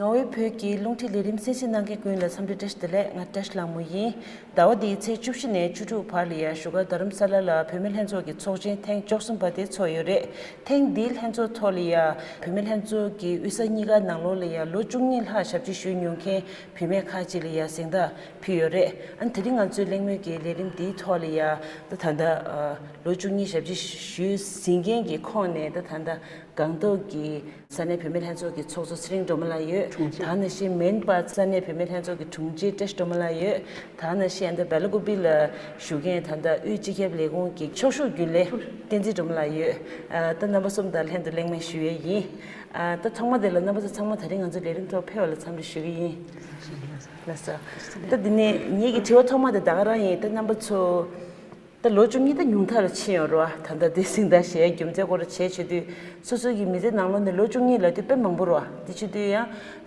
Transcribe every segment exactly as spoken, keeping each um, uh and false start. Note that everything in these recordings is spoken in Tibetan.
ནོར་ཝེ་བོད་ཀྱི་རླུང་འཕྲིན་ལས་རིམ་གསན་གཟིགས་གནང་མཁན་ཀུན་ལ་འཚམས་འདྲི་བཀྲ་ཤིས་བདེ་ལེགས། ང་བཀྲ་ཤིས་ལྷ་མོ་ཡིན། ཟླ་བ་འདིའི་ཚེས་བཅུ་བཞི་ནས་བཅུ་དྲུག་བར་ལ་ཡ་བཞུགས་སྒར་རྡ་རམ་ས་ལ་ལ་བུད་མེད་ལྷན་ཚོགས་ཀྱི་ཚོགས་ཆེན་ཐེངས་བཅུ་གསུམ་པ་དེ་ཚོགས་ཡོད་རེད། ཐེངས་འདིའི་ལྷན་ཚོགས་ཐོག་ལ་ཡ་བུད་མེད་ལྷན་ཚོགས་ཀྱི་དབུས་ས་གཉིས་ཀ་ནང་ལོགས་ལ་ཡ་ལོ་བཅུ་གཉིས་ལྷག་ཞབས་ཕྱི་ཞུས་མྱོང་མཁན་བུད་མེད་ཁག་ཅིག་ལ་ཡ་གཟེངས་རྟགས་ཕུལ་ཡོད་རེད། ཨ་ནི་དེ་རིང་ང་ཚོའི་གླེང་མོལ་གྱི་ལས་རིམ་འདིའི་ཐོག་ལ་ཡ་ད་ད་ལྟ་ལོ་བཅུ་གཉིས་ཞབས་ཕྱི་ཞུས་ཟིན་མཁན་གྱི་ཁོངས་ནས་ད་ད་ལྟ་སྒང་ཏོག་གི་ས་གནས་བུད་མེད་ལྷན་ཚོགས་ཀྱི་ཚོགས་གཙོ་ཚེ་རིང་སྒྲོལ་མ་ལགས་ཡོད། དྲུང་ཆེ། ད་ནང་བཞིན་མེན་པ་ས་གནས་བུད་མེད་ལྷན་ཚོགས་ཀྱི་དྲུང་ཆེ་བཀྲ་ཤིས་སྒྲོལ་མ་ལགས་ཡོད། ད་ནང་བཞིན་ཨ་ནི་སྦེ་ལ་ཀུ་པི་ལ་བཞུགས་མཁན་ད་ལྟ་དབུས་སྤྱི་ཁྱབ་ལས་ཁུངས་ཀྱི་ཕྱོགས་བཞུགས་རྒྱུན་ལས་བསྟན་འཛིན་སྒྲོལ་མ་ལགས་ཡོད། ཨ་ད་རྣམ་པ་གསུམ་དང་ལྷན་དུ་གླེང་མོལ་ཞུ་ཡས་ཡིན། ཨ་ད་ཐོག་མ་དེ་ལ་རྣམ་པ་ཚོ་ཚང་མ་ད་རིང་ང་ཚོ་ལས་རིམ་ཐོག་ཕེབས་པ་ལ་འཚམས་འདྲི་ཞུ་གི་ཡིན། ལགས་སོ། ད་འདི་ནས་ངེད་ཀྱི་དྲི་བ་ཐོག་མ་དེ་ད་ག་རང་ཡིན། ད་རྣམ་པ་ཚོ་ད་ལོ་བཅུ་གཉིས་ད་ཉུང་མཐའ་ལ་ཕྱིན་ཡོད་རེད་བ། ད་ལྟ་དེ་གཟེངས་རྟགས་བཞེས་རྒྱུ་མཚན་སྐོར་བྱས་བྱེད་དུས་སོ་སོ་གི་མི་ཚེ་ནང་ལོགས་ནས་ལོ་བཅུ་གཉིས་ལབ་དུས་དཔེ་མང་པོ་རེད་བ། དེ་བྱེད་དུས་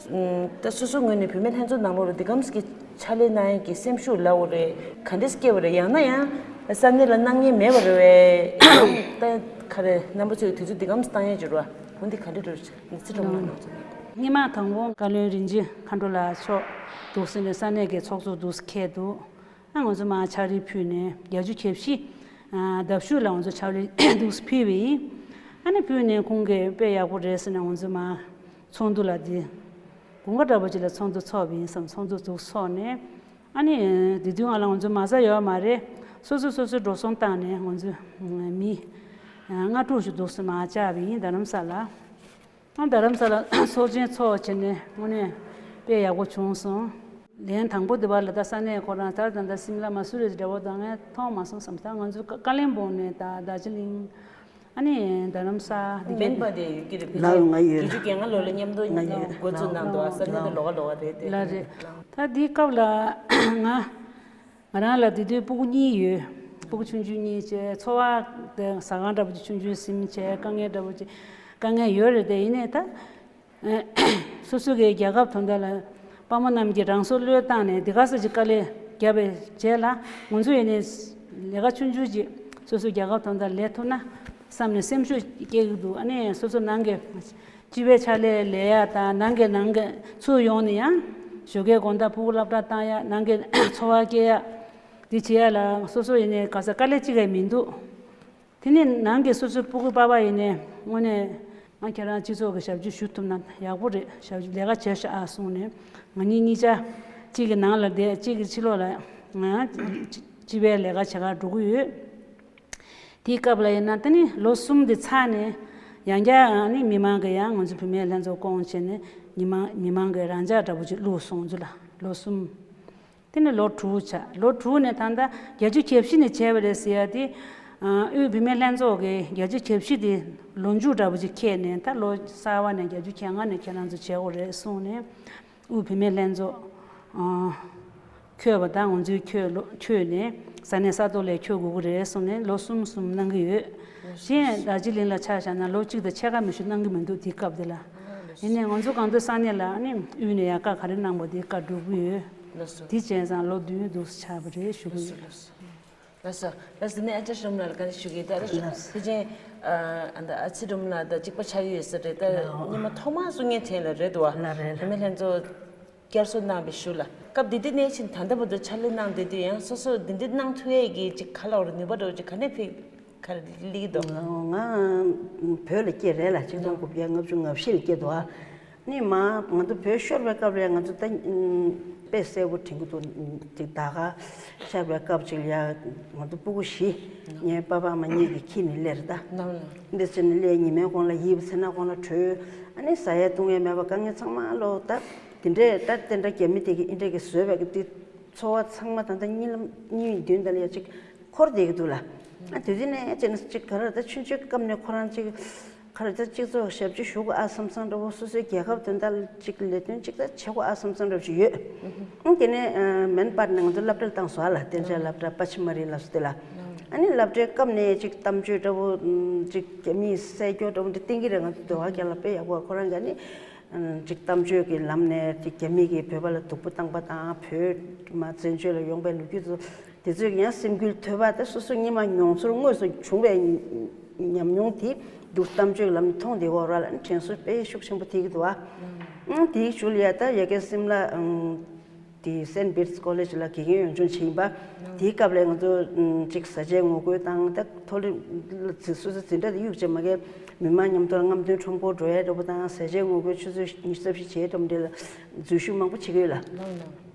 ཡང་ད་སོ་སོ་ངོས་ནས་བུད་མེད་ལྷན་ཚོགས་ནང་ལོགས་ལ་འདི་གམ་གྱི་ཕྱག་ལས་གནང་ཡས་ཀྱི་སེམས་ཤུགས་ལབ་དགོས་རེད། ག་འདྲས་སྐྱེ་བ་རེད། ཡང་ན་ཡང་ས་གནས་ལ་གནང་མཁན་མེད་པ་རེད་བས། ད་ག་རེ་རྣམ་པ་ཚོས་དུས་ཚོད་འདི་གམ་གྱི་བཏང་ཡས་ཅིག་རེད་བ། འོ་འདི་ག་འདྲས་རེད་ཟེར་ཚེ་སྒྲོལ་མ་ལགས་ཚོ། སྔོན་མ་དང་པོ་བཀའ་བློན་རིན་ཆེན་མཁའ་འགྲོ་ལགས་མཆོག་འདུག་སེ་ནས་ས་གནས་ཀྱི་ཚོགས་གཙོ་འདུག་སེ་འཁེལ་འདུག་ཨ་ང་ཚོ་མར་ཕྱག་བྲིས་ཕུལ་ནས་བརྒྱད་ཅུ་གྱ་བཞི་ཨ་ཟླ་བཞུགས་ལ་ང་ཚོ་ཕྱག་བྲིས་འདུག་སེ་ཕུལ་བ་ཡིན། ཨ་ནི་ཕུལ་ནས་ཁོང་གིས་དཔེ་ཡག་པོ་རེད་ཟེར་ནས་ང་ཚོ་མར་ཚོགས་འདུ་ལ་འདི་དགུན་ཁ་འདྲ་པོ་ཅིག་ལ་ཚོགས་འདུ་ཚོགས་པ་ཡིན་བསམ། ཚོགས་འདུ་འདུག་སེ་ཚོགས་ནས་ཨ་ནི་དེ་དུས་ང་ལ་ང་ཚོ་མ་རྩ་ཡོད་མ་རེད། སོ་སོ་སོ་སོ་འགྲོ་སོང་བཏང་ནས་ང་ཚོ་མི་ལྔ་དྲུག་ཞིག་འདུག་སེ་མར་བཅར་བ་ཡིན་རྡ་རམ་ས་ལ། ཨ་རྡ་རམ་ས་ལ་ཚོགས་ཆེན་ཚོགས་བྱས་ནས་དངོས་གནས་དཔེ་ཡག་པོ་བྱུང་སོང་། ལན་དང་པོ་དེ་བར་ལ་ད་ས་གནས་ཁོ་རང་ད་ད་ད་སིམ་ལ་མ་སུ་རི་འདྲ་བོ་དང་ངས་མཐོང་མ་སོང་བསམ། ད་ང་ཚོ་ཀ་ཀ་ལིམ་པོང་ནས་ད་རྡོ་རྗེ་གླིང་ཨ་ནི་རྡ་རམ་ས་འདི་མེན་པ་དེ་ཡོད་ཀྱི་རེད། ཕལ་ཆེར་ང་ཡོད། བརྒྱད་ཅུ་གྱ་ལྔ་ལོ་ལ་མཉམ་དུ་ང་ཡོད། འགོ་འཛུགས་གནང་འདུག་ས་གནས་དེ་ལོགས་ཀ་ལོགས་ཀ་རེད་དེ། ལགས་རེད། ད་འདི་སྐབས་ལ་ང་ང་རང་ལ་དེ་དུས་སྤུ་གུ་གཉིས་ཡོད། སྤུ་གུ་ཆུང་ཆུང་གཉིས་བྱས་འཚོ་བ་དེ་ཟ་ཁང་འདྲ་པོ་ཅིག་ཆུང་ཆུང་ཟིན་བྱས་དཀའ་ངལ་འདྲ་པོ་ཅིག་དཀའ་ངལ་ཡོད་རེད་དེ། ཡིན་ནའི་ད་སོ་སོ་གི་རྒྱལ་ཁབ་དོན་དག་ལ་དཔའ་མོ་རྣམས་ཀྱིས་རང་སྲོག་བློས་བཏང་ནས་དེ་ག་ས་ཅིག་དཀའ་ལས་བརྒྱབ་པའི་རྗེས་ལ་ང་ཚོ་ཡིན་ནའི་ལས་ཀ་ཆུང་ཆུང་ཅིག་སོ་སོ་རྒྱལ་ཁབ་དོན་དག་ལས་ཐུབ་ན་བསམ་ནས་སེམས་ཤུགས་སྐྱེ་གི་འདུག་ཨ་ནི་སོ་སོ་ནང་གི་སྤྱི་པའི་ཕྱག་ལས་ལས་ཡ་དང་ནང་གི་ནང་གི་ཚུར་ཡོང་ནས་ཡང་ཞོགས་ཀའི་དགོང་དག་སྤུ་གུ་སློབ་གྲྭ་བཏང་ཡ་ནང་གི་འཚོ་བ་སྐྱེལ་ཡ་འདི་བྱེད་ཡ་ལ་སོ་སོ་ཡིན་ནའི་ག་ས་དཀའ་ལས་གཅིག་ཡང་མི་འདུག་དེ་ནས་ནང་གི་སོ་སོའི་སྤུ་གུ་པ་ཕ་ཡིན་ནའི་དངོས་གནས་ང་ཁྱེད་རང་སྤྱི་ཚོགས་ཀྱི་ཞབས་ཕྱི་ཞུ་ཐུབ་ན་ཡག་པོ་རེད། ཞབས་ཕྱི་ལས་ཀ་བྱས་ཤག་ཨ་གསུངས་ནས་ང་གཉིས་གཉིས་ཆ་གཅིག་གི་ནང་ལ་བསྡད་གཅིག་གི་ཕྱི་ལོགས་ལ་ང་སྤྱི་པའི་ལས་ཀ་བྱེད་གར་འགྲོ་གི་ཡོད། དེའི་སྐབས་ལ་ཡིན་ན་ད་ནི་ལོ་གསུམ་དེ་ཚར་ནས་ཡང་བསྐྱར་ཨ་ནི་མི་མང་གི་ཡང་ང་ཚོ་བུད་མེད་ལྷན་ཚོགས་བསྐོང་བྱས་ནས་མི་མང་མི་མང་གི་རང་འཇགས་འདྲ་པོ་ཅིག་བླུགས་སོང་ཚུལ་ལ་ལོ་གསུམ། དེ་ནས་ལོ་དྲུག་ཆགས། ལོ་དྲུག་ནས་ད་ལྟ་བརྒྱད་ཅུ་གྱ་བཞི་ནས་བྱས་པ་རེད་ཟེར་ཡ་དེ། ཨ་དབུས་བུད་མེད་ལྷན་ཚོགས་ཀྱིས་བརྒྱད་ཅུ་གྱ་བཞི་དེ་ལོ་མཇུག་འདྲ་པོ་ཅིག་འཁེལ་ནས་ད་ལོ་གསར་པ་ནས་བརྒྱད་ཅུ་གྱ་ལྔ་ནས་ཁྱེད་རང་ཚོ་བྱེད་དགོས་རེད་གསུངས་ནས། དབུས་བུད་མེད་ལྷན་ཚོགས་ཨ་འཁྱོལ་བ་དང་ང་ཚོའི་འཁྱོལ་ལོ་འཁྱོལ་ནས་ས་གནས་ས་ཐོག་ལ་འཁྱོལ་དགོས་ཀྱི་རེད་གསུངས་ནས་ལོ་གསུམ་གསུམ་གནང་གི་ཡོད། གཞན་རྡོ་རྗེ་གླིང་ལ་ཆ་བཞག་ན་ལོ་གཅིག་དང་ཕྱེད་ཀ་མི་ཞིག་གནང་གི་མི་འདུག་དེའི་སྐབས་དེ་ལ། ཡིན་ནའི་ང་ཚོ་སྒང་ཏོག་ས་གནས་ལ་ནི་དབུས་ནས་ཡང་བཀའ་ག་རེ་གནང་པ་དེ་བཀའ་སྒྲུབ་ཀྱི་ཡོད། ལགས་སོ། དེ་བྱས་ཙང་ལོ་བདུན་འདུག་སེ་ཆགས་པ་རེད་ཞུ་གི་ཡོད། ལགས་སོ། ལགས་སོ། ནས་ཨ་ཅག་ཤོམ་ལ་ལ་ག་རེ་ཞུ་གི་ད་རེད། ལགས་སོ། དེ་ཅན་ཨ་ད་ཨ་ཚེ་སྒྲོལ་མ་ལགས་ད་གཅིག་པ་ཆགས་ཡོད་ས་རེད་ད། ལགས། སྔོན་མ་ཐོག་མར་གསུང་མཁན་དེ་ལ་རེད་འདུག་བ། ལགས་རེད། བུད་མེད་ལྷན་ཚོགས་བསྐྱར་གསོ་གནང་བའི་གཞུག་ལ་སྐབས་དེ་དུས་ནས་ཕྱིན་ད་ལྟ་བར་དུ་ཕྱག་ལས་གནང་བསྡད་དུས་ཡང་སོ་སོ་འདི་འདྲ་གནང་ཐུབ་ཡས་ཀྱི་ཅིག་ག་ལ་བར་ནུས་པ་འདྲ་བོ་ཅིག་ག་ནས་ཕེབས། ག་རེ་སླེབས་འདུག་ང་བོད་ལ་སྐྱེས་རེད་ལ། ཆིག་སྟོང་དགུ་བརྒྱ་ལྔ་བཅུ་ང་བཞི་ལ་སྐྱེས་འདུག་ཨ་ནི་མ་ང་ཚོ་བོད་ཤོར་བའི་སྐབས་ལ་ང་ཚོ་ད་དཔེ་གསལ་པོ་དྲན་གྱི་འདུག་ཅིག་ད་ག་ཤར་བའི་སྐབས་ཅིག་ལ་ང་ཚོ་སྤུ་གུ་བཞི་ངའི་པ་ཕ་མ་གཉིས་ཀྱི་ཁྱིམ་ནས་སླེབས་རེད་ད། འདི་ཚེ་ནས་སླེབས་ཉི་མའི་གོང་ལ་ཡིབ་ཚེ་ན་གོང་ལ་བྲོས། ཨ་ནི་ཟ་ཡས་བཏུང་ཡས་མེད་པ་དཀའ་ངལ་ཚང་མ་ལོ་ད་དེ་འདྲས་ད་དེ་འདྲ་རྒྱ་མི་དེ་གི་ཨིན་འདྲས་ཀྱི་བཟོས་པའི་གི་འཚོ་བ་ཚང་མ་ད་ལྟ་གཉིད་ལམ་གཉིད་མདུན་དང་ལ་ཡ་ཅིག་འཁོར་བསྡད་ཀྱི་འདུག་ལ། ཨ་དེ་དུས་ནས་ཅིག་ན་ཅིག་ག་རེ་ད་ཆུང་ཆུང་སྐབས་ནས་ཁོ་རང་ཅིག་ག་རེ་ད་སྤྱི་ཚོགས་ཞབས་ཕྱི་ཞུ་དགོས་ཨ་བསམ་བསམ་འདྲ་བོ། སོ་སོའི་རྒྱལ་ཁབ་དོན་དག་ཅིག་ལས་དོན་ཅིག་ད་བྱེད་དགོས་ཨ་བསམ་བསམ་འདྲ་བོ་ཅིག་ཡོད། ཨ་དེ་ནས་མེན་པར་ནས་ང་ཚོ་སློབ་གྲྭར་བཏང་སོང་ཨ་ལ། བསྟན་འཇགས་སློབ་གྲྭ་པ་ཆི་མ་རི་ལབ་སོ་དེ་ལ། ཨ་ནི་སློབ་གྲྭའི་སྐབས་ནས་ཅིག་གཏམ་བརྗོད་འདྲ་བོ་ཅིག་རྒྱ་མིས་གསལ་སྐྱོར་འདྲ་བོ་འདི་བསྟན་གྱི་རེད། ང་ཚོ་ཟློས་གར་རྒྱག་ལ་དཔེ་ཡག་པོ། ཁོ་རང་ག་ནི་ཅིག་གཏམ་བརྗོད་ཀྱི་ལམ་ནས་ཅིག་རྒྱ་མི་གིས་བོད་པ་ལ་སྡུག་པོ་བཏང་པ་དང་བོད་མ་བཙན་བྱོལ་ལ་ཡོང་པའི་ལོ་རྒྱུས་ཚོ་དེ་ཚོས་ཡང་སེམས་འགུལ་ཐོབ་པ་དེ་སོ་སོ་སྔོན་མ་མྱོང་ཚོར་དངོས་སུ་བྱུང་བའི་ ཉམས་མྱོང་དེ་འདུག་གཏམ་བརྗོད་ལམ་མཐོང་བསྡད་ཡོད་ར་ལ། དྲན་གསོ་དཔེ་ཤུགས་ཆེན་པོ་ཐེབས་ཀྱི་འདུག་ཨ། ཨང་དེའི་ཞུ་ལ་ཡ་ད་ཡ་གི་སིམ་ལ་ཨང་དེ་Saint Bede's College ལ་དགེ་རྒན་ཡོན་སྦྱོང་བྱེད་ཡིན་པ། དེའི་སྐབས་ལ་ང་ཚོ་ཨང་ཅིག་བཟའ་བཅའི་ངོ་རྒོལ་དང་ད་མཐོ་རིམ་ལ་འཛིན་སོ་སོ་འཛིན་གྲྭ་དེ་གཡུག་བྱས་མ་གི་མི་མང་མཉམ་དུ་ལ་རྔམ་སྟོན་ཁྲོམ་སྐོར་འགྲོ་ཡ་འདྲ་པོ་དང་། བཟའ་བཅའི་ངོ་རྒོལ་ཆུ་ཚོད་ཉི་ཤུ་རྩ་བཞི་བྱེད་འགྲོ་མི་འདྲ་ལ་འཛུལ་ཞུགས་མང་པོ་བྱེད་ཀྱི་ཡོད་ལ།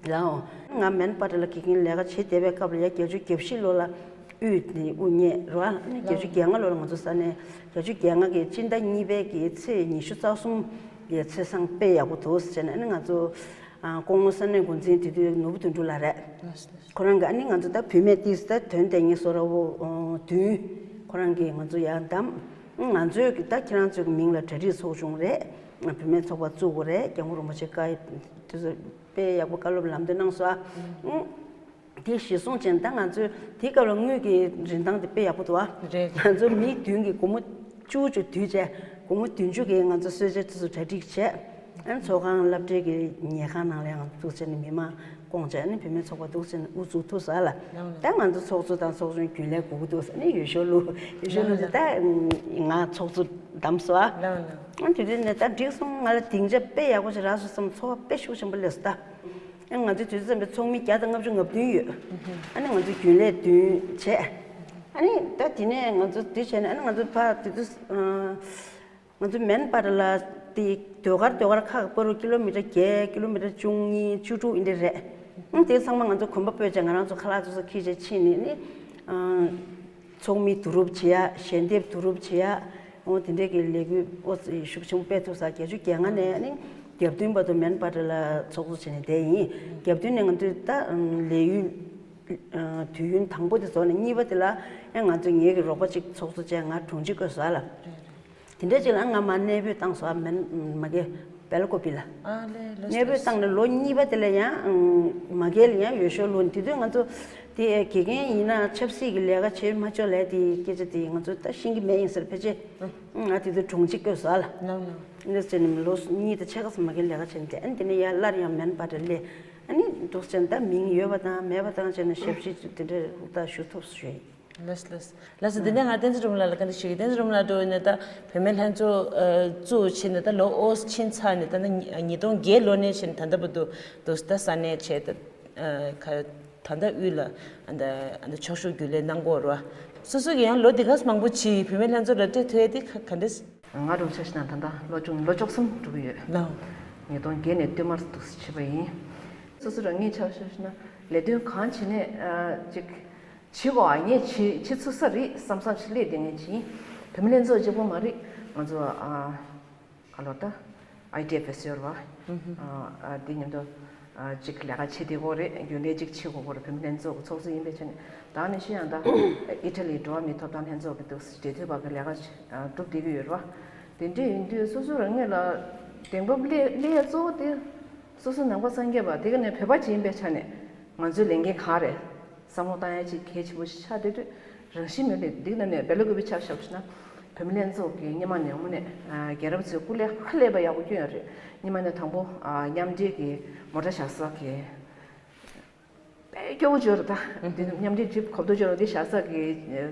ལའོ། ང་མན་པ་ཏྲ་ལ་དགེ་རྒན་ལས་ཀ་བྱེད་བསྡད་པའི་སྐབས་ལ་ཡ་བརྒྱད་ཅུ་གྱ་བཞི་ལོ་ལ་དབུས་དེ་དབུ་བརྙེས་རོ་ཨ། ནི་བརྒྱད་ཅུ་གྱ་ལྔ་ལོ་ལ་ང་ཚོ་ས་གནས་བརྒྱད་ཅུ་གྱ་ལྔ་གི་སྤྱི་ཟླ་གཉིས་པའི་གི་ཚེས་ཉི་ཤུ་རྩ་གསུམ་ཡི་ཚེས་བཟང་དཔེ་ཡག་པོ་འདུག་ཟེར་ནས། ཨ་ནི་ང་ཚོ་ཨ་སྐུ་ངོ་ས་གནས་འགོ་འཛིན་དེ་དུས་ནོར་བུ་དོན་གྲུབ་ལགས་རེད། ཁོ་རང་གི་ཨ་ནི་ང་ཚོ་ད་བུད་མེད་ཏིས་ད་དོན་དེ་ངེས་སོ་ར་བོ་བདུན། ཁོ་རང་གིས་ང་ཚོ་ཡར་བདམས། ང་ཚོས་ད་ཁྱེད་རང་ཚོའི་གི་མིང་ལ་གྲ་སྒྲིག་ཚོགས་ཆུང་རེད། བུད་མེད་ཚོགས་པ་བཙུགས་དགོས་རེད། སྐྱབས་མགོན་རིན་པོ་ཆེ་བཀའ་དེ་ཚོ་དཔེ་ཡག་པོ་བཀའ་སློབ་ལམ་སྟོན་གནང་སོང་ཨ། དེ་གཞི་བཟུང་བྱས་ད་ང་ཚོའི་དེའི་སྐབས་ལ་དངུལ་གྱི་རིན་ཐང་དེ་དཔེ་ཡག་པོ་འདུག་ཨ། རེད། ང་ཚོ་མི་བདུན་གྱིས་སྒོར་མོ་བཅུ་བཅུ་བསྡུས་བྱས། སྒོར་མོ་བདུན་ཅུ་གིས་ང་ཚོ་གསོལ་ཇ་དེ་ཚོ་གྲ་སྒྲིག་བྱས། ཨ་ནི་ཚོགས་ཁང་སློབ་གྲྭའི་གི་ཉལ་ཁང་ནང་ལ་ང་ཚོ་འདུག་བྱས་ནས་མི་མང་བསྐོངས་བྱས། ཨ་ནི་བུད་མེད་ཚོགས་པ་འདུག་བྱས་ནས་དབུ་བཙུགས་ཐུབ་ས་ལ། ད་ང་ཚོ་ཚོགས་གཙོ་དང་ཚོགས་གཞོན་རྒྱུན་ལས་དགོས་ཀྱི་འདུག་ཟེར་ནས་ཡུལ་ཤོག་བླུགས། ཡུལ་ཤོག་བླུགས་ནས་ད་ང་ཚོགས་གཙོ་བདམས་སོང་ཨ། ཨ་དེ་དུས་ནས་ད་འགྲིག་སོང་། ང་ལ་སྡིངས་ཆ་དཔེ་ཡག་པོ་ཞིག་རག་སོང་བསམ། ཚོར་བ་དཔེ་ཤུགས་ཆེན་པོ་སླེབས་སོང་ད། ཨ་ང་ཚོའི་དུས་ཚོད་ཙམ་པའི་ཚོགས་མི་བརྒྱ་དང་ལྔ་བཅུ་ང་བདུན་ཡོད། ཨ་ནི་ང་ཚོའི་རྒྱུན་ལས་བདུན་བྱས། ཨ་ནི་ད་དེ་ནས་ང་ཚོ་དེ་བྱས་ནས་ཨ་ནི་ང་ཚོ་ཕར་དེ་དུས་ང་ཚོ་མན་པ་ཏྲ་ལ་དེ་ཟློས་གར་ཟློས་གར་ཁག་པ་རུ་ཀི་ལོ་མི་ཊར་བརྒྱད། ཀི་ལོ་མི་ཊར་བཅུ་གཉིས་བཅུ་དྲུག་ཨིན་དེ་རེད། ཨ་དེ་ཚང་མ་ང་ཚོ་གོམ་པ་སྤོས་བྱས་ང་རང་ཚོ་ཁ་ལག་ཚོ་ཚོ་འཁྱེར་བྱས་ཕྱིན་ནས་ནི། ཚོགས་མི་བསྡུ་རུབ་བྱེད་ཡ། ཞལ་འདེབས་བསྡུ་རུབ་བྱེད་ཡ། འོ་དེ་འདྲས་ཀྱི་ལས་འགུལ་ཨོ་ཤུགས་ཆེན་པོ་སྤེལ་ཐུབ་ས། བརྒྱད་ཅུ་གྱ་ལྔ་ནས་ནི་གྱ་བདུན་བར་དུ་མན་པ་ཏྲ་ལ་ཚོགས་གཙོ་བྱས་ནས་བསྡད་ཡིན། གྱ་བདུན་ནས་ང་ཚོས་ད་ལས་ཡུན་དུས་ཡུན་དང་པོ་དེ་རྫོགས་ནས་གཉིས་པ་དེ་ལ་ཡང་ང་ཚོས་ངེད་ཀྱི་རོགས་པ་གཅིག་ཚོགས་གཙོ་བྱས། ང་དྲུང་ཆེ་བསྐོས་སོང་ཨ་ལ། དེ་འདྲ་ཅིག་ལ་ང་མར་གནས་སྤོས་བཏང་སོང་ཨ། མན་མ་གི་སྦེལ་ཀོབ་ལ། ཨ་ལེ་ལོ་གནས་སྤོས་བཏང་ནས་ལོ་གཉིས་པ་དེ་ལ་ཡང་མ་གི་ལ་ཡང་ཡུལ་ཤོག་བླུགས། དེ་དུས་ང་ཚོ་དེ་དགེ་རྒན་ཡིན་ན་ཆབ་སྲིད་ཀྱི་ལས་ཀ་བྱེད་མ་ཆོག་ལས་དེ་སྐད་ཆ་དེ་ང་ཚོ་ད་ཤེས་ཀྱི་མེད་ཡིན་ཟེར། ཕལ་ཆེར་ང་དེ་དུས་དྲུང་ཆེ་བསྐོས་སོང་ཨ་ལ། ནང་ནང་། འདི་ཟེར་ནས་ལོ་གཉིས་དང་ཕྱེད་ཀ་ཙམ་མ་གི་ལས་ཀ་བྱས་ནས་བསྡད། ཨ་ནི་དེ་ནས་ཡར་སླར་ཡང་མན་པ་ཏྲ་སླེབས། ཨ་ནི་འདུག་བྱས་ནས་ད་མིང་ཡོད་པ་དང་མེད་པ་དང་བྱས་ནས་ཞབས་ཕྱི་དེ་འདྲ་ད་ཞུ་ཐུབ་ཞུས། ལགས་ལགས་ལགས་སོ། དེ་ནས་ང་བསྟན་འཛིན་རིན་པོ་ལགས་ལ་བཀའ་འདྲི་ཞུ་གི། བསྟན་འཛིན་རིན་པོ་ལགས་འགྲོ་ནས་ད་བུད་མེད་ལྷན་ཚོགས་བཙུགས་ཕྱིན་ནས་ད་ལོ་ཨོ་ཕྱིན་ཚར་ནས་ད་ཉིས་སྟོང་བརྒྱད་ལོ་ནས་བྱས་ནས་ད་ལྟ་བར་དུ་འདུག་ད་ས་གནས་བྱས་ད་ད་ལྟ་དབུས་ལ་ཨ་ད་ཨ་ད་ཕྱོགས་བཞུགས་རྒྱུན་ལས་གནང་གི་ཡོད་རེད་བ། སོ་སོ་གི་ཡང་ལོ་འདི་ག་ཙམ་མང་པོ་བྱས་བུད་མེད་ལྷན་ཚོགས་ལ་སྤྲད་ཐུབ་ཡ་དེ་ག་ག་འདྲ། ང་རང་ཆ་བཞག་ན་ད་ལྟ་ལོ་ཆུང་ལོ་བཅུ་གསུམ་འགྲོ་གི་ཡོད། ལགས། ཉིས་སྟོང་བརྒྱད་ནས་བསྟུད་མར་འདུག་སེ་བྱས་པ་ཡིན། སོ་སོ་རང་ཉིད་ཆ་བཞག་ན་ལས་དོན་གང་བྱེད་ནས་ཨ་ཅིག་བྱེད་དགོས་ཨ། ངས་བྱེད་བྱེད་ཚུགས་ས་རེད་བསམ་བསམ་ཞིག་སླེབས་བསྡད་མཁན་ཅིག་ཡིན། བུད་མེད་ལྷན་ཚོགས་གཅིག་པོ་མ་རེད། ང་ཚོ་ཨ་ག་ལོར་ད་ཨའི་ཌི་ཨེཕ་ཨེས་ཡོད་རེད་བ། ཨ་ཨ་དེ་མཉམ་དུ་ཨ་ཅིག་ལས་ཀ་བྱེད་བསྡད་ཀྱི་ཡོད་རེད། རྒྱུན་ལས་ཅིག་བྱེད་དགོས་ཀྱི་ཡོད་རེད། བུད་མེད་ལྷན་ཚོགས་ཀྱི་ཚོགས་གཙོ་ཡིན་པའི་ཆ་ནས། ད་ནི་ཤི་ཡང་ད་ཨི་ཊ་ལིའི་འགྲོ་བ་མིའི་ཐོབ་ཐང་ལྷན་ཚོགས་ཀྱི་འདུག་སེ་འབྲེལ་མཐུད་པ་གི་ལས་ཀ་ཨ་སྒྲུབ་བསྡད་ཀྱི་ཡོད་རེད་བ། དེ་འདྲ་ཡིན་དུས་སོ་སོ་རང་ཉིད་ལ་གདེང་སྤོབས་སླེ་སླེ་ཡ་གཙོ་བོ་དེ་སོ་སོ་ནང་པ་སངས་རྒྱས་པ་དེ་ག་ནས་བོད་པ་ཅིག་ཡིན་པའི་ཆ་ནས་ང་ཚོའི་ལས་འགན་གང་རེད་བསམ་བློ་བཏང་ཡ་ཅིག་གལ་ཆེན་པོ་ཞིག་ཆགས་བསྡད་དུས། རང་བཞིན་མེད་པའི་འདི་ནང་ནས་སྦེལ་ཀོབ་པའི་ཆ་བཞག་ན་བུད་མེད་ལྷན་ཚོགས་ཀྱི་སྔོན་མ་ནས་དངོས་གནས་རྒྱལ་རབས་ཚོའི་སྐུ་ལས་ཧ་ལས་པ་ཡག་པོ་བསྐྱོན་ཡོད་རེད། སྔོན་མ་ནས་དང་པོ་མཉམ་འབྲེལ་གྱི་མོ་ཊ་བཞག་ས་གི་དཔེ་སྐྱོ་བོ་བྱོས་རེད་ད། འདི་མཉམ་འབྲེལ་ཅིག་གོ་བསྡུར་བྱོས་རེད། འདི་བཞག་ས་གི་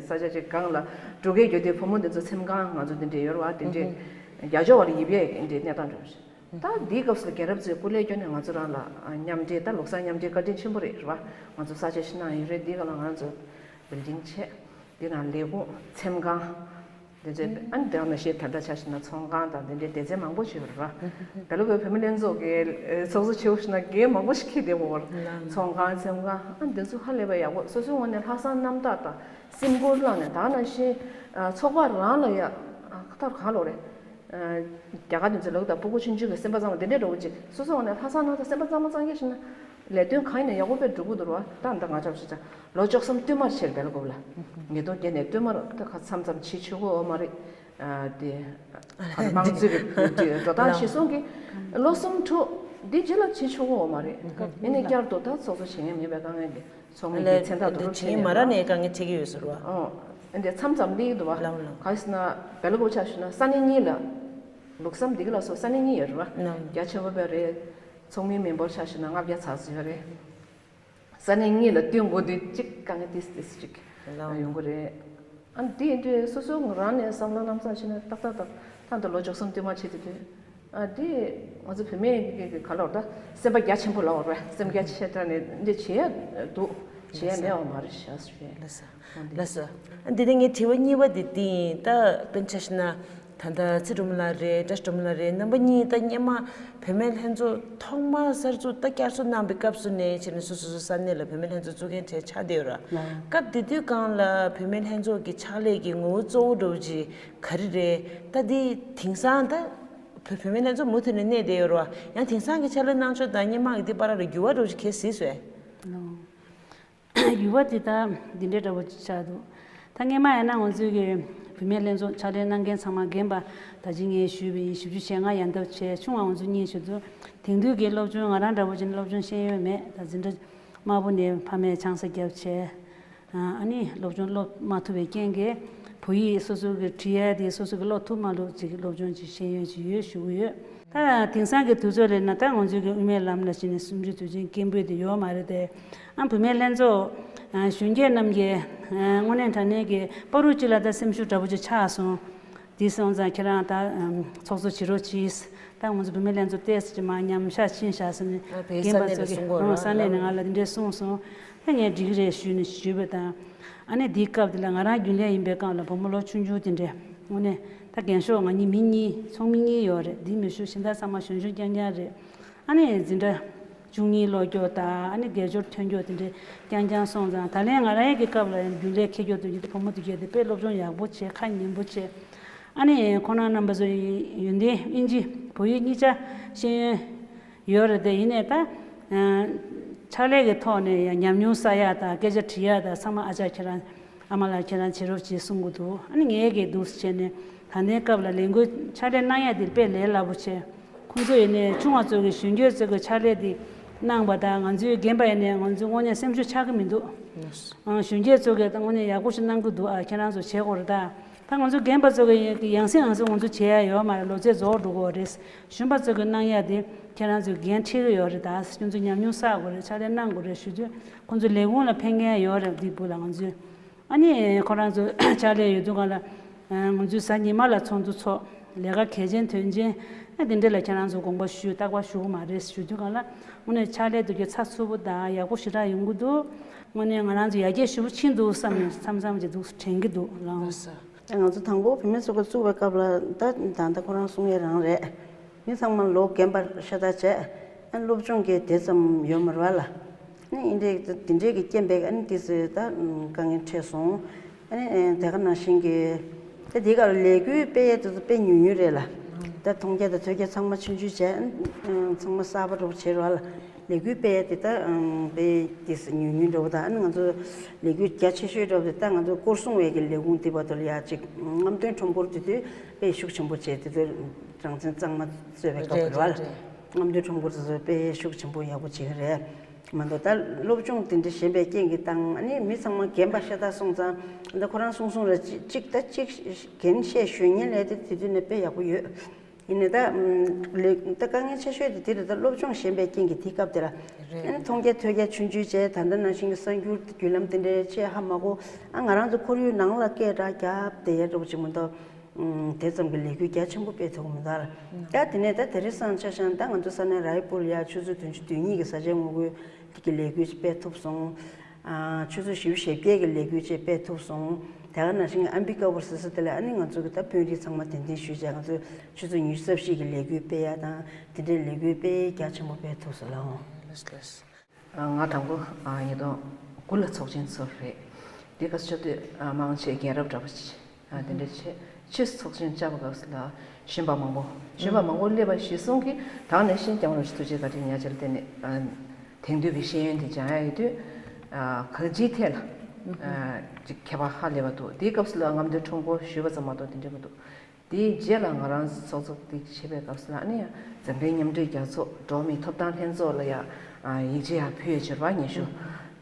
ས་ཆ་ཅིག་སྒང་ལ་འགྲོ་སྐྱོད་རྒྱུ་དེ་བུ་མོ་འདི་ཚོ་འཚེམ་ཁང་ང་ཚོ་འདི་འདྲས་ཡོད་རེད་བ། འདི་འདྲས་རྒྱ་ཆོག་བར་ཡིབ་ཡས་འདི་གནས་སྟངས་འགྲོ་བཞིན། ད་འདིའི་སྐབས་སུ་རྒྱལ་རབས་ཚོས་སྐུ་ལས་བསྐྱོན་ནས་ང་ཚོ་རང་ལ་མཉམ་འབྲེལ་ད་ལུགས་བཟང་མཉམ་འབྲེལ་བཀའ་དྲིན་ཆེན་པོ་རེད་རེད་བ། ང་ཚོ་ས་ཆ་ཕྱི་ནང་ཡོད་རེད། འདིའི་སྒང་ལ་ང་ཚོ་བིལ་ཌིང་བྱས། འདི་ནང་ལས་ཁུངས་འཚེམ་ཁང་འདི་ཚོ་ཨ་ནི་དེ་ནང་བཞིན་ད་ལྟ་ཆ་བཞག་ན་ཚོང་ཁང་དང་འདི་འདྲའི་སྡེ་ཚན་མང་པོ་ཞིག་ཡོད་རེད་བ། སྦེལ་ཀོབ་བུད་མེད་ལྷན་ཚོགས་ཀྱི་ཚོགས་གཙོ་བྱས་པ་ཞིག་ན་འགན་མང་པོ་ཞིག་འཁྱེར་བསྡད་ཡོད་རེད། ཚོང་ཁང་འཚེམ་ཁང་ཨ་འདི་ཚོ་ཧ་ལས་པ་ཡག་པོ། སོ་སོའི་ངོས་ནས་ལྷག་བསམ་རྣམ་དག་དང་སེམས་ཁུར་བླངས་ནས། ད་ནང་བཞིན་ཚོགས་པ་རང་ལ་ཡ་ད་གང་ལོག་རེད། རྒྱ་གར་དེ་ཚོ་ལབ་ཀྱི་འདུག་སྤུ་གུ་ཆུང་ཆུང་གི་སེམས་པ་གཙང་མ་དེ་འདྲའི་འདྲ་བོ་ཅིག་སོ་སོའི་ངོས་ནས་ལྷག་བསམ་རྣམ་དག་སེམས་པ་གཙང་མ་གཙང་རྐྱང་ཞིག་ན་ལས་དོན་གང་ཡིན་ན་ཡག་པོ་དཔེ་འགྲུབ་ཀྱི་འདུག་རེད་བ། ད་འདི་ང་ཆ་བཞག་ན་ལོ་བཅུ་གསུམ་བསྟུད་མར་བྱས་སྦེལ་ཀོབ་ལ། ཉིས་སྟོང་བརྒྱད་ནས་བསྟུད་མར་ད་ག་མཚམས་མཚམས་ཕྱིན་ཆོག་གི་ཡོད་མ་རེད། དེ་དམངས་གཙོའི་གི་འགྲོ་སྟངས་གཞིར་བཟུང་གིས་ལོ་གསུམ་དྲུག་འདི་རྗེས་ལ་ཕྱིན་ཆོག་གི་ཡོད་མ་རེད། ཡིན་ནའི་བསྐྱར་དུ་ད་ཚོགས་གཙོ་བྱེད་མཁན་མེད་པའི་དཀའ་ངལ་འདི། ཚོགས་མི་གི་མཚན་རྟགས་བསྡུ་རུབ་བྱས་ནས་མ་ར་ནས་དཀའ་ངལ་འཕྲད་ཀྱི་ཡོད་ཟེར་བ། ཨོ། འདི་མཚམས་མཚམས་སླེབས་ཀྱི་འདུག་བ། ལའོ་ལའོ། ག་རེ་ཟེར་ན་སྦེལ་ཀོབ་ཆ་བཞག་ན་ས་གནས་གཉིས་ལ། ལུགས་བསམ་འདི་ག་ལ་སོགས་ས་གནས་གཉིས་ཡོད་རེད་བ། ལའོ། རྒྱ་ཆེ་བོ་བས་རེད། ཚོགས་མིའི་མི་འབོར་ཆ་བཞག་ན་ལྔ་བརྒྱ་ཙམ་ཡོད་རེད། ས་གནས་གཉིས་ལ་བསྟུན་དགོས་དུས་གཅིག་དཀའ་ངལ་ཏིས་ཏིས་ཅིག་ལའོ། ཡོང་གི་རེད། ཨ་འདི་འདྲའི་སོ་སོ་ང་རང་ནས་བསམ་བློ་ལམ་སང་བྱས་ན་ཏག་ཏག་ཏག་ཏག་ཏུ་ལོ་མཆོག་གསུམ་བསྟུད་མར་བྱེད་དུས་དུས། ཨ་འདི་ང་ཚོ་བུད་མེད་ཀྱི་ག་ལོར་ད་སེམས་པ་རྒྱ་ཆེན་པོ་ལ་འོར་བས་སེམས་རྒྱ་ཆེ་དྲགས་ནས་འདི་བྱེད་ཡ་འདུག་བྱེད་ཡ་མེད་པ་མ་རེད་ཤག་ཟེར་བས། ལགས་སོ། འདི་ནས་ངའི་དྲི་བ་གཉིས་པ་འདི་འདི་ཡིན། ད་དཔེར་ཆ་བཞག་ན་ད་ལྟ་ཚེ་སྒྲོལ་མ་ལགས་རེད། བཀྲ་ཤིས་སྒྲོལ་མ་ལགས་རེད། རྣམ་པ་གཉིས་ད་སྔོན་མ་བུད་མེད་ལྷན་ཚོགས་ཐོག་མར་གསར་འཛུགས་ད་བསྐྱར་གསོ་གནང་པའི་སྐབས་སུ་ནས་བྱས་ནས་སོ་སོ་སོ་ས་གནས་ལ་བུད་མེད་ལྷན་ཚོགས་བཙུགས་མཁན་གྲས་ཆགས་བསྡད་ཡོད་ར། ལགས། སྐབས་དེ་དུས་སྒང་ལ་བུད་མེད་ལྷན་ཚོགས་ཀྱི་ཕྱག་ལས་ཀྱི་ངོ་བོ་གཙོ་བོ་འདྲ་བོ་ཅིག་ག་རེ་རེད། ད་འདི་དེང་སང་ད་བུ་བུད་མེད་ལྷན་ཚོགས་མུ་མཐུད་ནས་གནས་བསྡད་ཡོད་ར། ཡང་དེང་སང་གི་ཕྱག་ལས་གནང་ཕྱོགས་དང་སྔོན་མ་གི་འདི་བར་ལ་འགྱུར་བ་འདྲ་བོ་ཅིག་ག་རེ་གཟིགས་སོང་། ལགས། ཡུ་བ་དེ་ད་འདི་འདྲའི་འདྲ་བོ་ཅིག་ཆགས་འདུག་ད་སྔོན་མ་ཡིན་ན་ང་ཚོའི་གི་བུད་མེད་ལྷན་ཚོགས་ཕྱག་ལས་གནང་མཁན་ཚང་མ་རྒན་པ་ད་ཅི་ངས་ཞུས་པ་ཡིན། བཞི་བཅུ་ཞེ་ལྔ་ཡན་འདབ་བྱས། ཆུང་བ་ང་ཚོ་གཉིས་བྱས་ཚོ། དེང་དུས་ཀྱི་སློབ་སྦྱོང་ང་རང་འདྲ་བོ་ཅིག་ནི་སློབ་སྦྱོང་ཤེས་ཡོན་མེད། ད་འཛིན་གྲྭ་དམའ་པོ་ནས་ཕ་མས་ཆང་ས་བརྒྱབ་བྱས། ཨ་ནི་སློབ་སྦྱོང་སློབ་མ་ཐུབ་པའི་རྐྱེན་གྱིས་བོད་ཡིག་སོ་སོ་གི་བྲིས་ཡ་དེ་སོ་སོ་གི་ཀློག་ཐུབ་མ་ལུགས་ཅིག་སློབ་སྦྱོང་ཅིག་ཤེས་ཡོན་ཅིག་ཡོད་ཞུ་གི་ཡོད། ད་དེང་སང་གི་དུས་ཚོད་ལས་ན་ད་ང་ཚོའི་གི་དབུ་མའི་ལམ་ལ་ཕྱིན་ནས་སུམ་ཅུ་དུས་ཆེན་སྐད་འབོད་དེ་ཡོད་མ་རེད་དེ། ཨ་བུད་མེད་ལྷན་ཚོགས་གཞོན་སྐྱེས་རྣམས་ཀྱི་དངོས་གནས་དྲང་གནས་ཀྱི་བར་དུ་ཅིག་ལ་ད་སེམས་ཤུགས་འདྲ་པོ་ཅིག་ཆག་སོང་། དེ་སོང་ཙང་ཁྱེད་རང་ད་ཚོགས་གཙོ་བྱེད་རོགས་གྱིས། ད་ང་ཚོ་བུད་མེད་ལྷན་ཚོགས་ཏོག་ཙམ་ཅིག་མར་ཉམས་ཆག་ཕྱིན་བཞག་ཟེར་ནས་རྒན་པ་ཚོ་གིས་ས་གནས་ནས་ང་ལ་དེ་འདྲས་གསུངས་སོང་། ད་ངས་འགྲིག་གི་རེད་ཞུས་ནས་ཞུས་པ་དང་། ཨ་ནི་དེའི་སྐབས་དེ་ལ་ང་རང་རྒྱུན་ལས་ཡིན་པའི་སྐབས་ལ་བུ་མོ་ལོ་ཆུང་ཆུང་དེ་འདྲས་དངོས་གནས་ད་རྒན་ཤོས་ང་གཉིས་མི་གཉིས་ཚོགས་མི་གཉིས་ཡོད་རེད། དེ་མི་ཞུ་གཞན་དག་ཚང་མ་གཞོན་གཞོན་རྐྱང་རྐྱང་རེད། ཨ་ནི་འཛིན་གྲྭ་བཅུ་གཉིས་ཀློག་རྒྱུ་དང་ཨ་ནི་དགེ་སྦྱོར་ཐོན་རྒྱུ་དེ་འདྲས་རྐྱང་རྐྱང་སོང་ཙང་། ད་ལན་ང་རང་ཡི་གི་སྐབས་ལ་རྒྱུན་ལས་འཁྱེར་རྒྱུ་དེ་ཡིན་ཏེ་བུ་མོ་དེ་གས་དེ་དཔེ་སློབ་སྦྱོང་ཡག་པོ་བྱས། ཁ་ཉན་པོ་བྱས། ཨ་ནི་ཁོང་རྣམ་པ་ཚོ་ཡོན་ཏན་དབྱིན་ཇི་བོད་ཡིག་གཉིས་ཆ་ཤེས་ཡོན་ཡོད་རེད་དེ། ཡིན་ནའི་ད་ཕྱག་ལས་ཀྱི་ཐོག་ནས་ཡང་ཉམས་མྱོང་བསགས་ཡག་དང་སྐད་ཆ་དྲི་ཡག་དང་ཚང་མ་ཨ་ཅག་ཁྱེད་རང་ཨ་མ་ལགས་ཁྱེད་རང་བྱེད་རོགས་བྱེད་གསུང་གི་འདུག་ཨ་ནི་ངས་གས་འདུག་སེ་བྱས་ནས་ད་ལྟའི་སྐབས་ལ་ལས་འགུལ་ཕྱག་ལས་གནང་ཡག་དེ་དཔེ་ལས་སླ་པོ་བྱས། ཁོང་ཚོ་ཡིན་ནའི་ཆུང་བ་ཚོ་གི་གཞོན་སྐྱེས་ཚོ་གི་ཕྱག་ལས་དེ་གནང་པ་དང་། ང་ཚོའི་རྒན་པ་ཡིན་ནའི་ང་ཚོའི་དངོས་གནས་སེམས་ཤུགས་ཆག་གི་མི་འདུག་ཨང་གཞོན་སྐྱེས་ཚོ་གི་ད་དངོས་གནས་ཡག་པོ་ཞིག་གནང་གི་འདུག་ཨ་ཁྱེད་རང་ཚོ་བྱེད་དགོས་རེད་ད། ད་ང་ཚོ་རྒན་པ་ཚོ་གི་ཡང་སེ་ཡང་སེ་ང་ཚོ་བྱེད་ཡ་ཡོད་མ་རེད། ལོ་ཚད་རྫོགས་འགྲོ་གི་རེད། གཞོན་པ་ཚོ་གི་གནང་ཡ་དེ་ཁྱེད་རང་ཚོས་འགན་འཁྲི་གི་ཡོད་རེད་ད། ཁྱོད་ཚོ་ཉམས་མྱོང་བསགས་དགོས་རེད། ཕྱག་ལས་གནང་དགོས་རེད་ཞུ་དུས་ཁོང་ཚོ་ལས་ཁུངས་ལ་ཕན་མཁན་ཡོད་རེད། འདི་བུ་ལ་ང་ཚོས་ཨ་ནི་ཁོ་རང་ཚོ་ཕྱག་ལས་ཡོད་དུས་གང་ལ་ང་ཚོའི་གཟའ་ཉི་མ་ལ་ཚོགས་འདུ་ཚོགས། ལས་ཀ་གལ་ཆེན་དོན་ཆེན་ཨ་དེ་འདྲ་ལ་ཁྱེད་རང་ཚོ་དགོངས་པ་ཞུ་རྟག་པར་ཞུ་གི་མ་རེད་ཞུ་དུས་གང་ལ་དངོས་གནས་ཕྱག་ལས་དེ་གི་ཚགས་ཚུད་པོ་དང་ཡག་པོ་ཞེ་དྲག་ཡོང་གི་འདུག་དངོས་གནས་ང་རང་ཚོ་ཡར་རྒྱས་ཞེ་པོ་ཕྱིན་འདུག་བསམ་ནས་མཚམས་མཚམས་ཀྱི་འདུག་དྲན་གྱི་འདུག་ལགས། ང་ཚོ་དང་པོ་བུད་མེད་ཚོགས་པ་བཙུགས་པའི་སྐབས་ལ་ད་ད་ལྟ་ཁོ་རང་གསུང་ཡས་རང་རེད། མི་ཚང་མ་ལོ་རྒན་པ་ཤ་སྟག་བྱས། ཨ་སློབ་སྦྱོང་གི་དེ་ཙམ་ཡོད་མ་རེད་བ་ལ། ཨ་ནི་འདི་འདྲའི་དེ་འདྲའི་གི་རྐྱེན་པས་ཨ་ནི་དེ་ཚོས་ད་དཀའ་ངལ་འཕྲད་སོང་། ཨ་ནི་དེ་ག་ནང་བཞིན་གྱི་ད་དེ་ག་ལ་ལས་འགུལ་སྤེལ་ཡས་དེ་ཚོ་དཔེ་ཉུང་ཉུང་རེད་ལ། ད་མཐོང་རྒྱ་དང་ཐོས་རྒྱ་ཚང་མ་ཆུང་ཆུང་བྱས། ཨ་ཚང་མ་གསར་པ་འདྲ་པོ་བྱེད་རོགས་ལ། ལས་འགུལ་སྤེལ་ཡ་དེ་ད་ཨང་དཔེ་དེ་ཉུང་ཉུང་འདྲ་པོ་དང་། ཨ་ནི་ང་ཚོ་ལས་འགུལ་རྒྱ་ཆེ་ཤོས་འདྲ་པོ་དེ་ད་ང་ཚོ་སྐོར་སྲུང་བའི་གི་ལས་ཁུངས་དེ་བར་དུ་ལ་ཡ་ཅིག་རྔམ་སྟོན་ཁྲོམ་སྐོར་དེ་དུས་དཔེ་ཤུགས་ཆེན་པོ་བྱས། དེ་དུས་རང་བཙན་གཙང་མ་རྩོད་པའི་སྐབས་རེད་བ་ལ། རེད་རེད། རྔམ་སྟོན་ཁྲོམ་སྐོར་དེ་ཚོ་དཔེ་ཤུགས་ཆེན་པོ་ཡག་པོ་བྱེད་ཀྱི་རེད། མ་གཏོགས་ད་སློབ་སྦྱོང་དེ་འདྲ་ཞན་པའི་རྐྱེན་གྱིས་བཏང་། ཨ་ནི་མི་ཚང་མ་རྒན་པ་ཤ་སྟག་སོང་ཙང་། ད་ཁོ་རང་གསུང་གསུང་རེད། གཅིག་ད་གཅིག་རྒན་བཤད་ཞུ་མཁན་ལས་དེ་དེ་དུས་ནས་དཔེ་ཡག་པོ་ཡོད། ཡིན་ནའི་ད་ལས་ད་དཀའ་ངལ་ཆེ་ཤོས་དེ་དེ་རེད། ད་སློབ་སྦྱོང་ཞན་པའི་རྐྱེན་གྱིས་དེ་སྐབས་དེ་ལ་རེད། ཨ་ནི་མཐོང་རྒྱ་ཐོས་རྒྱ་ཆུང་ཆུང་བྱས། ད་ལྟ་ནང་བཞིན་གྱི་གསར་འགྱུར་བརྒྱུད་ལམ་དེ་འདྲའི་ཆེད་ཧ་མ་གོ། ཨ་ང་རང་ཚོ་ཁོར་ཡུག་ནང་ལ་སྐད་གྲགས་རྒྱབ་བསྡད་ཡ་འདྲ་པོ་ཅིག་མ་གཏོགས། ཨུམ། དེ་ཙམ་གྱི་ལས་འགུལ་རྒྱ་ཆེན་པོ་སྤེལ་ཐུབ་ཀྱི་མི་འདུག་ལ། ད་དེ་ནས་ད་དེ་རིང་སང་ཆ་བཞག་ན་ད་ང་ཚོ་ས་གནས་རའི་པུར་ལ་ཡ་ཆུ་ཚོད་བདུན་ཅུ་དོན་གཉིས་ཀྱི་བཟའ་བཅའ་ངོ་རྒོལ་གྱི་ལས་འགུལ་ཅིག་སྤེལ་ཐུབ་སོང་། ཨ། ཆུ་ཚོད་བཞི་བཅུ་ཞེ་བརྒྱད་ཀྱི་ལས་འགུལ་ཅིག་སྤེལ་ཐུབ་སོང་། དེ་ག་ནང་བཞིན་ཨམ་བི་ཀ་པུར་ཟེར་ས་དེ་ལ་ཨ་ནི་ང་ཚོ་གི་ད་དཔོན་རིགས་ཚང་མ་གདན་འདྲེན་ཞུས་བྱས། ང་ཚོས་ཆུ་ཚོད་ཉི་ཤུ་རྩ་བཞི་གི་ལས་འགུལ་སྤེལ་ཡ་དང་དེ་འདྲའི་ལས་འགུལ་དཔེ་རྒྱ་ཆེན་པོ་སྤེལ་ཐུབ་སོང་ལགས། ལགས་སོ། ང་དང་པོ་ཉིས་སྟོང་དགུ་ལ་ཚོགས་ཆེན་ཚོགས་རེད། དེ་སྐབས་སུ་སྐབས་དུས་མང་ཆེ་རྒན་རབས་འདྲ་པོ་ཅིག་དེ་འདྲ་བྱས། ཕྱིས་སུ་ཚོགས་ཆེན་བཅར་བའི་སྐབས་སུ་ལ་གཞོན་པ་མང་པོ་གཞོན་པ་མང་པོ་སླེབས་པ་གཞིར་བཟུང་གིས་ད་ག་ནང་བཞིན་སྐྱབས་མགོན་རིན་པོ་ཆེ་ཐུགས་རྗེ་བཀའ་དྲིན་ཉག་གཅིག་ལ་བརྟེན་ནས་དེང་དུས་ཀྱི་ཤེས་ཡོན་དེ་སྦྱང་ཡ་ཡོད་དུས་གང་ཅིའི་ཐད་ལ་ཅིག་ཁྱད་པར་ཧ་ལས་པ་འདུག་དེའི་སྐབས་སུ་ལ་རྔམ་སྟོན་ཁྲོམ་སྐོར་ཞུས་པ་ཙམ་མ་གཏོགས་དེ་འདྲ་མི་འདུག་དེའི་རྗེས་ལ་ང་རང་ཚོགས་གཙོ་དེ་བྱེད་པའི་སྐབས་སུ་ལ་ཨ་ནི་ཡང་འཛམ་གླིང་མཉམ་འབྲེལ་རྒྱལ་ཚོགས་འགྲོ་བ་མིའི་ཐོབ་ཐང་ལྷན་ཚོགས་ལ་ཡང་ཡིག་ཆ་ཡང་ཕུལ་ཡོད་ཅེས་པ་ཉེ་ཞུ་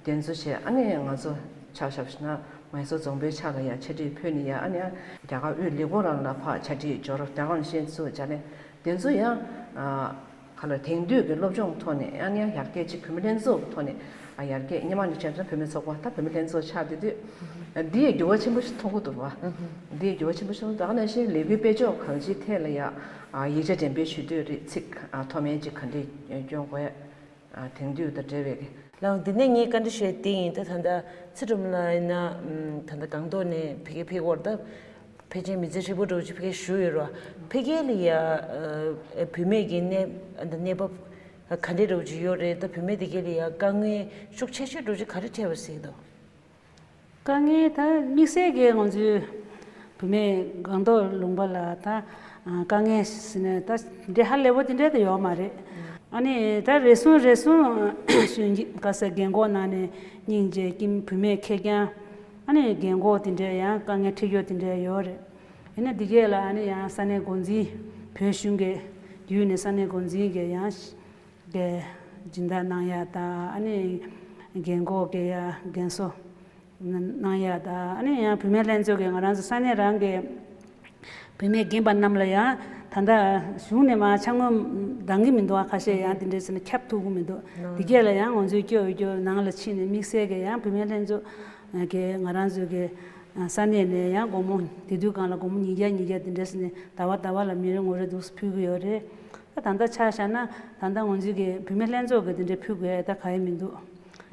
དེ་ཚོ་བྱས། ཨ་ནི་ང་ཚོ་ཆ་བཞག་ན་མའི་སོར་རྫོང་དཔོན་ཕྱག་ལ་ཡང་ཕྱག་བྲིས་ཕུལ་ནས་ཡང་ཨ་ནི་ཡང་རྒྱ་གར་དབུས་ལས་ཁུངས་རང་ལ་ཕར་ཕྱག་བྲིས་འབྱོར། དེ་ག་ནང་བཞིན་ཚུར་བྱས་ནས་དེ་ཚོ་ཡང་ག་ལ་དེང་དུས་ཀྱི་སློབ་སྦྱོང་ཐོག་ནས་ཨ་ནི་ཡང་ཡར་རྒྱས་ཅིག་བུད་མེད་ལྷན་ཚོགས་ཀྱི་ཐོག་ནས་ ཡར་རྒྱས་སྔོན་མ་ནས་བྱས་ན་བུད་མེད་ཚོགས་པ་དང་བུད་མེད་ལྷན་ཚོགས་ཆགས་བསྡད་དུས། འདི་ཡི་འགྱུར་བ་ཆེན་པོ་ཞིག་མཐོང་གི་འདུག་བ། འདི་ཡི་འགྱུར་བ་ཆེན་པོ་ཞིག་མཐོང་འདུག་ད་ག་ནང་བཞིན་ལས་འགུལ་སྤེལ་ཕྱོགས་གང་ཅིའི་ཐད་ལ་ཡང་ཡིག་ཆ་འགྲེམས་སྤེལ་ཞུ་འདོད་རེད། ཚིག་མཐོ་དམན་ཅིག་ག་འདྲས་སྐྱོན་དགོས། དེང་དུས་དང་འབྲེལ་བའི། ལགས། འདི་ནས་ངས་བཀའ་འདྲི་ཞུ་ཡ་དེ་ཡིན། ད་ད་ལྟ་ཚེ་སྒྲོལ་མ་ལགས་ཡིན་ན་ད་ལྟ་སྒང་ཏོག་ནས་ཕ་གིར་ཕེབས་ཀྱི་ཡོད་རེད། ད་ཕལ་ཆེར་མི་ཚེ་ཧྲིལ་པོ་འདྲ་བོ་ཅིག་ཕ་གིར་བཞུགས་ཡོད་རེད་བ། ཕ་གི་ལ་ཡ་བུད་མེད་ཀྱི་གནས་གནས་བབ་ག་འདྲས་འདྲ་བོ་ཅིག་ཡོད་རེད། ད་བུད་མེད་དེ་ག་ལ་ཡ་དཀའ་ངལ་ཤུགས་ཆེ་ཤོས་འདྲ་བོ་ཅིག་ག་རེ་འཕྲད་པ་ཟེར་གྱི་འདུག་དཀའ་ངལ་ད་དམིགས་བསལ་གྱི་ང་ཚོའི་བུད་མེད་སྒང་ཏོག་ལུང་པ་ལ་ད་དཀའ་ངལ་ཟེར་ནས་ད་འདྲ་ཧ་ལས་པོ་དེ་འདྲ་ད་ཡོད་མ་རེད། ཨ་ནི་ད་རེ་ཟུང་རེ་ཟུང་གཞོན་སྐྱེས་ག་ས་རྒན་འཁོགས་ནང་ནས་སྙིང་རྗེ་སྐྱིད་བུད་མེད་ཁེར་རྐྱང་། ཨ་ནི་རྒན་འཁོགས་དེ་འདྲ་ཡང་དཀའ་ངལ་འཕྲད་རྒྱུ་དེ་འདྲ་ཡོད་རེད། ཡིན་ན་འདི་གས་ལ་ཨ་ནི་ཡང་ས་གནས་འགོ་འཛིན་བོད་གཞུང་གི་བརྒྱུད་ནས་ས་གནས་འགོ་འཛིན་གྱི་ཡང་གི་སྦྱིན་བདག་གནང་ཡ་དང་། ཨ་ནི་རྒན་འཁོགས་ཀྱི་ཡ་རྒན་གསོ་གནང་ཡ་དང་། ཨ་ནི་ཡང་བུད་མེད་ལྷན་ཚོགས་ཀྱི་ང་རང་ཚོ་ས་གནས་རང་གི་བུད་མེད་རྒན་པ་རྣམས་ལ་ཡང་ད་ལྟ་གཞུང་ནས་མར་ཕྱག་དངུལ་འདང་གི་མི་འདུག་ཨ། ཁ་ཤས་ཡང་དེ་འདྲས་ཟེར་ནས་ཁྱབ་ཐུབ་ཀྱི་མི་འདུག་འདི་གས་ལ་ཡང་ང་ཚོའི་སྐྱོ་བའི་སྐྱོ་ནང་ལ་ཕྱིན་ནས་དམིགས་བསལ་གྱི་ཡང་བུད་མེད་ལྷན་ཚོགས་ཀྱི་ང་རང་ཚོའི་གི་ས་གནས་ནས་ཡང་སྒོར་མོ་དེ་དུས་སྒང་ལ་སྒོར་མོ་ཉིས་བརྒྱ་ཉིས་བརྒྱ་དེ་འདྲས་ཟེར་ནས་ཟླ་བ་ཟླ་བ་ལ་མི་རེ་ངོ་རེ་འདུག་སེ་ཕུལ་གྱི་ཡོད་རེད། ད་ད་ལྟ་ཆ་བཞག་ན་ད་ལྟ་ང་ཚོའི་གི་བུད་མེད་ལྷན་ཚོགས་ཀྱི་དེ་འདྲའི་ཕུལ་དགོས་ད་ག་ཡེ་མི་འདུག་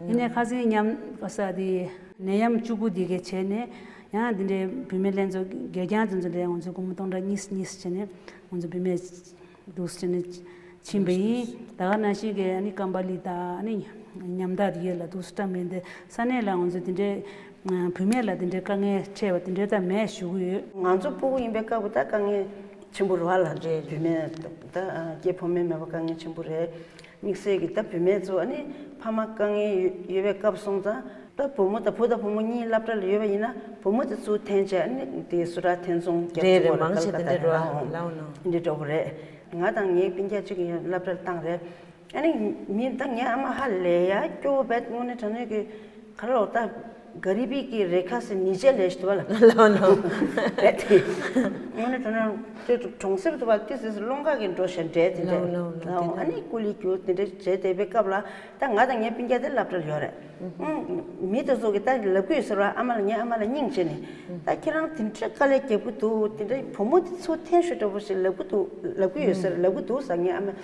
ཡིན་ནའི་ཁ་སང་མཉམ་ག་ས་དེ་ནད་ཡམས་བཅུ་དགུ་དེ་གའི་བྱས་ནས་ཡང་དེ་འདྲའི་བུད་མེད་ལྷན་ཚོགས་སྒེར་རྐྱང་དེ་ཚོ་ལ་ང་ཚོ་སྒོར་མོ་སྟོང་ཕྲག་གཉིས་གཉིས་བྱས་ནས་ང་ཚོ་བུད་མེད་འདུག་སེ་བྱས་ནས་ཕྱིན་པ་ཡིན། ད་ག་ནང་བཞིན་གི་ཨ་ནི་ཀམ་པ་ལི་དང་ཨ་ནི་ཉམ་ཐག་དེ་གའི་ལ་འདུག་སེ་བཀྲམ་མིན་ཏེ་ས་གནས་ལ་ང་ཚོ་དེ་འདྲའི་བུད་མེད་ལ་དེ་འདྲའི་དཀའ་ངལ་འཕྲད་པ་དེ་འདྲའི་ད་མེད་ཞུ་གི་ཡོད། ང་ཚོ་སྤུ་གུ་ཡིན་པའི་སྐབས་ད་དཀའ་ངལ་ཆེན་པོ་རེད་བ་ལ། རེད། བུད་མེད་ད་སྐྱེས་ཕོ་མོ་མེད་པ་དཀའ་ངལ་ཆེན་པོ་རེད། དམིགས་བསལ་གྱི་ད་བུད་མེད་ཚོ་ཨ་ནི་ཕ་མ་དཀའ་ངལ་ཡོད་ཡོད་པའི་སྐབས་སོང་ཙང་ད་བུ་མོ་དང་བུ་དང་བུ་མོ་གཉིས་སློབ་གྲྭ་ལ་ཡོད་པ་ཡིན་ན་བུ་མོ་དེ་ཚོ་འཐེན་བྱས་ཨ་ནི་དེ་སུ་ར་འཐེན་ཚོང་རྒྱབ་རེད་རེད། ཚུགས་པ་མང་ཆེ་དེ་འདྲ་རེད་བ་ལའོ་ནོ། འདི་འདྲ་བོ་རེད། ང་དང་ངའི་སྤུན་ཀྱག་གཅིག་ཡང་སློབ་གྲྭར་བཏང་རེད། ཨ་ནི་མི་ད་ངའི་ཨ་མ་ཧ་ལས་ཡ་སྐྱོ་བོ་བས་དངོས་གནས་དྲང་གནས་ཀྱི་ག་རེ་ལབ་ད་ག་རི་པི་ཀི་རེ་ཁ་སི་ནི་ཅེ་ལས་ཞུ་བ་ལ་ལའོ་ནོ། རེད་དེ། དངོས་གནས་དྲང་གནས་དེ་གྲོང་གསེབ་དུ་བ་ཏི་སི་སི་སློང་ཁ་གི་འགྲོ་ཞེས་འདྲེ་དེ་འདྲ་ལའོ་ལའོ་ལའོ། ཨ་ནི་ཀུ་ལི་རྒྱུ་དེ་འདྲ་བྱས་བསྡད་པའི་སྐབས་ལ་ད་ང་དང་ངའི་སྤུན་ཀྱག་དེ་སློབ་གྲྭར་ཡོད་རེད། མི་དེ་ཚོ་གི་ད་ལབ་གི་ཡོད་ཟེར་བ་ཨ་མ་ལ་ངའི་ཨ་མ་ལ་སྙིང་རྗེ་ནས་ད་ཁྱེད་རང་དེ་འདྲ་དཀའ་ལས་རྒྱབ་གི་འདུག་དེ་འདྲ་བུ་མོ་དེ་ཚོ་འཐེན་ཤོག་འདྲ་པོ་ཞིག་ལབ་གི་འདུག་ལབ་གི་ཡོད་ཟེར་ལབ་གི་འདུག་ཟེར་ངའི་ཨ་མ།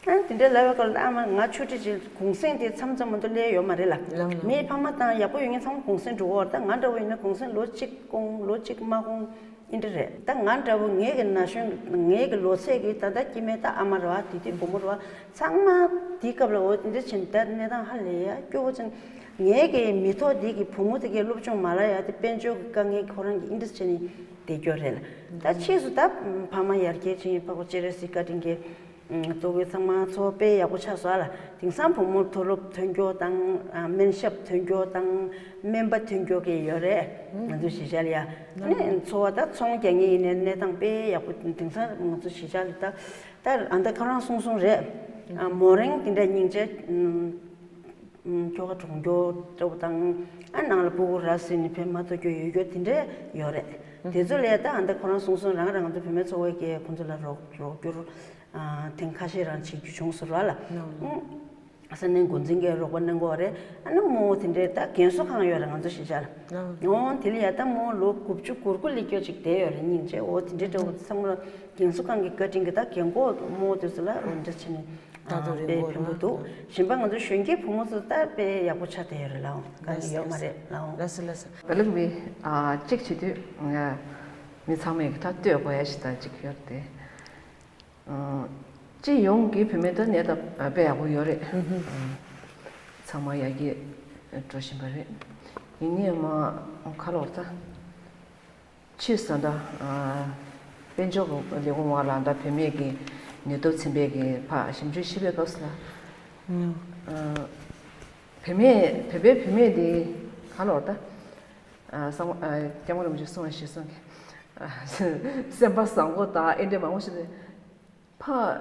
ཨ་དེ་འདྲ་ལབ་པའི་སྐབས་ལ་ཨ་མ་ང་ཆུང་དུས་ཀྱི་གུང་སེང་དེ་མཚམས་མཚམས་མ་གཏོགས་སླེབས་ཡོད་མ་རེད་ལ། ལམ་ལམ། མིའི་ཕ་མ་དང་ཡག་པོ་ཡོད་མཁན་ཚང་མ་གུང་སེང་འགྲོ་གི་ཡོད་རེད། ད་ང་འདྲ་བོ་ཡིན་ན་གུང་སེང་ལོ་གཅིག་གོང་ལོ་གཅིག་མ་གོང་ཨེ་འདྲ་རེད། ད་ང་འདྲ་བོ་ངའི་གི་ན་གཞོན་ངའི་གི་ལོ་ཚད་ཀྱི་ད་ལྟ་སྐྱེ་དམན་ད་ཨ་མ་རེད་བ་དེ་དུས་བུ་མོ་རེད་བ་ཚང་མ་དེའི་སྐབས་ལ་འོ་དེ་འདྲ་ཕྱིན་ད་གནས་སྟངས་ཧ་ལས་ཡ་སྐྱོ་བོ་ཅན་ངའི་གི་མི་ཐོག་དེ་གི་བུ་མོ་དེ་གའི་སློབ་སྦྱོང་མ་ལ་ཡ་དེ་དཔལ་འབྱོར་གི་དཀའ་ངལ་ཁོ་རང་གི་ཨེ་འདྲ་བྱས་ནས་བསྡད་རྒྱུ་རེད་ལ། ད་ཕྱིས་སུ་ད་ཕ་མ་ཡར་རྒྱས་ཕྱིན་ཡིན་ཕ་གོ་ཅེ་རེ་སི་བཀའ་དྲིན་གྱིས། གཙོ་བོ་ཚང་མ་འཚོ་བ་དཔེ་ཡག་པོ་ཆགས་སོང་ཨ་ལ། དེང་སང་བུ་མོར་མཐོ་སློབ་ཐོན་རྒྱུ་དང་། སྨན་ཞབས་ཐོན་རྒྱུ་དང་། སྨན་པ་ཐོན་རྒྱུ་གི་ཡོད་རེད། ང་ཚོ་གཞིས་ཆགས་ལ་ཡ། ཨ་ནི་འཚོ་བ་ད་ཚོང་རྒྱག་མཁན་ཡིན་ནའི་གནས་སྟངས་དཔེ་ཡག་པོ་དེང་སང་ང་ཚོ་གཞིས་ཆགས་ལ་ད། ད་ཨ་མདའ་ཁོ་རང་གསུང་གསུང་རེད། མོ་རང་དེ་འདྲ་སྙིང་རྗེ། ཁྱོ་ག་གྲོང་ཁྱེར་འདྲ་པོ་དང་། ཨ་ནང་ལ་སྤུ་གུ་ར་བཟི་ནས་ཕེབས་མ་ཐུབ་རྒྱུ་ཡོད་རྒྱུ་དེ་འདྲ་ཡོད་རེད། དེ་ཚོ་ལས་ད་ཨ་མདའ་ཁོ་རང་གསུང་གསུང་རང་རང་ཚོ་བུད་མེད་ཚོགས་པའི་གི་ཁོང་ཚོ་ལ་རོགས་རོགས་སྐྱོར། ཨ་ཐེངས་ཁ་ཤས་རང་བྱེད་རྒྱུ་བྱུང་ཟེར་བ་ལ། ཨུ། ས་གནས་འགོ་འཛིན་གྱིས་རོགས་པ་གནང་གི་ཡོད་རེད། ཨ་ནི་མོ་དེ་འདྲའི་ད་རྒན་གསོ་ཁང་ཡོད་རེད་ང་ཚོ་གཞིས་ཆགས་ལ། ཨོ་དེ་ལ་ཡ་ད་མོ་ལོ་དགུ་བཅུ་གོ་དགུ་ལས་སྐྱོ་ཅིག་བསྡད་ཡོད་རེད་སྙིང་རྗེ། འོ་དེ་འདྲའི་འདྲ་བོ་ཚང་མ་རྒན་གསོ་ཁང་གི་བཀའ་དྲིན་གྱིས་ད་རྒན་གོག་མོ་དེ་ཚོ་ལ་འོ་འདྲ་བྱས་ནས་ད་དུང་རིང་པོ་དཔེ་ཕན་པོ་འདུག་གཞན་པ་ང་ཚོ་གཞོན་སྐྱེས་བུ་མོ་ཚོ་ད་དཔེ་ཡག་པོ་ཆགས་བསྡད་ཡོད་རེད་ལགས། དཀའ་ངལ་ཡོད་མ་རེད་ལགས། ལགས་སོ་ལགས་སོ། ད་ལུགས་མི་གཅིག་བྱེད་དུས་མི་ཚང་མས་ད་ལྟོས་དགོས་ཡ་ཞིག་ད་གཅིག་ཡོད་དེ། སྤྱི་ཡོངས་ཀྱི་བུད་མེད་ད་གནས་སྟངས་དཔེ་ཡག་པོ་ཡོད་རེད། ཚང་མ་ཡར་རྒྱས་འགྲོ་བཞིན་པ་རེད། ཡིན་ནའི་མ་ཁ་ལོར་ད། ཕྱིས་སུ་ད་དཔལ་འབྱོར་ལས་ཁུངས་བ་ལ་ད་བུད་མེད་ཀྱི་ནུས་སྟོབས་ཚན་པའི་གི་ཕ་ཞིབ་འཇུག་བྱེད་པའི་སྐབས་སུ་ལ། བུད་མེད་བོད་པའི་བུད་མེད་དེ་ཁ་ལོར་ད། སྐྱབས་མགོན་རིན་པོ་ཆེས་གསུངས་པ་ཞིག་གསུངས་ཀྱི། སེམས་པ་བཟང་པོ་དང་ཨེ་འདྲ་མང་པོ་ཞིག་རེད། ཕ།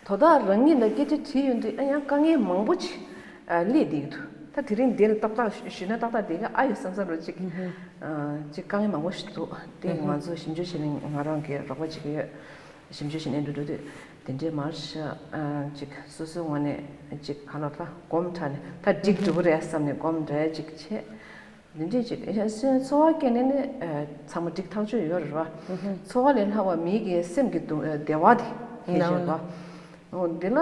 དོ་བདག་རང་ཉིད་ལ་སྐད་ཆ་དྲིས་ཡོང་དུས་ཨ་ཡང་དཀའ་ངལ་མང་པོ་ཅིག་སླེབས་བསྡད་ཀྱི་འདུག་ད་དེ་རིང་འདིར་ཏག་ཏག་ཞུས་ན་ཏག་ཏག་བསྡད་ཀྱི་ཨ་ཡོད་བསམ་བསམ་རོ་ཅིག་ཅིག་དཀའ་ངལ་མང་པོ་ཞིག་འདུག་དེ་ང་ཚོ་ཞིབ་འཇུག་བྱེད་ནས་ང་རང་གི་རོགས་པ་བྱེད་ཀྱི་ཡོད། ཞིབ་འཇུག་བྱེད་ནས་འགྲོ་འགྲོ་དུས་དེ་འདྲའི་མར་ཤ་ཅིག་སོ་སོའི་ངོས་ནས་ཅིག་ག་ལོར་ད་སྒོམ་ཁྲ་ནས་ད་འགྲིག་འགྲོ་གི་རེད་བསམ་ནས་སྒོམ་འདྲ་ཅིག་བྱས། འདི་འདྲས་ཅིག་ཚོར་བ་སྐྱེས་ནས་ནི་ཚང་མ་འགྲིག་ཐག་ཆོད་ཡོད་རེད་བ། ཚོར་བ་ལས་ལྷག་པ་མིའི་གི་སེམས་ཀྱི་སྡུག་བདེ་བ་དེ་ཁྱད་ཆོས་རེད་བ། འོ་འདི་ལ་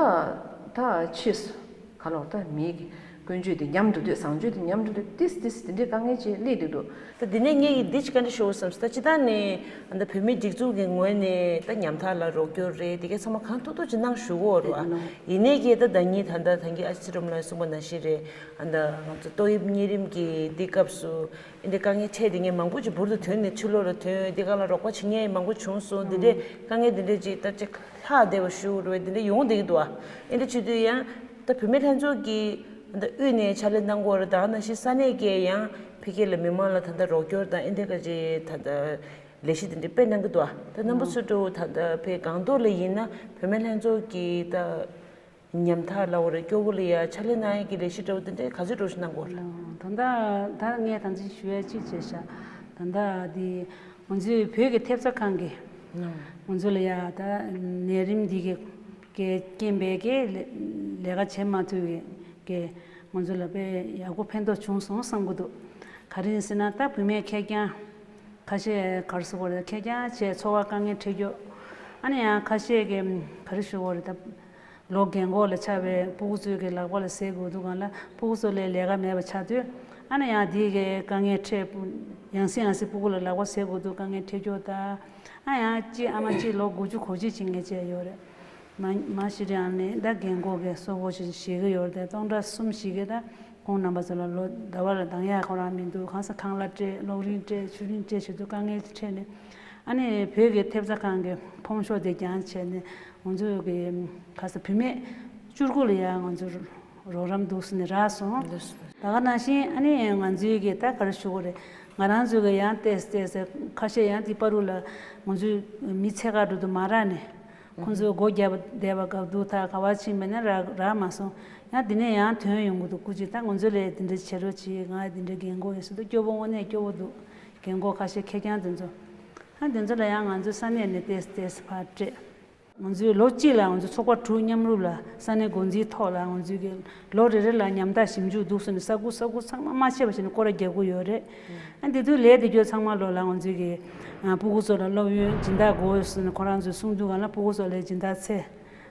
ད་ཕྱིས་སུ་ག་ལོར་ད་མིའི་གི་ཀུན་སྤྱོད་དེ་ཉམས་འགྲོ་དུས་བཟང་སྤྱོད་དེ་ཉམས་འགྲོ་དུས་ཏིས་ཏིས་དེ་འདྲའི་དཀའ་ངལ་ཅིག་སླེབས་བསྡད་འདུག་ད་འདི་ནས་ངས་ཀྱི་འདི་ཅིག་བཀའ་འདྲི་ཞུ་བསམ་སོང་། ད་སྤྱི་བཏང་ནས་ད་བོད་མིའི་སྒྲིག་འཛུགས་ཀྱི་ངོས་ནས་ད་ཉམ་ཐག་ལ་རོགས་སྐྱོར་རེད་དེ་གས་ཚང་མ་གང་ཐུབ་ཐུབ་ཅིག་གནང་ཞུ་གི་ཡོད་རེད་བ། ཡིན་ནའི་གི་ད་ཟླ་ཉིན་ད་ལྟ་ད་གིན་ཨ་ཅེ་ཚེ་རིང་ལགས་གསུངས་པ་ནང་བཞིན་རེད། ཨ་ད་ང་ཚོ་ཏོག་དབྱིབས་གཉན་རིམས་ཀྱི་འདི་སྐབས་སུ་ཨེ་འདྲ་དཀའ་ངལ་འཕྲད་དེ་ངས་མང་པོ་ཅིག་འབུར་དུ་ཐོན་ནས་ཕྱི་ལོགས་ལ་ཐོན། འདི་ག་ལ་རོགས་པ་བྱེད་མཁན་མང་པོ་བྱུང་སོང་། འདི་འདྲའི་དཀའ་ངལ་འདི་འདྲའི་ཅིག་ད་ཅིག་ལྷག་བསྡད་པ་ཞུ་རུ་འདི་འདྲ་ཡོང་བསྡད་ཀྱི་འདུག་ཨ། ཨེ་འདྲ་བྱེད་དུས་ཡང་ད་བུད་མེད་ལྷན་ཚོགས་ཀྱི་ད་དབུས་ནས་ཕྱག་ལས་གནང་གི་ཡོད་རེད། ད་ག་ནང་བཞིན་ས་གནས་ཀྱིས་ཡང་ཕ་གི་ལ་མི་མང་ལ་ད་ལྟ་རོགས་སྐྱོར་དང་ཨེ་འདྲ་ག་ཅིག་ད་ལྟ་ལས་གཞི་འདི་འདྲ་སྤེལ་གནང་གི་འདུག་ཨ། ད་རྣམ་པ་ཚོ་འདྲ་བོ་ད་ལྟ་ཕའི་སྒང་ཏོག་ལ་ཡིན་ན་བུད་མེད་ལྷན་ཚོགས་ཀྱི་ད་ཉམ་ཐག་ལབ་དགོས་རེད། སྐྱོ་བོ་ལ་ཡ་ཕྱག་ལས་གནང་ཡས་ཀྱི་ལས་གཞི་འདྲ་བོ་དེ་འདྲས་ག་ཚོད་འདྲ་བོ་ཞིག་གནང་གི་ཡོད་རེད། ད་ལྟ་ད་ངས་ད་ཅི་ཞུ་ཡ་གཅིག་བྱས་ཤག་ད་ལྟ་འདི་ང་ཚོའི་བོད་ཀྱི་ཐེབས་རྩ་ཁང་གིས་ང་ཚོ་ལ་ཡ་ད་ནད་རིམས་འདི་གི་གི་རྐྱེན་པས་ཀྱི་ལས་ལས་ཀ་བྱེད་མ་ཐུབ་ཀྱི་གི་ང་ཚོ་ལ་དཔེ་ཡག་པོ་ཕན་ཐོགས་བྱུང་སོང་བསམ་གྱི་འདུག་ག་རེ་ཡིན་ཟེར་ན་ད་བུད་མེད་ཁེར་རྐྱང་ཁ་ཤས་ག་རེ་ཟེར་དགོས་རེད། ཁེར་རྐྱང་བྱས་འཚོ་བ་དཀའ་ངལ་འཕྲད་རྒྱུ། ཨ་ནི་ཡང་ཁ་ཤས་ཀྱིས་ག་རེ་ཞུ་དགོས་རེད། ད་ལོ་རྒན་གོག་ལ་ཆགས་པའི་སྤུ་གུ་ཚོའི་གི་ལག་པ་ལ་ཟས་དགོས་འདུག་གང་ལ་སྤུ་གུ་ཚོ་ལ་ལས་ཀ་མེད་པ་ཆགས་དུས་ཨ་ནི་ཡང་དེའི་གི་དཀའ་ངལ་འཕྲད། ཡང་སེ་ཡང་སེ་སྤུ་གུ་ལ་ལག་པ་ཟས་དགོས་འདུག་དཀའ་ངལ་འཕྲད་རྒྱུ། ད་ཨ་ཡང་གཅིག་ཨ་མ་གཅིག་ལོ་དགུ་བཅུ་གོ་གཅིག་ཅིག་ངས་བྱས་ཡོད་རེད། མ་མ་གཞི་རང་ནས་ད་རྒན་གོག་གི་གསོ་བོ་ཞིག་བྱེད་ཀྱི་ཡོད་རེད། དེ་སྟོང་ཕྲག་གསུམ་ཞིག་གི་ད་ཁོང་རྣམ་པ་ཚོ་ལ་ལོ་ཟླ་བ་ལ་འདང་ཡག་ཁོ་རང་མི་འདུག་གང་ས་ཁང་གླ་སྤྲད། གློག་རིན་སྤྲད། ཆུ་རིན་སྤྲད་བྱེད་དུས་དཀའ་ངལ་འཕྲད་ནས་ཨ་ནི་བོད་ཀྱི་ཐེབས་རྩ་ཁང་གི་ཕོམ་ཤོག་དེ་རྒྱང་བྱས་ནས་ང་ཚོ་གི་ག་ས་བུད་མེད་བཅུ་དགུ་ལ་ཡང་ང་ཚོ་རོགས་རམ་འདུག་ཟེར་ནས་རག་སོང་། ད་ག་ནང་བཞིན་ཨ་ནི་ང་ཚོའི་གི་ད་ག་རེ་ཞུ་དགོས་རེད། ང་རང་ཚོ་གི་ཡང་ཏེས་ཏེས་ཁ་ཤས་ཡང་དེ་པ་རུ་ལ་ང་ཚོའི་མི་ཚད་ཁག་འགྲོ་དུ་མ་རག་ནས། ཁོང་ཚོས་སྒོ་བརྒྱབ་པ་བསྡད་པ་སྐབས་འདུག་ད་ག་བ་ཕྱིན་པ་ནས་རག་རག་མ་སོང་། ཡང་འདི་ནས་ཡང་ཐོན་ཡོང་གི་འདུག་སྐུ་མཁྱེན་ད་ང་ཚོ་ལས་འདི་འདྲ་བྱེད་རོགས་གྱིས། ང་འདི་འདྲ་རྒན་གོག་ཡིན་ཟེར་དུས་སྐྱོ་བོ་དངོས་གནས་སྐྱོ་བོ་འདུག་རྒན་གོག་ཁ་ཤས་ཁེར་རྐྱང་དེ་ཚོ། ཨ་དེ་ཚོ་ལ་ཡང་ང་ཚོས་ས་གནས་ནས་ཏེས་ཏེས་ཕར་སྤྲད། ང་ཚོས་ལོ་གཅིག་ལ་ང་ཚོ་ཚོགས་པ་དྲུག་མཉམ་རུབ་ལ་ས་གནས་འགོ་འཛིན་ཐོག་ལ་ང་ཚོས་ཀྱི་ལོ་རེ་རེ་ལ་ཉམ་ཐག་ཞིབ་འཇུག་འདུག་ཟེར་ནས་ས་ཁུག་ས་ཁུག་ཚང་མ་མ་ཆད་པ་བྱས་ནས་སྐོར་ར་རྒྱག་གི་ཡོད་རེད། ཨ་དེ་དུས་ལས་དེ་རྒྱུ་ཚང་མ་ལོ་ལ་ང་ཚོས་ཀྱི་ཨ་སྤུ་གུ་ཚོ་ལ་སློབ་ཡོན་སྦྱིན་བདག་དགོས་ཟེར་ནས་ཁོ་རང་ཚོས་གསུང་དུས་གང་ལ་སྤུ་གུ་ཚོ་ལ་སྦྱིན་བདག་ཚད།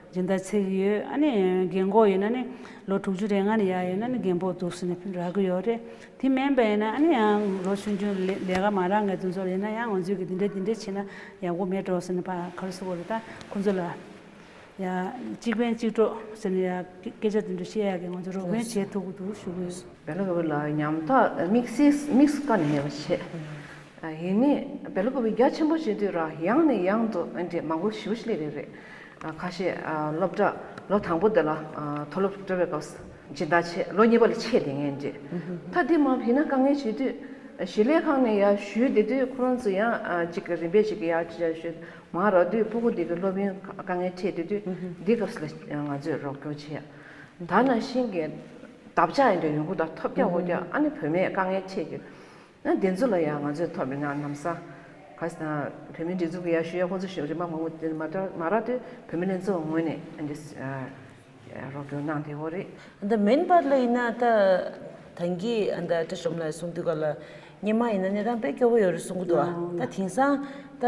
སྦྱིན་བདག་ཚད་ཀྱི་ཡོད། ཨ་ནི་རྒན་གོག་ཡིན་ན་ནི་ལོ་དྲུག་ཅུ་རེ་ལྔ་ནས་ཡར་ཡོད་ན་ནི་རྒན་པོ་འདུག་ཟེར་ནས་རག་གི་ཡོད་རེད། དེ་མིན་པ་ཡིན་ན་ཨ་ནི་ཡང་ལོ་ཆུང་ཆུང་ལས་ལས་ཀ་མ་རག་མཁན་དེ་ཚོ་ལ་ཡིན་ན་ཡང་ང་ཚོས་ཀྱི་འདི་འདྲ་འདི་འདྲ་བྱས་ན་ཡག་པོ་མེད་འགྲོ་ཟེར་ནས་ཕར་ག་རེ་ཟེར་དགོས་རེད། ད་ཁོང་ཚོ་ལ་ཡ་གཅིག་ཕན་གཅིག་གྲོགས་ཟེར་ནས་ཡ་སྐད་ཆ་དེ་འདྲ་བཤད་ཡག་གི་ང་ཚོ་རོགས་ཕན་བྱེད་ཐུབ་ཀྱི་འདུག་ཞུ་གི་ཡོད། བེ་ལ་ཀ་བི་ལ་ཉམ་ཐག་དམིགས་བསལ་དམིགས་སུ་བཀར་ནས་མེད་པ་བྱས། ཡིན་ནའི་བེ་ལ་ཀ་བི་རྒྱ་ཆེན་པོ་བྱེད་དུས་ར་ཡང་ནས་ཡང་དུ་འདྲེ་མང་པོ་ཞེ་པོ་ཞིག་སླེབས་རེད་རེད། ཁ་ཤས་སློབ་གྲྭ་ལོ་དང་པོ་དེ་ལ་མཐོ་སློབ་འགྲོ་བའི་སྐབས་སྦྱིན་བདག་ཆེ། ལོ་གཉིས་པ་ལ་ཆད་བསྡད་མཁན་འདྲེ། ད་དེ་མ་ཕི་ན་དཀའ་ངལ་བྱེད་དུས་ཞི་ལས་ཁང་ནས་ཡར་ཞུས་བསྡད་དུས་ཁོ་རང་ཚོ་ཡང་ཅིག་རིམ་པས་ཅིག་ཡར་ཅིག་ཡར་ཞུས་མ་རག་དུས་སྤུ་གུ་འདི་གི་སློབ་ཡོན་དཀའ་ངལ་འཕྲད་དེ་དུས་འདི་སྐབས་སུ་ལ་ང་ཚོས་རོགས་སྐྱོར་བྱས། ད་ནང་བཞིན་གྱི་བདག་ཅག་ཡིན་འདྲ་ཡོང་གི་ད་ཐོབ་རྒྱ་འོ་རྒྱ་ཨ་ནི་བུད་མེད་དཀའ་ངལ་འཕྲད་ཀྱི། ཨ་དེ་ཚོ་ལ་ཡང་ང་ཚོས་ཐོབ་པའི་ནང་ནམ་ས་ག་ས་བུད་མེད་སྒྲིག་འཛུགས་ཀྱི་ཡར་ཞུ་ཡ་ཁོང་ཚོ་ཞུ་རེ་མ་མང་པོ་དེ་མ་མ་རག་དུས་བུད་མེད་ལྷན་ཚོགས་ངོས་ནས་ཨ་འདི་རོགས་སྐྱོར་གནང་དེ་འོ་རེད། ད་མིན་པར་ལ་ཡིན་ན་ད་ད་གིན་ཨ་ད་བཀྲ་ཤོམ་ལགས་གསུང་དུས་ག་ལ་སྔོན་མ་ཡིན་ན་གནས་སྟངས་དཔེ་སྐྱོ་བོ་ཡོད་རེད་གསུང་གི་འདུག་ཨ་ད་དེང་སང་ད་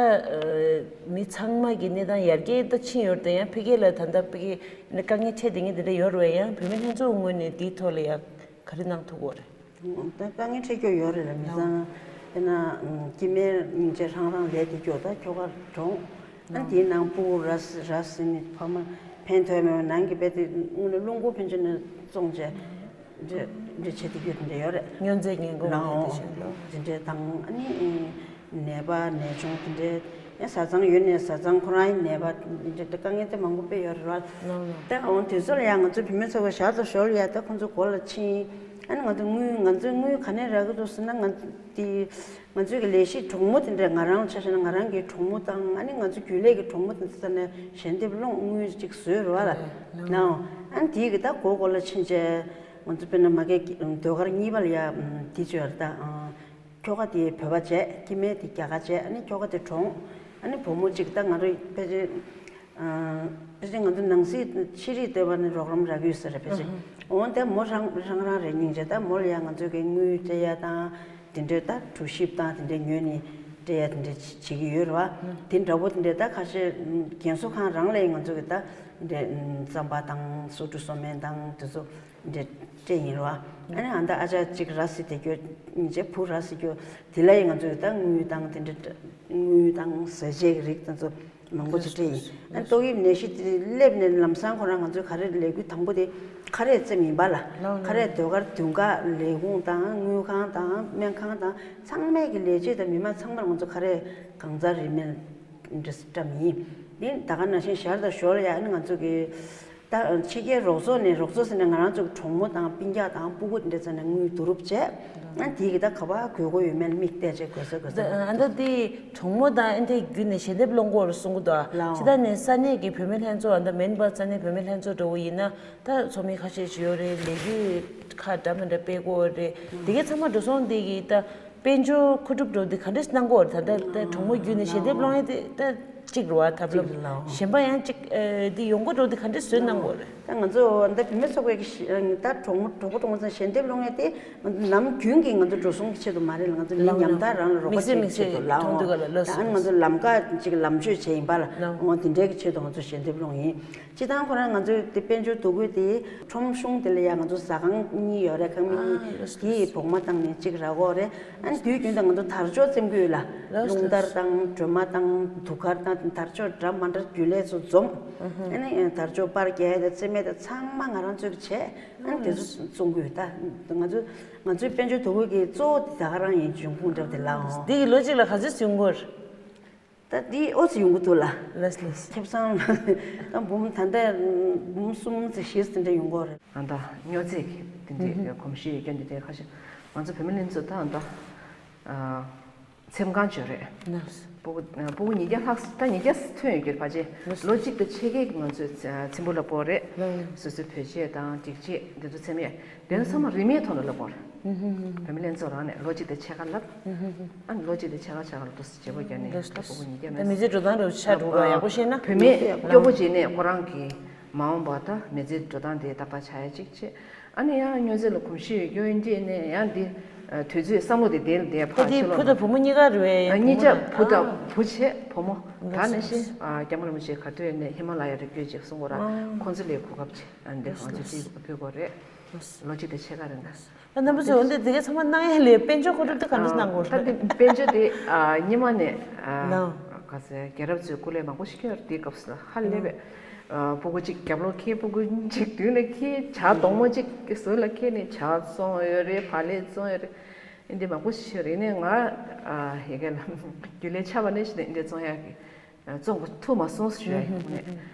མི་ཚང་མ་གི་གནས་སྟངས་ཡར་རྒྱས་ད་ཕྱིན་ཡོད་རེད། ད་ཡང་ཕ་གི་ལ་ད་ལྟ་ཕ་གི་དཀའ་ངལ་འཕྲད་བསྡད་མཁན་དེ་འདྲ་ཡོད་རེད་བས། ཡང་བུད་མེད་ལྷན་ཚོགས་ངོས་ནས་དེའི་ཐོག་ལ་ཡང་ག་རེ་གནང་ཐུབ་ཀྱི་ཡོད་རེད། ད་དཀའ་ངལ་འཕྲད་རྒྱུ་ཡོད་རེད་ལ། མི་ཚང་དཔེར་ན་སྐྱེ་དམན་སྙིང་རྗེ་རང་རང་ལས་དེ་སྐྱོ་ད་ཁྱོ་ག་གྲོངས། ཨ་དེའི་ནང་སྤུ་གུ་ར་སི་ར་སི་ནི་ཕ་མ་ཕན་ཐོགས་མེད་པ་ནང་གི་དཔེ་དེ་དངོས་གནས་རླུང་སྒོ་ཕན་ཆད་ནས་བཙོང་བྱས་འདྲེ་འདྲེ་བྱེད་དེ་རྒྱུ་དེ་འདྲ་ཡོད་རེད། སྨྱོ་རྫས་ཉེན་འགོག་ལ་ནང་འོང་དེ་འདྲ་དང་ཨ་ནི་ནད་པ་ནད་གཅོང་དེ་འདྲའི་ཡང་བཟའ་ཚང་ཡོད་ནས་བཟའ་ཚང་ཁོ་རང་ཡི་ནད་པ་དེ་འདྲའི་དཀའ་ངལ་དེ་མང་པོ་དཔེ་ཡོད་རེད་བ། ལགས་ལགས། ད་འོང་དུས་ཚོད་ལ་ཡང་ང་ཚོ་བུད་མེད་ཚོ་ག་ཞར་དང་ཞོར་ལ་ཡ་ད་ཁོང་ཚོ་སྒོ་ལ་ཕྱིན། ཨ་ནི་ང་ཚོ་དངུལ་ང་ཚོས་དངུལ་ག་ནས་རག་གི་འདུག་ཟེར་ན་ང་ཚོ་དེ་ང་ཚོའི་གི་ལས་གཞི་གྲོང་མོ་དེ་འདྲ་ང་རང་ཆ་བཞག་ན་ང་རང་གི་གྲོང་མོ་དང་ཨ་ནི་ང་ཚོ་རྒྱུན་ལས་ཀྱི་གྲོང་མོ་དེ་ཚོ་ནས་ཞལ་འདེབས་སློང་དངུལ་ཅིག་བཟོས་རེད་བ་ལ། ལགས་ལགས། ནའོ་ཨ་ནི་དེའི་གི་ད་སྒོ་སྒོ་ལ་ཕྱིན་བྱས་ང་ཚོ་དཔེར་ན་མ་གི་ཟློས་གར་གཉིས་པ་ལ་ཡ་དེ་བྱོས་རེད་ད། ཁྱོ་ག་དེ་བོད་པ་བྱས། སྐྱེ་དམན་དེ་རྒྱ་གར་བྱས། ཨ་ནི་ཁྱོ་ག་དེ་གྲོངས། ཨ་ནི་བུ་མོ་གཅིག་ད་ང་རང་ཕལ་ཆེར་ ཕལ་ཆེར་ང་ཚོ་ནང་སྲིད་ཕྱི་རིགས་ལྟེ་བ་ནས་རོགས་རམ་རག་གི་ཡོད་ས་རེད། ཕལ་ཆེར་འོན་ཏེ་མོ་རང་རང་རང་རེད། སྙིང་རྗེ། ད་མོ་ལ་ཡང་ང་ཚོ་གི་དངུལ་སྤྲད་ཡ་དང་དེ་འདྲའི་ད་གྲོ་ཞིབ་དང་དེ་འདྲའི་ཉོས་ནས་སྤྲད་ཡ་དེ་འདྲ་བྱེད་ཀྱི་ཡོད་རེད་བ། དེ་འདྲ་པོ་དེ་འདྲའི་ད་ཁ་ཤས་རྒན་གསོ་ཁང་རང་ལ་ཡང་ང་ཚོ་གི་ད་དེ་འདྲའི་རྩམ་པ་དང་སོ་འབྲུ་སོ་སྨན་དང་དེ་ཚོ་དེ་འདྲའི་སྤྲད་ཡིན་རེད་བ། ཨ་ནི་ཨ་ད་ཨ་ཅག་གཅིག་ར་བཟི་དེ་སྐྱོ་སྙིང་རྗེ། བུ་ར་བཟི་སྐྱོ་དེ་ལ་ཡང་ང་ཚོ་གི་ད་དངུལ་དང་དེ་འདྲ་དངུལ་དང་ཟས་བཅད་ཀྱི་རིགས་དེ་ཚོ་མང་པོ་ཅིག་སྤྲད་ཡིན། ཨ་ནི་ཏོག་དབྱིབས་ནད་གཞི་དེ་སླེབས་ནས་ལམ་སང་ཁོ་རང་ང་ཚོའི་ག་རེ་ལས་འགུལ་དང་པོ་དེ་ཁ་རས་བཙེམས་ཡིན་པ་ལ། ཁ་རས་ཟློས་གར་མདུན་ཁག་ལས་ཁུངས་དང་དངུལ་ཁང་དང་སྨན་ཁང་དང་ཚང་མས་ཀྱི་ལས་བྱེད་དང་མི་མང་ཚང་མར་ང་ཚོ་ཁ་རས་གང་ཚར་རིན་མེད་འདྲ་བཀྲམ་ཡིན། དེ་ད་ག་ནང་བཞིན་ཞར་དང་ཞོར་ལ་ཡང་ཨ་ནི་ང་ཚོ་གི་ད་ཕྱི་རྒྱལ་རོགས་ཚོགས་ནས། རོགས་ཚོགས་ཟེར་ནས་ང་རང་ཚོ་གི་གྲོགས་མོ་དང་སྤུན་ཀྱག་དང་སྤུ་གུ་འདྲ་ཚོ་ནས་དངུལ་བསྡུ་རུབ་བྱས། ཨ་དེ་གི་ད་ག་པར་དགོས་མཁོ་ཡོད་མེད་དམིགས་བལྟས་བྱས་དགོས་ས་དགོས་ས། ཨ་ད་དེ་གྲོགས་མོ་དང་ཨ་འདྲ་བརྒྱུད་ནས་ཞལ་འདེབས་སློང་གི་ཡོད་རེད་གསུང་གི་འདུག་ཨ། ལའོ། ཕྱི་ད་ནས་ས་གནས་ཀྱི་བུད་མེད་ལྷན་ཚོགས། ཨ་ད་མེན་པར་ས་གནས་བུད་མེད་ལྷན་ཚོགས་འདྲ་བོ་ཡིན་ན་ད་ཚོགས་མི་ཁ་ཤས་ཅིག་ཡོད་རེད། ལས་འགུལ་ཁག་འདྲ་མི་འདྲ་སྤེལ་གི་ཡོད་རེད། དེ་གའི་ཚང་མ་འགྲོ་སོང་དེ་གི་ད་དཔལ་འབྱོར་མཁོ་སྒྲུབ་འདྲ་བོ་དེ་ག་འདྲས་གནང་གི་ཡོད་རེད། ད་ད་ད་གྲོགས་མོ་བརྒྱུད་ནས་ཞལ་འདེབས་སློང་ཡས་དེ་ད་གཅིག་རེད་བ། ཐབས་ལམ་གཅིག་རེད་ལགས། གཞན་པ་ཡང་གཅིག་ཨ་དེ་ཡོང་སྒོ་འདྲ་བོ་དེ་ག་འདྲས་བཟོས་གནང་གི་ཡོད་རེད། ད་ང་ཚོ་ད་བུད་མེད་ཚོགས་པའི་གི་ད་གྲོགས་མོ་གྲོགས་པོ་གྲོགས་མོ་ཚོ་ཞལ་འདེབས་སློང་ཡས་དེ་ང་ཚོ་ནམ་རྒྱུན་གྱི་ང་ཚོ་འགྲོ་སོང་གི་ཆེད་དུ་མ་རེད་ལ། ང་ཚོ་མི་ལགས་ཉམ་ཐག་རང་ལ་རོགས་པ་མི་ཚེ་བྱེད་མི་ཀྱི་ཆེད་ཚེ་དུ་ལགས། མཐོང་འོང་། འདོད་ག་ལ་ལགས་ད་ཨ་ནི་ང་ཚོ་ལམ་ཀ་གཅིག་ལམ་ཆོད་བྱས་ཡིན་པ་ལ། ལགས། འོ་དེ་འདྲའི་གི་ཆེད་དུ་ང་ཚོ་ཞལ་འདེབས་སློང་ཡིན། སྤྱིར་བཏང་ཁོ་རང་ང་ཚོའི་དེ་དཔལ་འབྱོར་འདུ་འགོད་དེ་ཁྲོམ་གཞུང་དེ་ལ་ཡ་ང་ཚོ་ཟ་ཁང་གཉིས་ཡོད་རེད། ཁང་མིག་གཉིས། ཨ་ལགས་སོ། དེ་ཡི་བོགས་མ་བཏང་ནས་གཅིག་རག་གི་ཡོད་རེད། ཨ་ནི་དུས་རྒྱུན་དུ་ང་ཚོ་དར་ལྕོག་བཙེམ་གི་ཡོད་ལ། ལགས་སོ། རླུང་དར་དང་སྒྲོལ་མ་དང་དུང་དཀར་དང་དར་ལྕོག་འདྲ་མ་འདྲ་རྒྱུན་ལས་ཚོ་འཛོམས། ཨ་ནི་དར་ལྕོག་པར་རྒྱག་ཡ་དང་བཙེམ་ཡ་དང་ཚང་མ་ང་རང་ཚོས་བྱས། ཨ་ནི་དེ་ཚོ་བཙོང་གི་ཡོད། ད་ང་ཚོ་ང་ཚོའི་དཔལ་འབྱོར་འདུ་འགོད་ཀྱི་གཙོ་བོ་དེ་ད་ག་རང་ཡིན། འབྱུང་ཁུངས་འདྲ་བོ་དེ་ལའང་། འདི་གི་ལོ་གཅིག་ལ་ག་ཚོད་ཡོང་གི་ཡོད་རེད། ད་འདི་ཨོ་ཙི་ཡོང་གི་འདུག་ལ། ལགས་ལགས། ཁེ་བཟང་ད་འབུམ་ད་ལྟ་འབུམ་གསུམ་ཙམ་བཞི་ཙམ་འདྲ་ཡོང་གི་ཡོད་རེད། ཨ་ད་སྨྱོ་རྫས་དེ་འདྲའི་གོམས་གཤིས་ཡོད་མཁན་དེ་འདྲའི་ཁ་ཤས། ང་ཚོ་བུད་མེད་ལྷན་ཚོགས་ད་ཨ་ད་ཨ་འཚེམ་ཁང་ཅིག་ཡོད་རེད། ལགས། སྤུ་གུ་སྤུ་གུ་ཉིས་བརྒྱ་ལྷག་ད་ཉིས་བརྒྱ་ཐོན་ཡོད་ཀྱི་རེད། ཕལ་ཆེར་ལོ་གཅིག་དང་ཕྱེད་ཀའི་ང་ཚོས་ཚེམ་བུ་ལ་སྤོ་རེད། ལགས། སོ་སོའི་བོད་ཆས་དང་སྒྲིག་ཆས་འདི་ཚོ་འཚེམ་ཡས། དེ་ཚོ་ཚང་མ་རིན་མེད་ཐོག་ནས་ལབ་དགོས་རེད། བུད་མེད་ལྷན་ཚོགས་རང་ནས་ལོ་གཅིག་དང་ཕྱེད་ཀ་ལབ། ཨ་ནི་ལོ་གཅིག་དང་ཕྱེད་ཀ་ཕྱེད་ཀ་ལ་དུ་བརྗེ་པོ་བརྒྱབ་ནས་ད་སྤུ་གུ་ཉིས་བརྒྱ་མེད། མི་ཚེ་འགྲོ་སྟངས་རེ་ཆ་འགྲོ་ག་ཡག་པོ་ཤེས་ན། བུད་མེད་སྐྱོ་པོ་བྱས་ནས་ཁོ་རང་གི་མ་འོངས་པ་ད་མི་ཚེ་འགྲོ་སྟངས་དེ་ཏག་ཏག་ཆགས་ཡ་གཅིག་བྱས། ཨ་ནི་ཡང་སྨྱོ་རྫས་ལ་གོམས་གཤིས་ཡོད་རྒྱུ་ཡིན་དེ་ནས་ཡང་འདི་དུས་ཚོད་བསམ་བློ་དེ་དེ་ལ་དེ་ཕར་ཕྱི་ལོགས་ལ། བུ་དང་བུ་མོ་གཉིས་ཀ་རེད་བས། གཉིས་ཆ་བུ་དང་བུ་བྱས་བུ་མོ། ད་ནས་བཞིན་སྐྱབས་མགོན་རིན་པོ་ཆེ་ག་དུས་ནས་ཧི་མ་ལ་ཡ་རི་བསྐྱོད་ཅིག་གསུང་གོ་ར། ཁོང་ཚོ་ལས་གོ་སྐབས་ཆེ་ཨ་འདི་ང་ཚོ་ཅིག་ཕུལ་དགོས་རེད། ལོ་གཅིག་དང་ཕྱེད་ཀ་རིང་ལ། རྣམ་པ་ཚོས་འོན་ཏེ་དེ་ག་ཚང་མ་གནང་ཡ་ལས་དཔལ་འབྱོར་མཁོ་སྒྲུབ་དེ་ག་འདྲ་གནང་དགོས་རེད། ད་དེ་དཔལ་འབྱོར་དེ་ཨ་སྔོན་མ་ནས་ཨ་ལགས། ག་ཚོད་རྒྱལ་རབས་ཚོའི་སྐུ་ལས་མང་པོ་ཞིག་ཁྱོད་དེའི་སྐབས་སུ་ཧ་ལས་པའི་ཨ་སྤུ་གུ་གཅིག་རྒྱབ་ལོགས་འཁྱེར། སྤུ་གུ་གཅིག་མདུན་ལ་འཁྱེར། ཇ་མདོག་མོ་གཅིག་གི་ཟུར་ལ་འཁྱེར་ནས་ཇ་བཙོང་ཡོད་རེད། བག་ལེབ་བཙོང་ཡོད་རེད། འདི་མང་པོ་ཞིག་རེད། ནས་ང་ཨ་ཡ་གི་ལ་རྒྱུན་ལས་ཆགས་པ་ནས་ཞིག་ནས་འདི་བཙོང་ཡག་གི་བཙོང་གི་ཐུབ་མ་སོང་ཞུ་ཡ་ཡིན། ནས་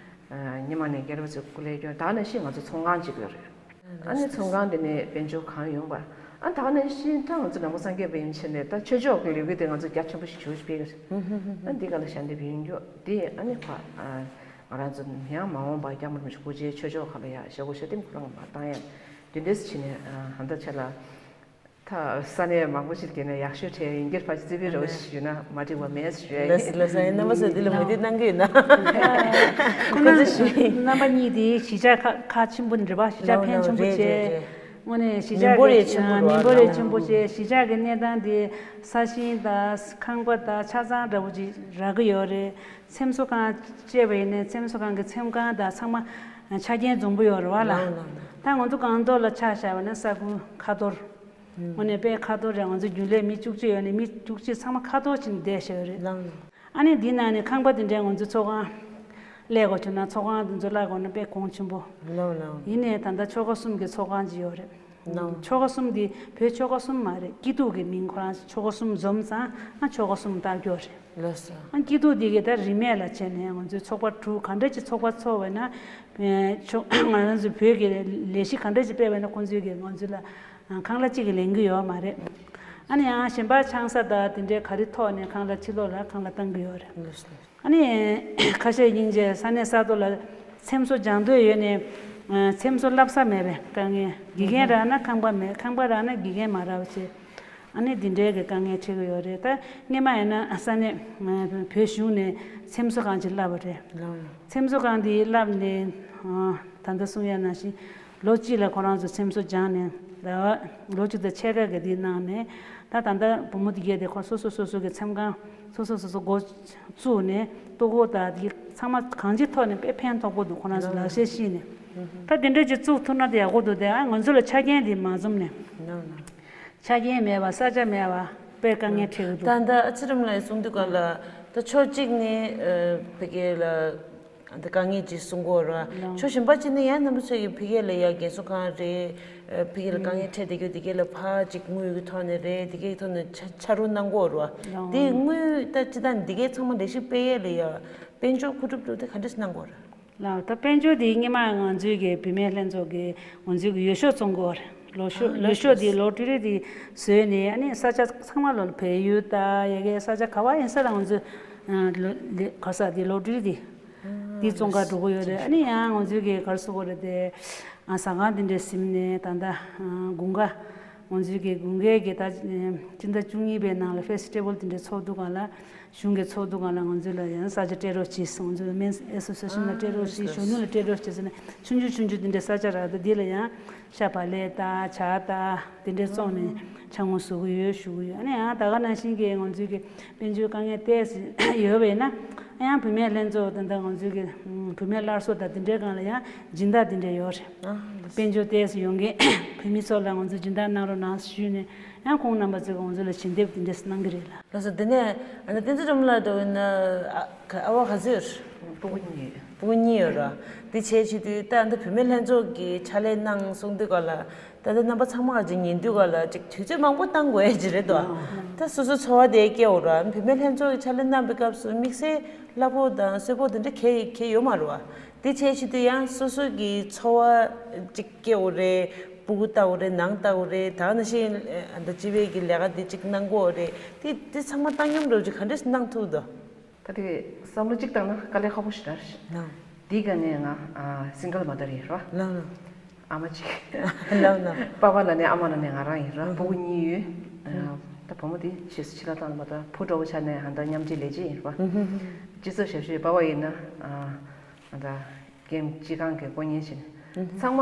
ཨ་སྔོན་མ་ནས་རྒྱལ་རབས་ཚོའི་སྐུ་ལས་སྐྱོན། ད་ནས་ཤི་ང་ཚོ་ཚོང་ཁང་གཅིག་ཡོད་རེད། ཨ་ནི་ཚོང་ཁང་འདི་ནས་དཔལ་འབྱོར་གང་ཡོང་པ། ཨ་ད་ནས་ཤི་ད་ང་ཚོ་ནང་པ་སངས་རྒྱས་པ་ཡིན་ཕྱིར་ནས་ད་ཆོས་ཕྱོགས་ཀྱི་ལས་འགུལ་དེ་ང་ཚོ་རྒྱ་ཆེན་པོ་ཞིག་བྱུང་ཞིག་སྤེལ་གི་རེད། ཨ་འདི་ག་ལ་ཞལ་འདེབས་ཡོང་རྒྱུ་དེ་ཨ་ནི་ཁ་ཨ་ང་རང་ཚོ་ཡང་མ་འོངས་པ་སྐྱབས་མགོན་རིན་པོ་ཆེ་སྐུ་ཕྱྭའི་ཆོས་ཕྱོགས་ཁག་ལ་ཡ་ཞེ་པོ་ཞེ་བདེ་ཁོ་རང་མ་བཏང་ཡ་འདི་འདྲས་བྱས་ནས་ཨ་ཧ་ད་ཆ་ལ། ད་ས་གནས་མང་པོ་ཞིག་གི་ནས་ཡག་ཤོས་བྲལ་ཡིན་གྱི་རེད། ཕལ་ཆེར་རྩེ་ཕུད་རོགས་ཞུས་ན་མ་འགྲིག་པ་མེད་ཞུ་ཡ་ཡིན། ལགས་ལགས་སོ། ཡིན་རྣམ་པ་ཚོས་འདི་ལ་མོས་མཐུན་གནང་གི་ཡོད་ན། ཁོ་ན་རྣམ་པ་གཉིས་དེ་གཞིས་ཆགས་ཁག་ཁག་ཆེན་པོ་འདྲ་བ། གཞིས་ཆགས་ཕན་ཆེན་པོ་རེད་བྱས། རེད་རེད། དངོས་གནས་གཞིས་མི་ཆགས་འབོར་ཀྱི་ཡང་ཆེན་པོ་མི་རེད་བ། འབོར་ཡང་ཆེན་པོ་བྱས། གཞིས་ཆགས་ཀྱི་གནས་སྟངས་དེ་ས་ཞིང་དང་ཁང་པ་དང་ཆ་ཚང་འདྲ་བོ་ཅིག་རག་གི་ཡོད་རེད། ཚེམ་བཟོ་ཁང་བཅས་པ་ཡིན་ནའི་ཚེམ་བཟོ་ཁང་གི་ཚེམ་ཁང་དང་ཚང་མ་ཆ་རྐྱེན་འཛོམས་པོ་ཡོད་རེད་བ་ལ། ལགས་ལགས་ལགས། ད་ང་ཚོ་སྒང་ཏོག་ལ་ཆ་བཞག་པ་ན་ས་ཁུལ་ཁ་ཐོར། དངོས་གནས་དཔེ་ཁ་ཐོར་རེད། ང་ཚོ་རྒྱུན་ལས་མི་བཅུ་གཅིག་ཡོད་ནས་མི་བཅུ་གཅིག་ཚང་མ་ཁ་ཐོར་ཕྱིན་བསྡད་བཞག་ཡོད་རེད། ལགས་ལགས། ཨ་ནི་འདི་ནང་ནས་ཁང་པ་འདི་འདྲའི་ང་ཚོའི་ཚོགས་ཁང་གླས་དགོས་བྱུང་ན་ཚོགས་ཁང་འདི་ཚོ་གླ་དགོས་ན་དཔེ་གོང་ཆེན་པོ། ལགས་ལགས། ཡིན་ནའི་ད་ལྟ་ཆོལ་ཁ་གསུམ་གྱི་ཚོགས་ཁང་ཅིག་ཡོད་རེད། ལགས། ཆོལ་ཁ་གསུམ་འདི་བོད་ཆོལ་ཁ་གསུམ་མ་རེད། སྐྱིད་སྡུག་གི་མིང་ཁོ་རང་ཆོལ་ཁ་གསུམ་འཛོམས་ཙང་ཨ་ཆོལ་ཁ་གསུམ་བཏགས་ཀྱི་ཡོད་རེད། ལགས་སོ། ཨ་སྐྱིད་སྡུག་འདི་གའི་ད་རིན་མེད་ལ་བྱས་ནས་ང་ཚོའི་ཚོགས་པ་དྲུག་ག་འདྲ་ཅིག་ཚོགས་པ་ཚོགས་པ་ན། ཨེ་ཆོ་ང་རང་ཚོའི་བོད་ཀྱི་ལས་གཞི་ག་འདྲ་ཅིག་སྤེལ་བ་ན་ཁོང་ཚོས་ཀྱི་ང་ཚོ་ལ་ཨ་ཁང་གླ་གཅིག་གི་ལེན་གྱི་ཡོད་མ་རེད། ཨ་ནི་ཡང་གཞན་པ་ཆང་ས་དང་དེ་འདྲའི་ག་རེ་ཐོག་ནས་ཁང་གླ་ཕྱི་ལོགས་ལ་ཁང་གླ་བཏང་གི་ཡོད་རེད། ལགས་སོ། ཨ་ནི་ཁ་ཤས་སྙིང་རྗེ། ས་གནས་ས་ཐོག་ལ་ཚེམ་བཟོ་སྦྱང་འདོད་ཡོད་ནས་ཨ་ཚེམ་བཟོ་བསླབ་ས་མེད་པའི་དཀའ་ངལ། དགེ་རྒན་རག་ན་ཁང་པ་མེད། ཁང་པ་རག་ན་དགེ་རྒན་མ་རག་པ་བྱས། ཨ་ནི་འདི་འདྲའི་གི་དཀའ་ངལ་འཕྲད་ཀྱི་ཡོད་རེད། ད་སྔོན་མ་ཡིན་ན་ས་གནས་བོད་གཞུང་ནས་འཚེམ་བཟོ་ཁང་ཅིག་བསླབས་པ་རེད། འཚེམ་བཟོ་ཁང་འདི་བསླབས་ནས་ད་ལྟ་གསུང་ཡ་ནང་བཞིན་ལོ་གཅིག་ལ་ཁོ་རང་ཚོ་འཚེམ་བཟོ་སྦྱངས་ནས་ལོ་གཅིག་དང་ཕྱེད་ཀ་གི་དེ་གནང་ནས། ད་ད་ལྟ་བུ་མོ་དེ་གས་དེ་ཁོ་སོ་སོ་སོ་སོ་གི་འཚེམ་ཁང་སོ་སོ་སོ་སོ་འགོ་བཙུགས་ནས་ལྟོ་གོས་དང་དེ་ཚང་མ་གང་ཅིའི་ཐོག་ནས་དཔེ་ཕན་ཐོགས་པོ་འདུག་ཁོ་རང་ཚོ་ལག་ཤེས་ཤེས་ནས། ད་དེ་འདྲ་ཅིག་བཙུགས་ཐུབ་ན་དེ་ཡག་པོ་འདུག་དེ་ང་ཚོ་ལ་ཆ་རྐྱེན་དེ་མ་འཛོམས་ནས། ཆ་རྐྱེན་མེད་པ་ས་ཆ་མེད་པ་དཔེ་དཀའ་ངལ་འཕྲད་ཀྱི་འདུག་ད་ལྟ་ཨ་ཚེ་རིང་ལགས་གསུང་དུས་ག་ལ་ད་ཕྱོགས་གཅིག་ནས་ཕ་གི་ལ་ད་དཀའ་ངལ་ཅིག་གསུང་གི་ཡོད་རེད། ཕྱོགས་གཞན་པ་གཅིག་ནས་ཡང་རྣམ་པ་ཚོས་ཀྱི་ཕ་གི་ལ་ཡ་རྒན་གསོ་ཁང་རེད། ཕ་གི་ལ་དཀའ་ངལ་འཕྲད་བསྡད་རྒྱུ་དེ་གས་ལ་ཕར་ཅིག་དངུལ་གྱི་ཐོག་ནས་རེད། དེ་གས་ཐོག་ནས་ཕྱ་ཕྱ་རོགས་གནང་གི་ཡོད་རེད། དེ་དངུལ་ད་སྤྱིར་བཏང་འདི་གས་ཚང་མ་ལས་གཞི་སྤེལ་ཡས་ལ་ཡ་དཔལ་འབྱོར་མཁོ་སྒྲུབ་འདུག་དེ་ག་འདྲས་གནང་གི་ཡོད་རེད། ལགས། ད་དཔལ་འབྱོར་དེ་སྔོན་མ་ང་ཚོའི་གི་བུད་མེད་ལྷན་ཚོགས་ཀྱི་ང་ཚོའི་གི་འོས་ཤོག་བཙོང་གི་ཡོད་རེད། ལོ་ཤོག་ཨ་འོས་ཤོག་དེ་ལོ་ཊི་རི་དེ་བཟོས་ནས་ཨ་ནི་ས་ཆ་ཚང་མ་ལོ་བལ་ཡུལ་དང་ཡ་གི་ས་ཆ་ག་བ་ཡིན་ས་ལ་ང་ཚོས་ལོ་ལེ་ག་ས་དེ་ལོ་ཊི་རི་དེ་དེ་བཙོང་གར་འགྲོ་གི་ཡོད་རེད། ཨ་ནི་ཡང་ང་ཚོའི་གི་ག་རེ་ཟེར་དགོས་རེད་དེ། ཟ་ཁང་དེ་འདྲས་ཟིན་ནས་ད་ལྟ་དགུན་ཁ་ང་ཚོའི་གི་དགུན་ཁའི་གི་ད་སྤྱི་ཟླ་བཅུ་གཉིས་པའི་ནང་ལ་ཕེ་སི་ཊི་བལ་དེ་འདྲས་ཚོགས་དུས་སྒང་ལ། གཞུང་གི་ཚོགས་འདུ་སྒང་ལ་ང་ཚོ་ལ་ཡང་ས་ཆ་སྤྲད་རོགས་གྱིས། ང་ཚོ་མེན་སི་ཨེ་སོ་སི་ཨེ་ཤན་ལ་སྤྲད་རོགས་གྱིས། གཞོན་ནུ་ལ་སྤྲད་རོགས་གྱིས་ཟེར་ནས་ཆུང་ཆུང་ཆུང་ཆུང་དེ་འདྲའི་ས་ཆ་རག་ད་འདི་ལ་ཡང་ཤ་བག་ལེབ་དང་ཇ་དང་དེ་འདྲའི་བཙོང་ནས་ཇ་དངོས་བཟོ་གི་ཡོད་ཞུ་གི་ཡོད། ཨ་ནི་ཡང་ད་ག་ནང་བཞིན་གྱི་ང་ཚོའི་གི་དཔལ་འབྱོར་དཀའ་ངལ་ཏོག་ཙམ་ཡོད་པ་ཡིན་ན་ཡང་བུད་མེད་ལྷན་ཚོགས་དང་ད་ང་ཚོའི་གི་བུད་མེད་སླར་གསོ་དང་དེ་འདྲའི་སྒང་ལ་ཡང་སྦྱིན་བདག་དེ་འདྲ་ཡོད་རེད། དཔལ་འབྱོར་ཏོག་ཙམ་ཡོང་མཁན་བུད་མེད་ཚོ་ལ་ང་ཚོ་སྦྱིན་བདག་གནང་རོགས་གནང་ཞུས་ནས། ཡང་ཁོང་རྣམ་པ་ཚོས་ང་ཚོ་ལ་ཞལ་འདེབས་དེ་འདྲས་གནང་གི་རེད་ལ། ལགས་སོ། དེ་ནས་ཨ་ནི་བསྟན་འཛིན་སྒྲོལ་མ་ལགས་འདྲ་བོ་ཡིན་ན་ཨ་ཁ་ཨ་བ་ག་ཚོད་ཡོད། སྤུ་གུ་གཉིས་ཡོད། སྤུ་གུ་གཉིས་ཡོད་ར། དེ་བྱས་བྱས་དུས་ད་ཨ་ད་བུད་མེད་ལྷན་ཚོགས་ཀྱི་ཕྱག་ལས་གནང་གསུང་དུས་ག་ལ་ད་ལྟ་རྣམ་པ་ཚང་མ་ག་ཅིག་ཉན་དུས་ག་ལ་ཅིག་དུས་ཚོད་མང་པོ་བཏང་དགོས་ཡ་ཅིག་རེད་དོ། ད་སོ་སོ་འཚོ་བ་དེ་སྐྱེལ་འོ་ར། བུད་མེད་ལྷན་ཚོགས་ཀྱི་ཕྱག་ལས་གནང་པའི་སྐབས་སུ་དམིགས་བསལ་གླ་ཕོགས་དང་གསོལ་ཕོགས་དེ་འདྲ་གས་གས་ཡོད་མ་རེད་བ། དེ་བྱས་བྱས་དུས་ཡང་སོ་སོ་གི་འཚོ་བ་ཅིག་སྐྱེལ་འོ་རེད། སྤུ་གུ་ལྟ་བུ་རེད། ནང་ལྟ་བུ་རེད། ད་ནང་བཞིན་ཨ་ད་སྤྱི་པའི་གི་ལས་ཀ་འདི་གཅིག་གནང་དགོས་རེད། དེ་དེ་ཚང་མ་བཏང་སྙོམས་འགྲོ་གི་ག་འདྲས་གནང་ཐུབ་དོ། ད་དེ་བསམ་བློ་གཅིག་བཏང་ན་དཀའ་ལས་ཁག་པོ་ཞིག་རེད། ལགས། འདི་ག་ནས་ང་ཨ་སིང་གལ་མ་དར་ཡིན་རོ། ལགས་ལགས། ཨ་མ་གཅིག་ལགས་ལགས། པ་པ་ལ་ནས་ཨ་མ་ལ་ནས་ང་རང་ཡིན་རོ། ཨ་སྤུ་གུ་གཉིས་ཡོད། ཨ་ད་བུ་མོ་དེ་ཕྱིས་སུ་ཕྱི་ལ་བཏང་ལ་མ་ད་བུ་འདྲ་བོ་ཆགས་ནས་ཧ་ད་མཉམ་འབྲེལ་ལས་བྱེད་ཡིན་རོ། སྤྱི་ཚོགས་ཞབས་ཞུའི་པ་པ་ཡིན་ན་ཨ་ཨ་ད། ཀེམ་སྤྱི་ཁང་གི་སྐུ་ཉིད་ཕྱིན། ཚང་མ་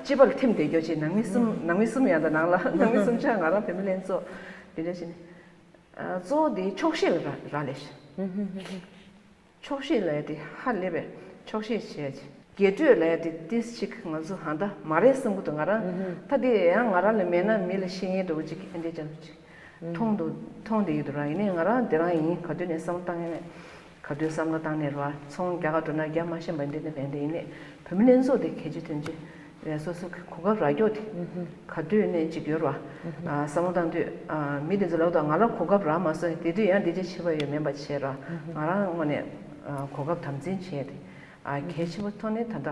སྤྱི་པར་ཐིམ་བསྡད་རྒྱུ་ཅིག་ནང་མི་གསུམ་ནང་མི་གསུམ་ཡང་དང་ནང་ལ་ནང་མི་གསུམ་ཆ་ང་རང་བུད་མེད་ལྷན་ཚོགས་འདི་འདྲ་ཕྱིན། གཙོ་བོ་དེ་ཆོག་ཤེས་ལ་རག་རག་ལས་ཤིང་། ཆོག་ཤེས་ལ་ཡ་དེ་ཧ་ལས་པས་ཆོག་ཤེས་བྱས་ཅིག་རྒྱས་སྤྲོས་ལ་ཡ་དེ་ཏིས་ཅིག་ང་ཚོ་ཧ་ད་མ་རེད་བསམ་གི་འདུག་ང་རང་ད་དེ་ཡང་ང་རང་ལ་མེད་ན་མི་ལ་ཤེས་ངེས་འདྲ་བོ་ཅིག་ཨེ་འདྲས་ཅང་ཅིག་མཐོང་འདུག་མཐོང་བསྡད་ཡོད་འདུག་ར། ཡིན་ནའི་ང་རང་དེ་རང་ཡིན་ག་དུས་ནས་བསམ་བློ་བཏང་ཡ་མེད། ག་དུས་བསམ་བློ་བཏང་ནས་ར་ཚོང་རྒྱག་ག་འགྲོ་ན་རྒྱག་མ་ཤེས་པ་འདི་ནས་བས་འདི་ཡིན་ནས་བུད་མེད་ལྷན་ཚོགས་དེ་གལ་ཆེ་དོན་ཆེ་རེད། སོ་སོ་གི་གོ་སྐབས་རག་རྒྱུ་དེ་ག་དུས་ནས་ཅིག་ཡོད་ར། བསམ་བློ་བཏང་དུས་མི་དེ་ཚོ་ལབ་དང་ང་ལ་གོ་སྐབས་རག་མ་སོང་དེ་དུས་ཡང་འདི་ཅི་བྱེད་པ་ཡོད་མེད་པ་བྱས་ར། ང་རང་ངོས་ནས་གོ་སྐབས་དམ་འཛིན་བྱས་ཏེ་གལ་ཆེན་པོ་ཐོག་ནས་ད་ལྟ།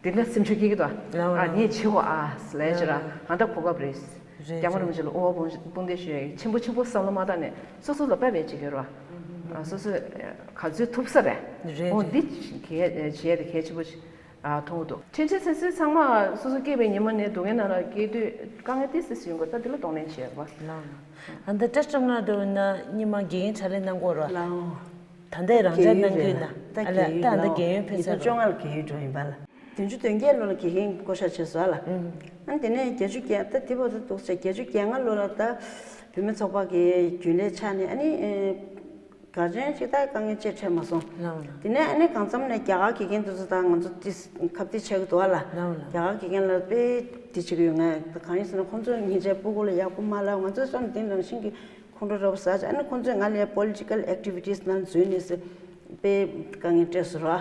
དེ་ལ་སེམས་ཤུགས་སྐྱེ་གི་འདུག་ལའོ་ཨ་ལའོ། ངས་བྱེད་དགོས་ཨ་ལས་ཅི་ར། ལའོ་ལའོ། ང་ད་གོ་སྐབས་རེད། རེད་རྒྱ་མ་རིན་པོ་ཆེ་ལ་ཨོ་བ་སྤུངས་འདེབས་ཞུ་ཡ་ཆེན་པོ་ཆེན་པོ་བསམ་བློ་མ་བཏང་ནས་སོ་སོ་ལ་དཔེ་བྱེད་ཀྱི་ར། ཨ་སོ་སོ་ག་ཚོད་ཐུབ་ས་རེད། རེད་ཨོ་རེད། འདི་གལ་བྱེད་ཡ་དེ་གལ་ཆེན་པོ་ཞིག་ཨ་མཐོང་གི་འདུག་འཕྲིན་ཆེན་ཚན་ཚན་ཚང་མ་སོ་སོ་སྐྱེས་པའི་ཉི་མ་ནས་སྡུག་བསྔལ་ནང་ལ་སྐྱེས་དུས་དཀའ་ངལ་ཏིས་ཏིས་ཡོང་དགོས་ད་དེ་ལ་གདོང་ལེན་བྱེད་དགོས། ལའོ་ལའོ། ཨ་ད་བཀྲ་ཤིས་སྒྲོལ་མ་འདྲ་བོ་ན་སྙེ་མ་དགེ་རྒན་ཕྱག་ལས་གནང་གོ་ར། ལའོ། ད་ལྟའི་རང་འཇགས་གནང་གི་ཡོད་ན་ད་ཨ་ལ་རྒན་ད་ཡོད་ད་ལོ་རྒན་ཡོད་ཕེབས་ཉིས་སྟོང་བཅོ་ལྔ་ལ་རྒན་ཡོད་འགྲོ་ཡིན་པ་ལ། བདུན་ཅུ་དོན་བརྒྱད་ལོ་ལ་དགེ་རྒན་བསྐོ་བཞག་བྱས་སོང་ཨ་ལ། ཨ་དེ་ནས་བརྒྱད་ཅུ་གྱ་ད་དེ་བར་དུ་འདུག་ཟེར་བརྒྱད་ཅུ་གྱ་ལྔ་ལོ་ལ་ད་བུད་མེད་ཚོགས་པ་གི་རྒྱུན་ལས་ཆགས་ནས་ཨ་ནི་ག་ཅན་ཅིག་ད་དཀའ་ངལ་ཅིག་འཕྲད་མ་སོང་། ལའོ་ལའོ། དེ་ནས་ཨ་ནི་གང་འཚམ་ནས་རྒྱ་གར་དགེ་རྒན་དེ་ཚོ་དང་ང་ཚོ་ཏིས་ཁ་གཏད་བྱེད་ཀྱི་འདུག་ཨ་ལ། ལའོ་ལའོ། རྒྱ་གར་དགེ་རྒན་ལ་དཔེ་དེ་བྱེད་ཀྱི་ཡོད་ང་གང་ཡིན་ཟེར་ན་ཁོང་ཚོ་སྔན་ཆད་སྤུ་གུ་ལ་ཡག་པོ་མ་ལབ་ང་ཚོ་བསམ་དེ་ནང་བཞིན་གྱི། ཁོང་ཁྲོ་རབ་ཟ་ཅིག་ཨ་ནི་ཁོང་ཚོས་ང་ལ་political activities ནང་འཛུལ་ནས་ཟེར་དཔེ་དཀའ་ངལ་སྤྲད་སོང་ར།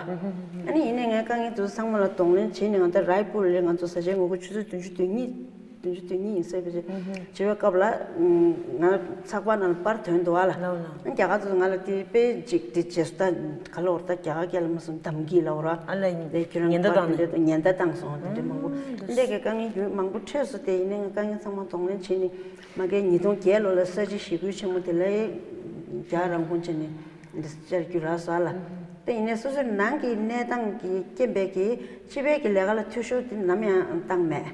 ཨ་ནི་ཡིན་ནའི་ངས་དཀའ་ངལ་དེ་ཚོ་ཚང་མ་ལ་གདོང་ལེན་བྱས་ནས་ང་ད་རའི་པུར་ལ་ང་ཚོ་བཟའ་བཅའི་ངོ་རྒོལ་ཆུ་ཚོད་བདུན་ཅུ་དོན་གཉིས་བདུན་ཅུ་དོན་གཉིས་ཡིན་ཟེར་བ་ཞིག་བྱེད་པའི་སྐབས་ལ་ང་ཚགས་པར་ནང་ལ་པར་ཐོན་འདུག་ཨ་ལ། ལའོ་ལའོ། ཨ་ནི་རྒྱ་གར་ཚོས་ང་ལ་དེ་དཔེ་ཅིག་དེ་བྱས་སོང་ད་ག་ལ་འོར་ད་རྒྱ་གར་སྐད་ལ་མ་སོང་དམ་གྱིས་ལབ་ར། ཨ་ལ་ཡིན་དེ་ཁྱོད་རང་ཉེན་བརྡ་པར་བཏང་དེ་འདྲ་ཉེན་བརྡ་བཏང་སོང་དེ་འདྲ་མང་པོ་འདི་འདྲ་གི་དཀའ་ངལ་ཡོད་མང་པོ་འཕྲད་སོང་དེ་ཡིན་ནའི་ང་དཀའ་ངལ་ཚང་མ་གདོང་ལེན་བྱས་ནས། མ་གི་ཉིས་སྟོང་བརྒྱད་ལོ་ལ་ས་བྱི་ཞི་རྒོལ་ཆེན་མོ་དེ་ལ་རྒྱ་རང་དབང་བྱས་ནས་འདི་བཅར་རྒྱུ་རག་སོང་ཨ་ལ། དེ་ཡིན་ནའི་སོ་སོའི་ནང་གི་གནས་སྟངས་ཀྱི་རྐྱེན་པས་ཀྱི་སྤྱི་པའི་གི་ལས་ཀ་ལ་འཐུས་ཤོར་དེ་ནམ་ཡང་བཏང་མེད།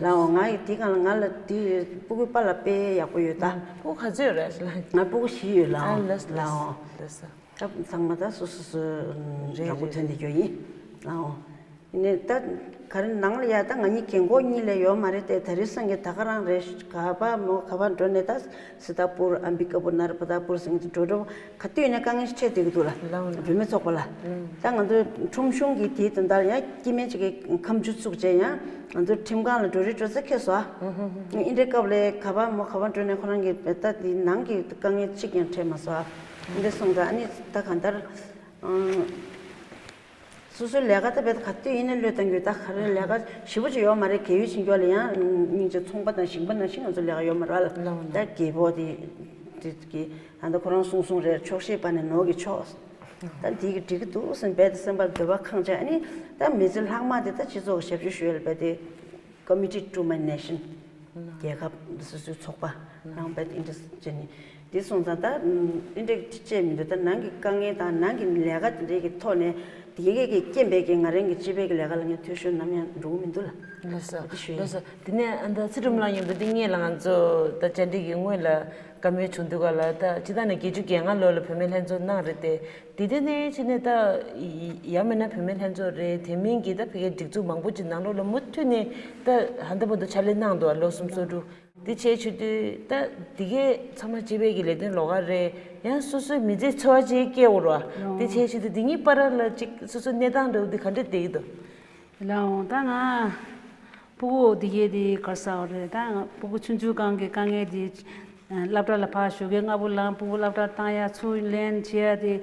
ལའོ། ང་ཡི་དེ་གང་ལ་ང་ལ་དེ་སྤུ་གུའི་པཱ་ལགས་དཔེ་ཡག་པོ་ཡོད་ད། སྤུ་གུ་ག་ཚོད་ཡོད་རེད་ལ། ང་སྤུ་གུ་བཞི་ཡོད་ལའོ། ཨ་ལགས་ལགས་ལའོ། ལགས་སོ། ད་ཚང་མ་ད་སོ་སོ་སོ་རེད་ཡག་པོ་རེད། ཐོན་ཏེ་ཡོད་ཡིན་ལའོ། ནས་ད་ག་རེ་ནང་ལ་ཡ་ད་ང་གཉིས་རྒན་གོག་གཉིས་ལས་ཡོད་མ་རེད་དེ། ད་རེས་སང་གི་ད་ག་རང་རེད། ག་པར་མོ་ག་པར་འགྲོ་ནས་ད་སི་ཏཱ་པུར་ཨམ་བི་ཀ་པུར་ནར་པ་ཏཱ་པུར་ཟེར་གྱི་འགྲོ་འགྲོ་ག་དུས་ནས་དཀའ་ངལ་འཕྲད་བསྡད་ཀྱི་འདུག་ལ། ལའོ་ལའོ། བུད་མེད་ཚོགས་པ་ལ། ད་ང་ཚོ་ཁྲོམ་གཞུང་གི་དེའི་དོན་དག་ལ་ཡང་སྐྱེ་དམན་ཅིག་གིས་ཁ་མཆུ་ཚུགས་བྱས་ཡང་ང་ཚོ་ཁྲིམས་ཁང་ལ་འགྲོ་རེས་འགྲོ་ས་ཁེལ་སོང་ཨ། ཨིན་འདྲའི་སྐབས་ལ་ག་པར་མོ་ག་པར་འགྲོ་ནས་ཁོ་རང་གི་ད་དེའི་ནང་གི་དཀའ་ངལ་གཅིག་ཀྱང་འཕྲད་མ་སོང་ཨ། ཨིན་འདྲ་སོང་ཙང་ཨ་ནི་ད་གང་ལྟར། སོ་སོའི་ལས་ཀ་ད་བས་ག་དུས་ཡིན་ན་བློས་བཏང་རྒྱུ་ད་ག་རེ་ལས་ཀ་ཞེ་པོ་ཅིག་ཡོད་མ་རེད། གལ་ཡོད་ཕྱིན་སྐྱོ་ལ་ཡང་སྙིང་རྗེ་ཚོང་པ་དང་ཞིང་པ་ནང་བཞིན་ང་ཚོ་ལས་ཀ་ཡོད་མ་རེད་ལ། ལའོ་ལའོ། ད་རྒད་པོ་དེ་དེ་གི་ད་ལྟ་ཁོ་རང་གསུང་གསུང་རེད། ཆོག་ཤེས་པ་ནས་ནོར་གི་ཆོག་ད་འདི་གི་འགྲིག་གི་འདུག་སེམས་པའི་དེ་སེམས་པར་འདོད་པ་ཁེངས་བྱས་ཨ་ནི་ད་མི་ཚེ་ལྷག་མ་དེ་ད་སྤྱི་ཚོགས་ཀྱི་ཞབས་ཞུ་ཞུ་ཡ་ལ་བས་དེ། Committed to my nation. རྒྱལ་ཁབ་སོ་སོའི་ཚོགས་པ་ནང་པའི་ཨིན་ཏྲེ་སི་ཊི་བྱས་ནས་འདི་སོང་ཙང་ད་ཨིན་ཏྲེ་སི་ཊི་བྱས་མི་འདུག་ད་ནང་གི་དཀའ་ངལ་དང་ནང་གི་ལས་ཀ་དེ་འདྲའི་གི་ཐོག་ནས་དེ་གས་ཀྱི་རྐྱེན་པས་ཀྱི་ང་རང་གི་སྤྱི་པའི་གི་ལས་ཀ་ལ་ངས་འཐུས་ཤོར་ནམ་ཡང་འགྲོ་གི་མི་འདུག་ལ། ལགས་སོ། དེ་ཞུ་ཡིན། ལགས་སོ། དེ་ནས་ཨ་ད་ཚེ་སྒྲོལ་མ་ལགས་མཉམ་དུ་འདི་སྔས་ལ་ང་ཚོ་ད་བཅར་འདྲི་གི་སྔོན་ལ་བཀའ་མོལ་བྱུང་དུས་ག་ལ་ད་སྤྱི་བཏང་ནས་བརྒྱད་ཅུ་གྱ་ལྔ་ལོ་ལ་བུད་མེད་ལྷན་ཚོགས་གནང་རེད་དེ། དེ་དུས་ནས་ཕྱིན་ནས་ད་ཡང་མིན་ན་བུད་མེད་ལྷན་ཚོགས་རེད། དེ་མིན་གྱི་ད་ཕ་གིའི་སྒྲིག་འཛུགས་མང་པོ་ཅིག་ནང་ལོགས་ལ་མུ་མཐུད་ནས་ད་ཧ་ད་པོ་ད་ཕྱག་ལས་གནང་འདུག་ལོ་གསུམ་སོ་དྲུག་དེ་བྱས་ཆུ་དུས་ད་དེ་གས་ཚང་མ་སྤྱི་པའི་གི་ལས་དོན་ལོགས་ཀ་རེད། ཡང་སོ་སོའི་མི་ཚེ་འཚོ་བ་ཅིག་སྐྱེལ་འོར་བ་དེ་བྱས་ཆུ་དུས་དེ་གཉིས་བར་ལ་ཅིག་སོ་སོའི་གནས་སྟངས་འདྲ་བོ་དེ་ག་འདྲ་བསྡད་ཀྱི་འདུག་ལའོ། ད་ང་སྤུ་གུ་འདི་གས་དེ་ག་རེ་ཟེར་བ་རེད། ད་ང་སྤུ་གུ་ཆུང་ཆུང་སྒང་གི་དཀའ་ངལ་དེ་སློབ་གྲྭ་ལ་ཕར་ཞོགས་ཀས་སྔ་པོ་ལངས། སྤུ་གུ་སློབ་གྲྭར་བཏང་ཡ་ཚུར་ལེན་བྱེད་ཡ་དེ་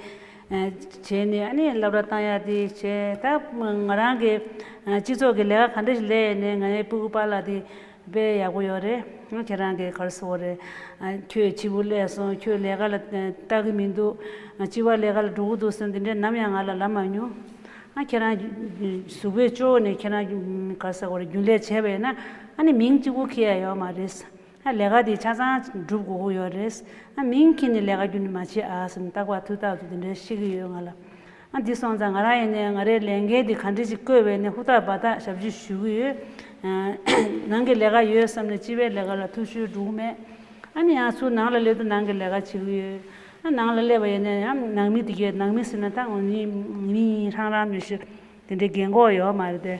བྱས་ནས་ཨ་ནི་སློབ་གྲྭ་བཏང་ཡ་དེ་བྱས། ད་ང་རང་གི་སྤྱི་ཚོགས་ཀྱི་ལས་ཀ་ག་འདྲ་ཞིག་ལས་ནས་ང་རའི་སྤུ་གུ་པཱ་ལགས་དེ་དཔེ་ཡག་པོ་ཡོད་རེད། ཁྱེད་རང་གིས་ག་རེ་ཟེར་བ་རེད། ཁྱོད་ཕྱི་པོ་སླེབས་སོང་། ཁྱོད་ལས་ཀ་ལ་ལྟ་གི་མི་འདུག་སྤྱི་པ་ལས་ཀ་ལ་འགྲོ་གི་འདུག་ཟེར་འདི་འདྲས་ནམ་ཡང་ང་ལ་ལབ་མ་མྱོང་། ཨ་ཁྱེད་རང་གཟུགས་པོའི་སྐྱོ་བོ་ནས་ཁྱེད་རང་ག་རེ་ཟེར་དགོས་རེད། རྒྱུན་ལས་བྱས་པ་ཡིན་ན་ཨ་ནི་མིང་གཅིག་པུ་འཁྱེར་ཡ་ཡོད་མ་རེད། ཨ་ལས་ཀ་དེ་ཆ་ཚང་སྒྲུབ་དགོས་ཀྱི་ཡོད་རེད། ཨ་མིང་འཁྱེར་ནས་ལས་ཀ་རྒྱུན་མ་བྱེད་ཨ་ཟེར་ནས་རྟག་པར་ཐུགས་ཐག་ཏུ་དེ་འདྲའི་བཤད་ཀྱི་ཡོད་ང་ལ། ཨ་འདི་སོང་ཙང་ང་རང་ཡིན་ནའི་ང་རའི་ལས་འགན་དེ་ག་འདྲ་ཞིག་བསྐོས་པ་ཡིན་ནའི་ཧུར་ཐག་འབད་ཐག་ཞབས་ཕྱི་ཞུ་གི་ཡོད། ནང་གི་ལས་ཀ་ཡོད་བསམ་ནས་སྤྱི་པའི་ལས་ཀ་ལ་ཐུགས་ཤུགས་འགྲོ་གི་མེད། ཨ་ནི་ཡང་ཚུར་ནང་ལ་སླེབས་དུས་ནང་གི་ལས་ཀ་བྱེད་ཀྱི་ཡོད། ཨ་ནང་ལ་སླེབས་པ་ཡིན་ན་ཡང་ནང་མི་དེ་གས་ནང་མི་ཟེར་ན་ད་ངོ་མི་མི་ཧྲང་རང་མི་ཤི་དེ་འདྲའི་རྒན་གོག་ཡོད་མ་རེད་དེ།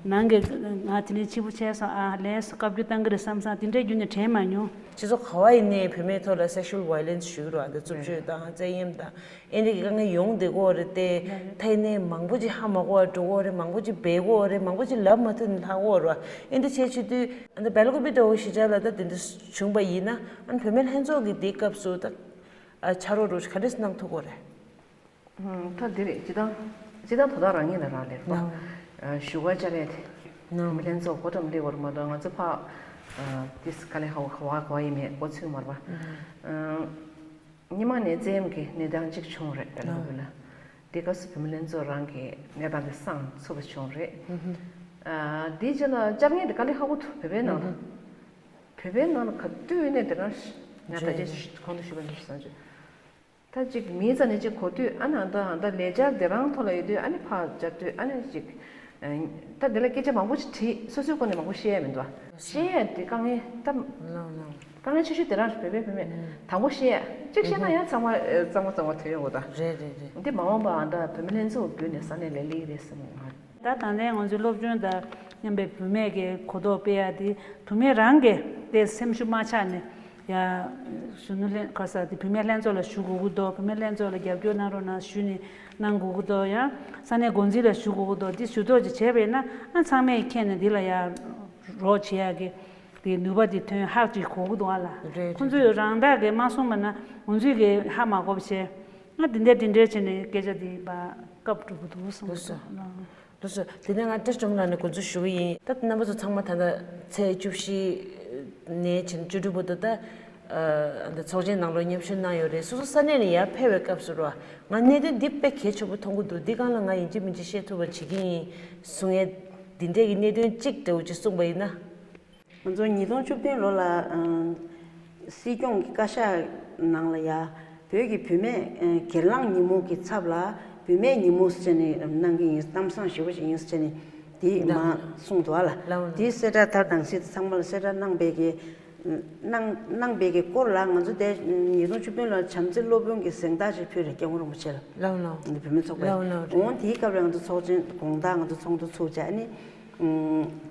ནང་གི་ང་དེ་ནས་ཕྱི་པོ་བྱས་སོང་ཨ་ལས་སུ་བཀའ་བཀྱོན་བཏང་གི་རེད་བསམ་སོང་། དེ་འདྲའི་རྒྱུ་ནས་དྲན་མ་མྱོང་། སྤྱི་ཚོགས་ག་བ་ཡིན་ནའི་བུད་མེད་ཐོག་ལ་sexual violence ཞུ་གི་རེད་བ། འདི་རྩུབ་སྤྱོད་དང་བཙན་གཡེམ་དང་ཨེ་འདྲ་གི་དཀའ་ངལ་ཡོང་བསྡད་ཀྱི་ཡོད་རེད་དེ། ད་ཡིན་ནའི་མང་པོ་ཅིག་ཧ་མ་གོ་བ་འགྲོ་གི་ཡོད་རེད། མང་པོ་ཅིག་འབད་ཀྱི་ཡོད་རེད། མང་པོ་ཅིག་ལབ་མ་ཐུབ་ནས་ལྷག་གི་ཡོད་རེད་བ། ཨེ་འདྲ་བྱས་བྱེད་དུས་ཨ་ནི་སྦེལ་ཀོབ་པི་འདྲ་བོ་གཞིས་ཆགས་ལ་ད་དེ་འདྲ་བྱུང་པ་ཡིན་ན་ཨ་ནི་བུད་མེད་ལྷན་ཚོགས་ཀྱི་དེའི་སྐབས་སུ་ད་ཕྱག་རོགས་རོགས་ག་འདྲས་གནང་ཐུབ་ཀྱི་ཡོད་རེད། ད་འདི་རེད། སྤྱིར་བཏང་སྤྱིར་བཏང་དོ་བདག་རང་ཉིད་ལ་རག་ལས་རེད་པ། ཞུ་བ་བཅར་ཡས་དེ་མི་ལྷན་ཚོགས་གོ་ཏམ་ལེ་བར་མ་གཏོགས་ང་ཚོ་ཕ་ཏིས་ག་ལེ་ཧ་བ་ག་བ་ག་བ་ཡིན་མེད་གོ་ཚུལ་མ་རེད་པ། ཉི་མ་ནས་བཙན་གྱི་གནས་སྟངས་གཅིག་བྱུང་རེད་སྦེ་ལབ་དགོས་ལ། དེ་སྐབས་སུ་བུད་མེད་ལྷན་ཚོགས་རང་གི་གནས་སྟངས་དེ་སངས་ཚུགས་པ་བྱུང་རེད། དེའི་རྗེས་ལ་བཅར་མཁན་དེ་དཀའ་ལས་ཁག་པོ་འདུག་བོད་པའི་ནང་ལ། བོད་པའི་ནང་ལ་ག་དུས་ནས་དེ་རང་ང་ད་རེད་རྗེས་གོང་དུ་ཞུས་པ་འདྲ་བསམ་བྱུང་། ད་ཅིག་མིའི་རྩ་ནས་ཅིག་གོ་དུས་ཨ་ནི་ཨ་ད་ཨ་ད་ལས་འཆར་དེ་རང་ཐོག་ལ་ཡོད་དུས་ཨ་ནི་ཕར་བཅར་དུས་ཨ་ནི་ཅིག་ད་དེ་ལ་སྐད་ཆ་མང་པོ་ཞིག་དྲིས། སོ་སོའི་སྐོར་ནས་མང་པོ་བཤད་ཡ་མི་འདུག་བཤད་ཡ་དེ་དཀའ་ངལ་ད་དཀའ་ངལ་ཆེ་ཤོས་དེ་རང་རེད། བོད་པའི་བུད་མེད་དང་པོ་བཤད་ཡ་གཅིག་བཤད་ན་ཡང་ཚང་མ་གཙང་མ་གཙང་མ་ཐོན་ཡོང་གི་འདུག་རེད་རེད་རེད། འདི་མ་འོངས་པ་ཨ་ད་བུད་མེད་ལྷན་ཚོགས་བརྒྱུད་ནས་ས་གནས་ལ་སླེབས་ཀྱི་རེད་བསམ་གྱི་ཡོད། ད་ད་ལྟའི་ང་ཚོའི་སློབ་སྦྱོང་དང་མཉམ་པའི་བུད་མེད་ཀྱི་གོ་རྟོགས་སྤེལ་ཡ་དེ་བུད་མེད་རང་གིས་དེ་སེམས་ཤུགས་མ་ཆག་ནས་ཡ་གཞོན་ནུ་ལྷན་ག་ས་དེ་བུད་མེད་ལྷན་ཚོགས་ལ་ཞུ་དགོས་ཀྱི་འདུག་བུད་མེད་ལྷན་ཚོགས་ལ་རྒྱབ་སྐྱོར་གནང་རོགས་གནང་ཞུས་ནས་གནང་དགོས་ཀྱི་འདུག་ཡང་ས་གནས་འགོ་འཛིན་ལ་ཞུ་དགོས་ཀྱི་འདུག་འདི་ཞུ་གཏུག་ཅིག་བྱས་པས་ན་ཨ་ཚང་མས་མཁྱེན་ནས་འདི་ལ་ཡ་རོགས་བྱེད་ཡ་གི་དེ་ནུས་པ་དེ་ཐོན་ཧ་ཅིག་གོ་གི་འདུག་ཨ་ལ། རེད་ཁོང་ཚོས་རང་བདག་གིས་མ་གསུངས་པ་ན་ང་ཚོས་གིས་ཧ་མ་གོ་བ་བྱས། ང་འདི་འདྲ་འདི་འདྲ་བྱས་ནས་སྐད་ཆ་འདི་བ་སྐབས་འགྲོ་གི་འདུག་གསུངས་འདུག་སོ། འདུག་སོ། དེ་ནས་ང་བཀྲ་ཤིས་སྒྲོལ་མ་ལགས་ནས་དགོངས་ཚུལ་ཞུ་གི་ཡིན། ད་རྣམ་པ་ཚོ་ཚང་མ་ད་ལྟ་ཚེས་བཅུ་བཞི་ནས་བྱས་ནས་བཅུ་དྲུག་བར་དུ་ད་ཨ་འདི་ཚོགས་ཆེན་ནང་ལོགས་མཉམ་ཞུགས་གནང་ཡོད་རེད། སོ་སོ་ས་གནས་ནས་ཡར་ཕེབས་པའི་སྐབས་སུ་རོ་ང་གནད་དོན་འདི་དཔེ་གལ་ཆེན་པོ་མཐོང་གི་འདུག་འདི་སྒང་ལ་ང་ཡིན་གཅིག་མིན་གཅིག་བཤད་ཐུབ་པ་བྱེད་ཀྱི་ཡིན་གསུང་ཡས་འདི་འདྲའི་གི་གནད་དོན་གཅིག་འདྲ་བོ་ཅིག་གསུངས་པ་ཡིན་ན། ང་ཚོ་ཉིས་སྟོང་བཅུ་བདུན་ལོ་ལ་ཨ་སྲིད་སྐྱོང་གི་བཀའ་ཤག་ནང་ལ་ཡ་བོད་ཀྱི་བུད་མེད་ཨ་སྒེར་ལངས་ཉིན་མོ་གི་ཚབ་ལ་བུད་མེད་ཉིན་མོ་ཟེར་ནས་གནང་གི་ཡིན། གཏམ་བཟང་ཞེ་པོ་ཞིག་ཡིན་ཟེར་ནས་ དེ་མ་གསུངས་འདུག་ཨ་ལ། ལའོ་ལའོ། དེའི་གསལ་བསྒྲགས་ད་དང་སྲིད་ཚང་མ་ལ་གསལ་བསྒྲགས་གནང་པའི་གི་གནང་གནང་པའི་གི་སྐོར་ལ་ང་ཚོ་དེ་ཉིས་སྟོང་བཅུ་བདུན་ལ་བྱམས་བརྩེ་སློབ་དཔོན་གྱི་གཟེངས་རྟགས་ཅིག་ཕུལ་རེད། སྐྱབས་མགོན་རིན་པོ་ཆེ་ལ། ལའོ་ལའོ། བུད་མེད་ཚོགས་པས། ལའོ་ལའོ། འོང་དེའི་སྐབས་ལ་ང་ཚོ་ཚོགས་ཆེན་དགོང་དག་ང་ཚོ་ཚོགས་འདུ་ཚུགས་བྱས། ཨ་ནི་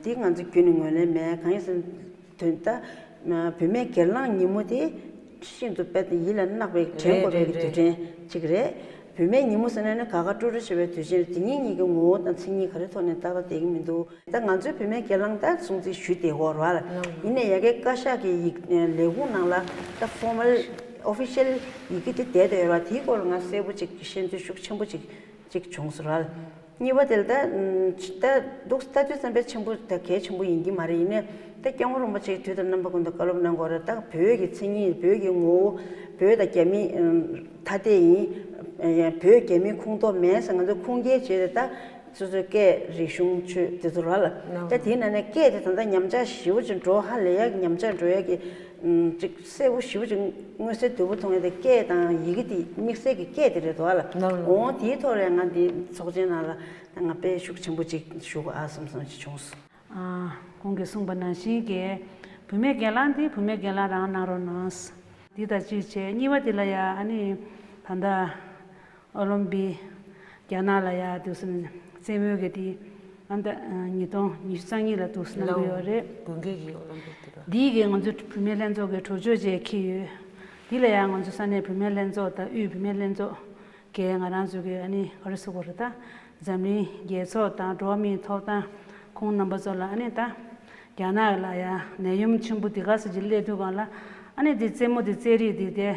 དེ་ང་ཚོ་རྒྱུན་ནས་ངོས་ལེན་མེད། གང་ཡིན་ཟེར་ན་དོན་ད་བུད་མེད་སྒེར་ལངས་ཉིན་མོ་དེ་ཤིན་ཏུ་དཔེ་དེ་ཡིད་ལ་བརྣག་པའི་དྲན་དགོས་པའི་གི་དུས་དྲན་ཅིག་རེད། བུད་མེད་ཉིན་མོ་ཟེར་ན་ནི་དགའ་དགའ་སྤྲོ་སྤྲོ་བྱེད་པའི་དུས་ཆེན་རེད། དེ་ཉིད་གཉིས་ཀྱི་ངོ་བོ་དང་མཚན་ཉིད་ག་རེ་ཐོག་ནས་ཏག་ཏག་བསྡད་ཀྱི་མི་འདུག་ད་ང་ཚོའི་བུད་མེད་སྒེར་ལངས་ད་སྲུང་བརྩི་ཞུས་བསྡད་ཡོད་རེད་བ། ཡིན་ནའི་ཡ་གིའི་བཀའ་ཤག་གི་ཡིག་ལས་ཁུངས་ནང་ལ་ད་ཕོར་མལ་ཨོ་ཕི་ཤལ་ཡི་གེ་དེ་བསྡད་བསྡད་ཡོད་རེད་བ། དེའི་སྐོར་ལ་ང་གསལ་པོ་ཅིག་ཤེས་འདོད་ཤུགས་ཆེན་པོ་ཅིག་ཅིག་བྱུང་སོང་རེད། གཉིས་པ་དེ་ལ་ད་ད་འདུག་ལྟ་དུས་ཙམ་པས་ཆེན་པོ་ད་གལ་ཆེན་པོ་ཡིན་གྱི་མ་རེད། ཡིན་ནའི་ད་སྐྱབས་མགོན་རིན་པོ་ཆེས་དུས་དང་རྣམ་པ་ཀུན་ཏུ་བཀའ་སློབ་གནང་དགོས་རེད། ད་བོད་ཀྱི་མཚན་ཉིད། བོད་ཀྱི་ངོ་བོ། བོད་དང་རྒྱ་མི་ཐ་དད་ཡིན། བོད་རྒྱ་མིའི་ཁོངས་གཏོགས་མིན་ཟེར་ང་ཚོ་ཁུངས་སྐྱེལ་བྱས་ཏེ་ད་སོ་སོའི་སྐད་རིག་གཞུང་ཆོས་དེ་ཚོ་ར་ལ། ད་དེའི་ནང་ནས་སྐད་དེ་ད་ལྟ་ཉམས་ཆག་ཞེ་པོ་ཅིག་འགྲོ་ཧ་ལས་ཡག་གི་ཉམས་ཆག་འགྲོ་ཡག་གི་ཅིག་གསལ་པོ་ཞེ་པོ་ཅིག་མངོན་གསལ་དོད་པོ་མཐོང་ཡག་དེ་སྐད་དང་ཡི་གེ་དེ་དམིགས་བསལ་གྱི་སྐད་དེ་རེད་འདུག་ཨ་ལ། འོང་དེའི་ཐོག་ལ་ང་འདི་ཚོགས་ཆེན་ནང་ལ་ང་དཔེ་ཤུགས་ཆེན་པོ་ཅིག་ཞུ་དགོས་ཨ་བསམ་བསམ་ཅིག་བྱུང་སོང་། ཨ། ཁོང་གིས་གསུངས་པ་ནང་བཞིན་གྱི་བུད་མེད་སྒེར་ལངས་དེ་བུད་མེད་སྒེར་ལངས་རང་གནང་རོགས་གནང་། འདི་དང་གཅིག་བྱས་གཉིས་པ་དེ་ལ་ཡ་ཨ་ནི་ད་ལྟ་ཨོ་ལིམ་པིག་རྒྱ་ནག་ལ་ཡ་དུས་སུ་རྩེད་མོའི་གི་དེ་ཨ་ད་ཉིས་སྟོང་ཉི་ཤུ་རྩ་གཉིས་ལ་དུས་སུ་གནང་གི་ཡོད་རེད། དགུན་ཁའི་གི་ཨོ་ལིམ་པིག་དེ་ར། འདིའི་གི་ང་ཚོ་བུད་མེད་ལྷན་ཚོགས་ཀྱི་གྲོས་ཆོད་བཅས་འཁྱེར་ཡོད། འདི་ལ་ཡ་ང་ཚོ་ས་གནས་བུད་མེད་ལྷན་ཚོགས་དང་དབུས་བུད་མེད་ལྷན་ཚོགས། གས་ང་རང་ཚོ་གི་ཨ་ནི་ག་རེ་ཟེར་དགོས་རེད་ད། འཛམ་གླིང་རྒྱལ་ཚོགས་དང་འགྲོ་བ་མིའི་ཐོབ་ཐང་ཁོང་རྣམ་པ་ཚོ་ལ་ཨ་ནི་ད། རྒྱ་ནག་ལ་ཡ་ནད་ཡམས་ཆེན་པོ་འདི་ག་ཚོད་ཅིག་སླེབས་དུས་སྒང་ལ་ཨ་ནི་འདི་རྩེད་མོ་འདི་རྩེད་རིགས་འདི་དེ།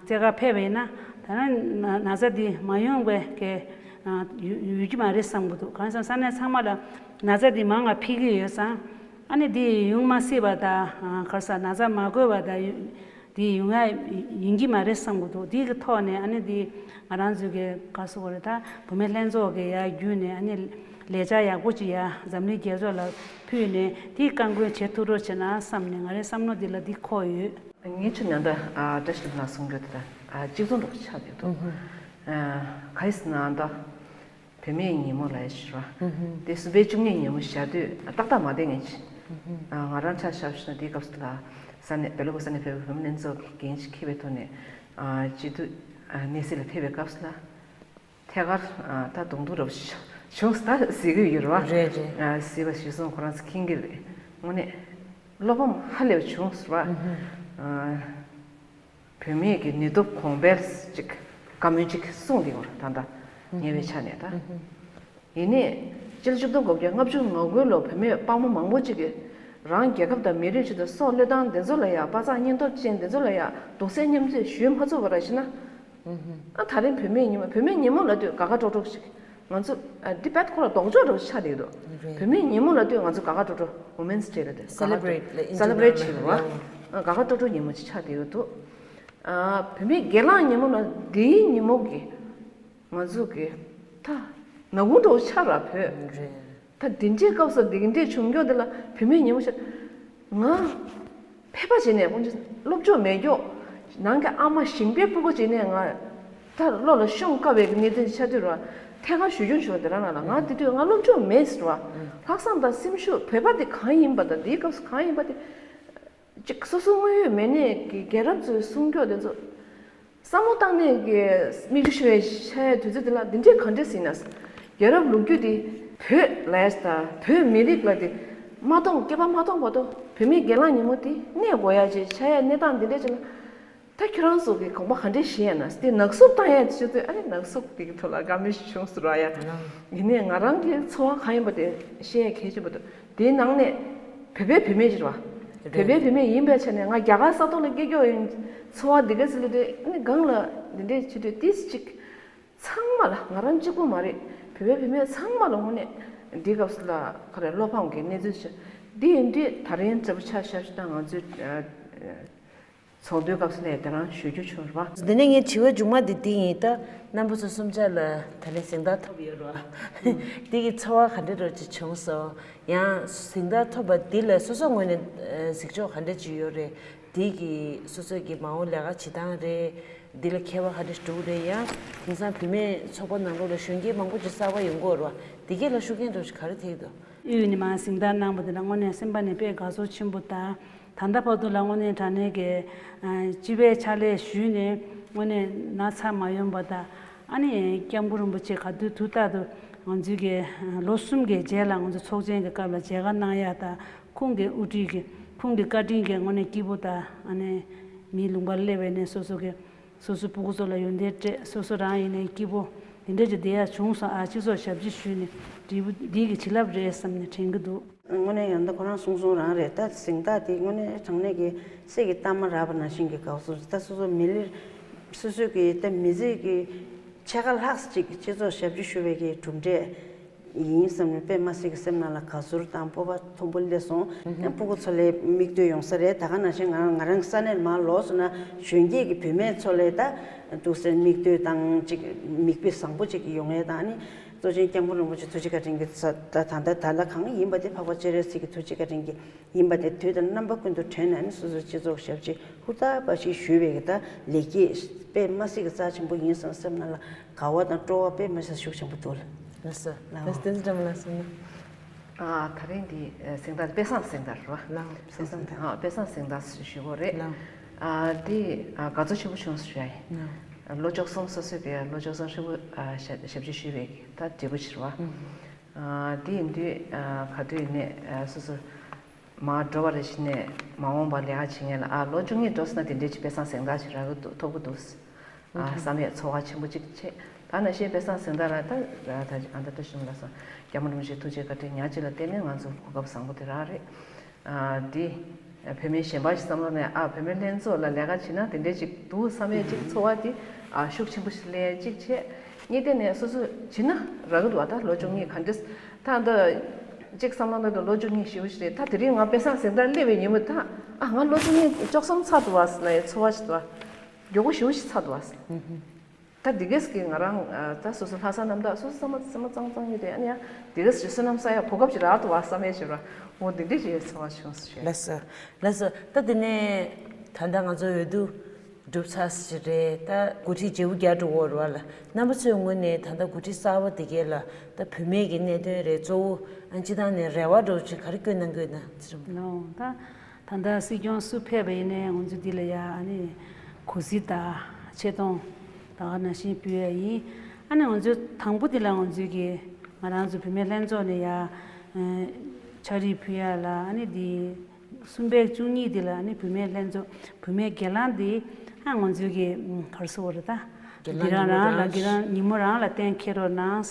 རྩེད་གར་ཕེབས་པ་ཡིན་ན་ད་ན་ན་ཚ་འདི་མ་ཡོང་བའི་གས་ཡོད་ཀྱི་མ་རེད་བསམ་གི་འདུག་གང་ཡིན་ཟེར་ན་ས་གནས་ཚང་མ་ལ་ན་ཚ་འདི་མང་ང་ཕེབས་ཀྱི་ཡོད་ཙང་ཨ་ནི་འདི་ཡོང་མ་སྲིད་པ་དང་ག་རེ་ཟེར་ན་ཚ་མ་འགོས་པ་དང་། དེ་ཡོང་ཡ་ཡིན་གྱི་མ་རེད་བསམ་གྱི་འདུག་དེ་གི་ཐོག་ནས་ཨ་ནི་དེ་ང་རང་ཚོའི་གི་ག་རེ་ཟེར་དགོས་རེད་ད། བུད་མེད་ལྷན་ཚོགས་ཀྱི་ཡ་བརྒྱུད་ནས་ཨ་ནི་ལས་འཆར་ཡག་པོ་ཅིག་ཡ་འཛམ་གླིང་རྒྱལ་ཚོགས་ལ་ཕུལ་ནས་དེ་བཀའ་འཁོན་བྱེད་ཐུབ་རོགས་བྱེད་ན་བསམ་ནས་ང་རའི་བསམ་བློ་འདི་ལ་འདི་འཁོར་ཡོད། ངས་ཆུ་ནང་ད་བཀྲ་ཤིས་ལྷུན་གྲུབ་ལགས་གསུང་རྒྱུ་དེ་ད་གཅིག་མཚུངས་འདྲ་པོ་ཆགས་བསྡད་འདུག་ག་ཡིན་ཟེར་ན་ད། བུད་མེད་ཉིན་མོ་ལ་ཡ་ཞུ་ར། དེ་གསུམ་པའི་བཅུ་གཉིས་ཉིན་མོ་བཞག་དུས་ཏག་ཏག་མ་བསྡད་མཁན་ཅིག་ང་རང་ཆ་བཞག་ཞུ་ན་དེའི་སྐབས་སུ་ལ་ས་གནས་བལ་པོ་ས་གནས་བོད་པའི་བུད་མེད་ལྷན་ཚོགས་ཀྱི་འགན་ཅིག་འཁྱེར་བའི་ཐོག་ནས་སྤྱི་འཐུས་གནས་སྲིད་ལ་ཕེབས་པའི་སྐབས་སུ་ལ་ཐད་ཀར་ད་གདོང་ཐུག་འདྲ་པོ་ཞིག་བྱུང་སོང་ད་གཟིགས་ཀྱི་ཡོད་རེད་བ། རེད་རེད། གཟིགས་པ་ཞུས་སོང་ཁོ་རང་ཚོ་མཁྱེན་གྱི་རེད། དངོས་གནས་བློ་ཕམ་ཧ་ལས་པ་བྱུང་སོང་བ། བུད་མེད་ཀྱི་ནུས་སྟོབས་གོང་འཕེལ་ཅིག་བཀའ་མོལ་ཅིག་གསུངས་བསྡད་ཡོད་རེད་ད་ལྟ་ཉེ་བའི་ཆ་ནས་ད། ཡིན་ནའི་སྤྱི་ལོ་ཆིག་སྟོང་དགུ་བརྒྱ་ལྔ་བཅུ་ང་དགུ་ལོ་བུད་མེད་དཔའ་མོ་མང་པོ་ཅིག་གིས་རང་རྒྱལ་ཁབ་དང་མི་རིགས་ཆེད་དུ་སྲོག་བློས་བཏང་འདི་ཚོ་ལ་ཡང་དཔའ་རྩལ་སྙིང་སྟོབས་ཅན་འདི་ཚོ་ལ་ཡང་གདུང་སེམས་མཉམ་སྐྱེད་ཞུས་མ་ཚུགས་པ་ར་ཞུ་ན། ཨ་ད་རིང་བུད་མེད་ཉིན་མོ་བུད་མེད་ཉིན་མོ་ལབ་དུས་དགའ་དགའ་སྤྲོ་སྤྲོ་ཞིག་ང་ཚོ་ཨ་འདི་དཔེ་ཁོ་ལ་ལྡོག་ཕྱོགས་འདྲ་བོ་ཆགས་བསྡད་འདུག་བུད་མེད་ཉིན་མོ་ལབ་དུས་ང་ཚོ་དགའ་དགའ་སྤྲོ་སྤྲོ་Women's Day ལབ་དུས་དགའ་དགའ་སྤྲོ་སྤྲོ་Celebrate ལ་ཨིན་ཇི་ནང་Celebrate ལ་བྱེད་རོགས། ཨ་དགའ་དགའ་སྤྲོ་སྤྲོ་ཉིན་མོ་ཅིག་ཆགས་བསྡད་ཡོད་འདུག་ཨ་བུད་མེད་སྒེར་ལངས་ཉིན་མོ་ལ་འདིའི་ཉིན་མོ་གི་ང་ཚོ་གི་ད་ནག་ཁུང་འདྲ་བོ་ཆགས་ར་བོད། རེད། ད་འདི་འདྲའི་སྐབས་སུ་འདི་འདྲའི་བྱུང་མགྱོགས་འདི་ལ་བུད་མེད་ཉིན་མོ་ཆགས། ང་ཕལ་པ་བྱས་ནས་དཀོན་མཆོག་སློབ་སྦྱོང་མེད་མགྱོགས་ནང་གི་ཨ་མ་ཞིང་པའི་སྤུ་གུ་བྱས་ནས་ང་ད་བློ་ལ་ཤོང་དཀའ་བའི་གནས་ཚུལ་ཆགས་དུས་ར་ཐད་ཀར་ཞུ་རྒྱུ་བྱུང་དེ་རང་ལ་ང་དེ་དུས་ང་སློབ་སྦྱོང་མེད་ཟེར་བ། ལྷག་བསམ་དང་སེམས་ཤུགས་བོད་པ་དེ་གང་ཡིན་པ་དང་འདིའི་སྐབས་སུ་གང་ཡིན་པ་དེ་ཅིག་སོ་སོ་དངོས་ཡོད་མེད་གནས་ཀྱི་རྒྱལ་རབས་ཚོའི་གསུང་སྐྱོགས་དེ་ཚོ། བསམ་བློ་བཏང་ནས་ཀྱི་མིག་ཆུ་ཤོར་བའི་ཆ་ཡ་དུས་ཚོད་དེ་ལ་འདི་འདྲའི་ག་འདྲས་ཟིན་ན། རྒྱལ་རབས་ལོ་རྒྱུས་འདི་བོད་ལ་ཡ་དང་བོད་མི་རིགས་ལ་འདི་མ་མཐོང་སྐྱེས་པ་མ་མཐོང་བར་དུ་བོད་མིའི་སྒེར་ལངས་ཉིན་མོ་འདི་གནས་དགོས་ཡ་ཅེས་ཆ་ཡ་གནས་སྟངས་འདི་འདྲས་ཅིག་ལ། ད་ཁྱོད་རང་ཚོ་གི་དགོངས་པ་ག་འདྲས་བཞེས་ཡ་ན་འདི་ནག་བསུབ་བཏང་ཡ་ཅེས་ཚོད་ཨ་ནི་ནག་བསུབ་འདི་གི་ཐོག་ལ་དགའ་མོས་ཤིག་བྱུང་ཟེར་བ་ཡ། ཡིན་ནའི་ང་རང་གི་ཚོར་བ་གང་ཡིན་པ་དེ་བཤད་ཡ་གལ་ཆེན་པོ་འདུག་དེའི་ནང་ནས་བོད་པའི་བུད་མེད་ཅིག་རེད་བ། བོད་པའི་བུད་མེད་ཡིན་པའི་ཆ་ནས་ང་རྒྱ་གར་ས་ཐོག་ལ་སྐྱེས་མགྱོགས་ཡིན། འཚོ་བ་འདི་ག་ཚོད་ལ་དེ་ནི་སྒང་ལ་འདི་འདྲས་བྱེད་དུས་ཏིས་ཅིག་ཚང་མ་ལ་ང་རང་གཅིག་པུ་མ་རེད། བོད་པའི་བུད་མེད་ཚང་མ་ལ་དངོས་གནས་འདིའི་སྐབས་སུ་ལ་ག་རེ་བློ་ཕམ་གྱི་གནས་ཚུལ་ཞིག་འདི་ཡིན་དུས་ད་རིང་འདྲ་པོ་ཆ་བཞག་ཞིག་ད་ང་ཚོའི་ཚོགས་འདུའི་སྐབས་སུ་ལ་དེ་རང་ཞུ་རྒྱུ་བྱུང་རེད་བ། འདི་ནས་ངའི་དྲི་བ་མཇུག་མ་འདི་འདི་ཡིན། ད་རྣམ་པ་ཚོ་གསུམ་ཆ་ལ་ད་ནས་གཟེངས་རྟགས་ཐོབ་ཡོད་རེད་བ། འདི་གི་ཚོར་བ་ག་འདྲ་འདྲ་ཅིག་བྱུང་སོང་། ཡང་གཟེངས་རྟགས་ཐོབ་པ་འདི་ལ་སོ་སོ་ངོས་ནས་གཟིགས་ཕྱོགས་ག་འདྲ་ཅིག་ཡོད་རེད། འདི་གི་སོ་སོ་གི་མ་འོངས་ལས་ཀ་བྱེད་སྟངས་རེད། འདི་ལ་ཁྱད་པར་ག་འདྲ་འགྲོ་གི་རེད། ཡང་དེང་སང་བུད་མེད་ཚོགས་པ་ནང་ལོགས་ལ་གཞོན་སྐྱེས་མང་པོ་ཅིག་གསར་པ་ཡོང་གི་ཡོད་རེད་བ། འདི་གས་ལ་ཤུགས་རྐྱེན་འདྲ་ཞིག་ག་རེ་ཐེབས་ཀྱི་འདུག་དབུས་ནས་མར་གཟེངས་རྟགས་གནང་བ་དེ་ལ་དངོས་གནས་སེམས་པ་ནས་དཔེ་དགའ་ཚོར་ཆེན་པོ་དང་། ད་ལྟ་བར་དུ་ལ་དངོས་གནས་དྲང་གནས་ཀྱི་ཨ་སྤྱི་པའི་ཕྱག་ལས་ཞུས་ནས་དངོས་གནས་ན་ཚ་མ་ཡོང་པ་དང་། ཨ་ནི་སྐྱབས་མགོན་རིན་པོ་ཆེ་ག་དུས་དུས་རྟག་ཏུ་ང་ཚོའི་གི་ལོ་གསུམ་གྱི་རྗེས་ལ་ང་ཚོ་ཚོགས་ཆེན་གྱི་སྐབས་ལ་མཇལ་ཁ་གནང་ཡག་དང་། ཁོང་གི་དབུ་ཁྲིད་ཀྱི་ཁོང་གི་བཀའ་དྲིན་གྱིས་དངོས་གནས་སྐྱིད་པོ་དང་། ཨ་ནི་མིའི་ལུང་པར་སླེབས་པའི་ནས་སོ་སོ་གི་སོ་སོའི་སྤུ་གུ་ཚོ་ལ་ཡོན་ཏན་སྤྲད། སོ་སོ་རང་ཡིན་ནའི་སྐྱིད་པོ་དེ་འདྲ་ཅིག་བསྡད་ཡག་བྱུང་སོང་། ཨ་སྤྱི་ཚོགས་ཞབས་ཕྱི་ཞུས་ནས་འབྲས་བུ་འདི་གི་བྱིན་རླབས་རེད་བསམ་ནས་དྲན་གྱི་འདུག་དངོས་གནས་ཡང་ད་ཁོ་རང་གསུང་གསུང་རང་རེད། ད་གཟེངས་རྟགས་དེ་དངོས་གནས་དྲང་གནས་ཀྱི་གསེར་གྱི་རྟགས་མ་རག་པ་ནང་བཞིན་གྱི་དགའ་བསུ། ད་སོ་སོ་མི་ལི་སོ་སོའི་གི་ད་མི་ཚེ་གི་ཕྱེད་ཀ་ལྷག་ཅིག་སྤྱི་ཚོགས་ཞབས་ཕྱི་ཞུ་བའི་གི་གྲུབ་འབྲས་ཡིན་བསམ་ནས་དཔེ་མ་སྲིད་ཀྱི་སེམས་ནང་ལ་དགའ་ཚོར་དང་སྤོབས་པ་མཐོན་པོ་སླེབས་སོང་། ཡང་སྤུ་གུ་ཚོ་ལ་མིག་ལྟོས་ཡོང་ས་རེད། ད་ག་ནང་བཞིན་ང་རང་ང་རང་ས་གནས་མར་ལོག་སོང་ན་གཞོན་སྐྱེས་ཀྱི་བུད་མེད་ཚོ་ལ་ད་འདུག་སེ་མིག་ལྟོས་དང་ཅིག་མིག་དཔེ་བཟང་པོ་ཅིག་ཡོང་ཡས་དང་། ཨ་ནི་གཙོ་ཆེན་སྐྱབས་མགོན་རིན་པོ་ཆེ་ཐུགས་རྗེ་བཀའ་དྲིན་གྱི་ད་ད་ད་ལ་གང་ཡིན་པ་དེ་འཕགས་པ་སྤྱན་རས་གཟིགས་ཀྱི་ཐུགས་རྗེ་བཀའ་དྲིན་གྱི་ཡིན་པ་དེ་དུས་དང་རྣམ་པ་ཀུན་ཏུ་དྲན་ནས་ནི་སོ་སོའི་སྤྱི་ཚོགས་ཞབས་ཕྱི་ཧུར་ཐག་པ་ཞིག་ཞུས་པའི་གི་ད་ལེགས་སྐྱེས་དཔེ་མ་སྲིད་ཀྱི་རྩ་ཆེན་པོ་ཡིན་བསམ་སེམས་ནང་ལ་དགའ་བ་དང་སྤྲོ་བ་དཔེ་མ་སྲིད་ཤུགས་ཆེན་པོ་འདུག་ལ། ལགས་སོ། ལགས་སོ། བསྟན་འཛིན་སྒྲོལ་མ་ལགས་སོ་ན། ཨ་དེ་རིང་འདི་གཟེངས་རྟགས་དཔེ་བཟང་གཟེངས་རྟགས་རེད་བ། ལགས་དཔེ་བཟང་། ཨ་དཔེ་བཟང་གཟེངས་རྟགས་ཞུ་དགོས་རེད། ལགས། ཨ་འདི་ཨ་དགའ་ཚོར་ཆེན་པོ་བྱུང་ཞུ་ཡ་ཡིན། ལགས། ལོ་བཅུ་གསུམ་སོ་སོའི་གི་ལོ་བཅུ་གསུམ་ཧྲིལ་པོ་ཨ་ཞབས་ཞབས་ཕྱི་ཞུས་པའི་གི་ད་འབྲས་བུ་ཞིག་རེད་བ། ཨ་འདི་ཡིན་དུས་ཨ་ག་དུས་ཡིན་ནའི་ཨ་སོ་སོ་མར་འགྲོ་བ་རེ་བཞིན་ནས་མ་འོངས་པ་ལས་ཀ་བྱེད་མཁན་ལ་ཨ་ལོ་བཅུ་གཉིས་འགྲོ་སོང་ན་དེ་འདྲའི་ཅིག་དཔེ་བཟང་གཟེངས་རྟགས་ཅིག་རག་གི་འདུག་ཐོབ་གི་འདུག་ཨ་བསམ་ཡས་ཚོར་བ་ཆེན་པོ་ཅིག་བྱེད། ད་ནང་བཞིན་དཔེ་བཟང་གཟེངས་རྟགས་ལ་ད་ད་ཨ་ད་བཀྲ་ཤིས་ལགས་སོ། སྐྱབས་མགོན་རིན་པོ་ཆེའི་ཐུགས་རྗེ་བཀའ་དྲིན་ཉག་གཅིག་ལ་བརྟེན་ནས་ང་ཚོ་གོ་སྐབས་བཟང་པོ་དེ་རག་རེད། ཨ་འདི་བུད་མེད་གཞན་པ་ཞིག་བསམ་བློ་ནས་ཨ་བུད་མེད་ལྷན་ཚོགས་ལ་ལས་ཀ་བྱེད་ན་དེ་འདྲའི་ཅིག་འདུག་བསམ་ཡས་ཅིག་ཚོར་བ་དེ་ཨ་ཤུགས་ཆེན་པོ་ཞིག་སླེབས་ཡས་ཅིག་བྱས། གཉིས་ལྡན་ནས་སོ་སོ་བྱེད་ན་རག་གི་འདུག་ཨ་ད་ལོ་བཅུ་གཉིས་ག་འདྲས་ད་ད་ཅིག་བསམ་བློ་ནང་དུ་ལོ་བཅུ་གཉིས་ཞེ་པོ་ཞིག་རེད། ད་དེ་རིང་ང་དཔེ་བཟང་གཟེངས་རྟགས་སླེབས་པའི་ཉིན་མོ་ད་ཨ་ང་ལོ་བཅུ་གཉིས་བཅུ་གསུམ་ཚར་འདུག་བ་ལ་ཡ་ཚོར་བ་ཞིག་འདུག་ཨ་མགྱོགས་པོ་ཞེ་པོ་ཞིག་ཚར་འདུག་བ། ད་འདི་གས་ཀྱི་ང་རང་ད་སོ་སོ་ལྷག་བསམ་རྣམ་དག་སོ་སོ་བསམ་བློ་བསམ་བློ་གཙང་གཙང་ཡོད་དེ་ཨ་ནི་ཡང་འདི་གས་ཀྱི་བསོད་ནམས་བསགས་ཡ་གོ་སྐབས་ཅིག་རག་འདུག་བ་བསམ་ཡས་ཞིག་ར་འོ་འདི་འདྲས་ཞིག་ཡོད་ཚོར་བ་བྱུང་སོང་ཞེས། ལགས་སོ། ལགས་སོ། ད་འདི་ནས་ད་ལྟ་ང་ཚོ་འོས་བསྡུ་གྲུབ་ཚར་ཞིག་རེད། ད་འགོ་ཁྲིད་བརྗེ་པོ་རྒྱག་འགྲོ་གི་ཡོད་རེད་བ་ལ། རྣམ་པ་ཚོའི་ངོས་ནས་ད་ལྟ་འགོ་ཁྲིད་གསར་པ་འདི་གས་ལ་ད་བུད་མེད་ཀྱི་གནད་དོན་རེད། གཙོ་བོ་ཨ་སྤྱི་བཏང་ནས་རེ་བ་འདྲ་བོ་ཅིག་ག་རེ་བསྐྱོན་གནང་གི་ཡོད་ན་ཟེར། ལོ་ད། ད་ལྟ་སྲིད་སྐྱོང་སུ་ཕེབས་པ་ཡིན་ནའི་ང་ཚོ་འདི་ལ་ཡ་ཨ་ནི་གུས་བརྩི་དང་ཆེ་མཐོང་ད་ག་ནང་བཞིན་ཕུལ་ཡ་ཡིན། ཨ་ནི་ང་ཚོ་དང་པོ་འདི་ལ་ང་ཚོའི་གི་ང་རང་ཚོ་བུད་མེད་ལྷན་ཚོགས་ནས་ཡ་ཕྱག་བྲིས་ཕུལ་ཡ་ལ་ཨ་ནི་འདི་གསུམ་པའི་བཅུ་གཉིས་འདི་ལ་ཨ་ནི་བུད་མེད་ལྷན་ཚོགས་བུད་མེད་སྒེར་ལངས་འདི་ཨ་ང་ཚོའི་གི་ག་རེ་ཟེར་དགོས་རེད་ད། སྒེར་ལངས་འདི་རང་ཉིན་མོ་རང་རང་ལ་རང་སྒེར་ལངས་ཉིན་མོ་རང་ལ་གཏན་འཁེལ་རོགས་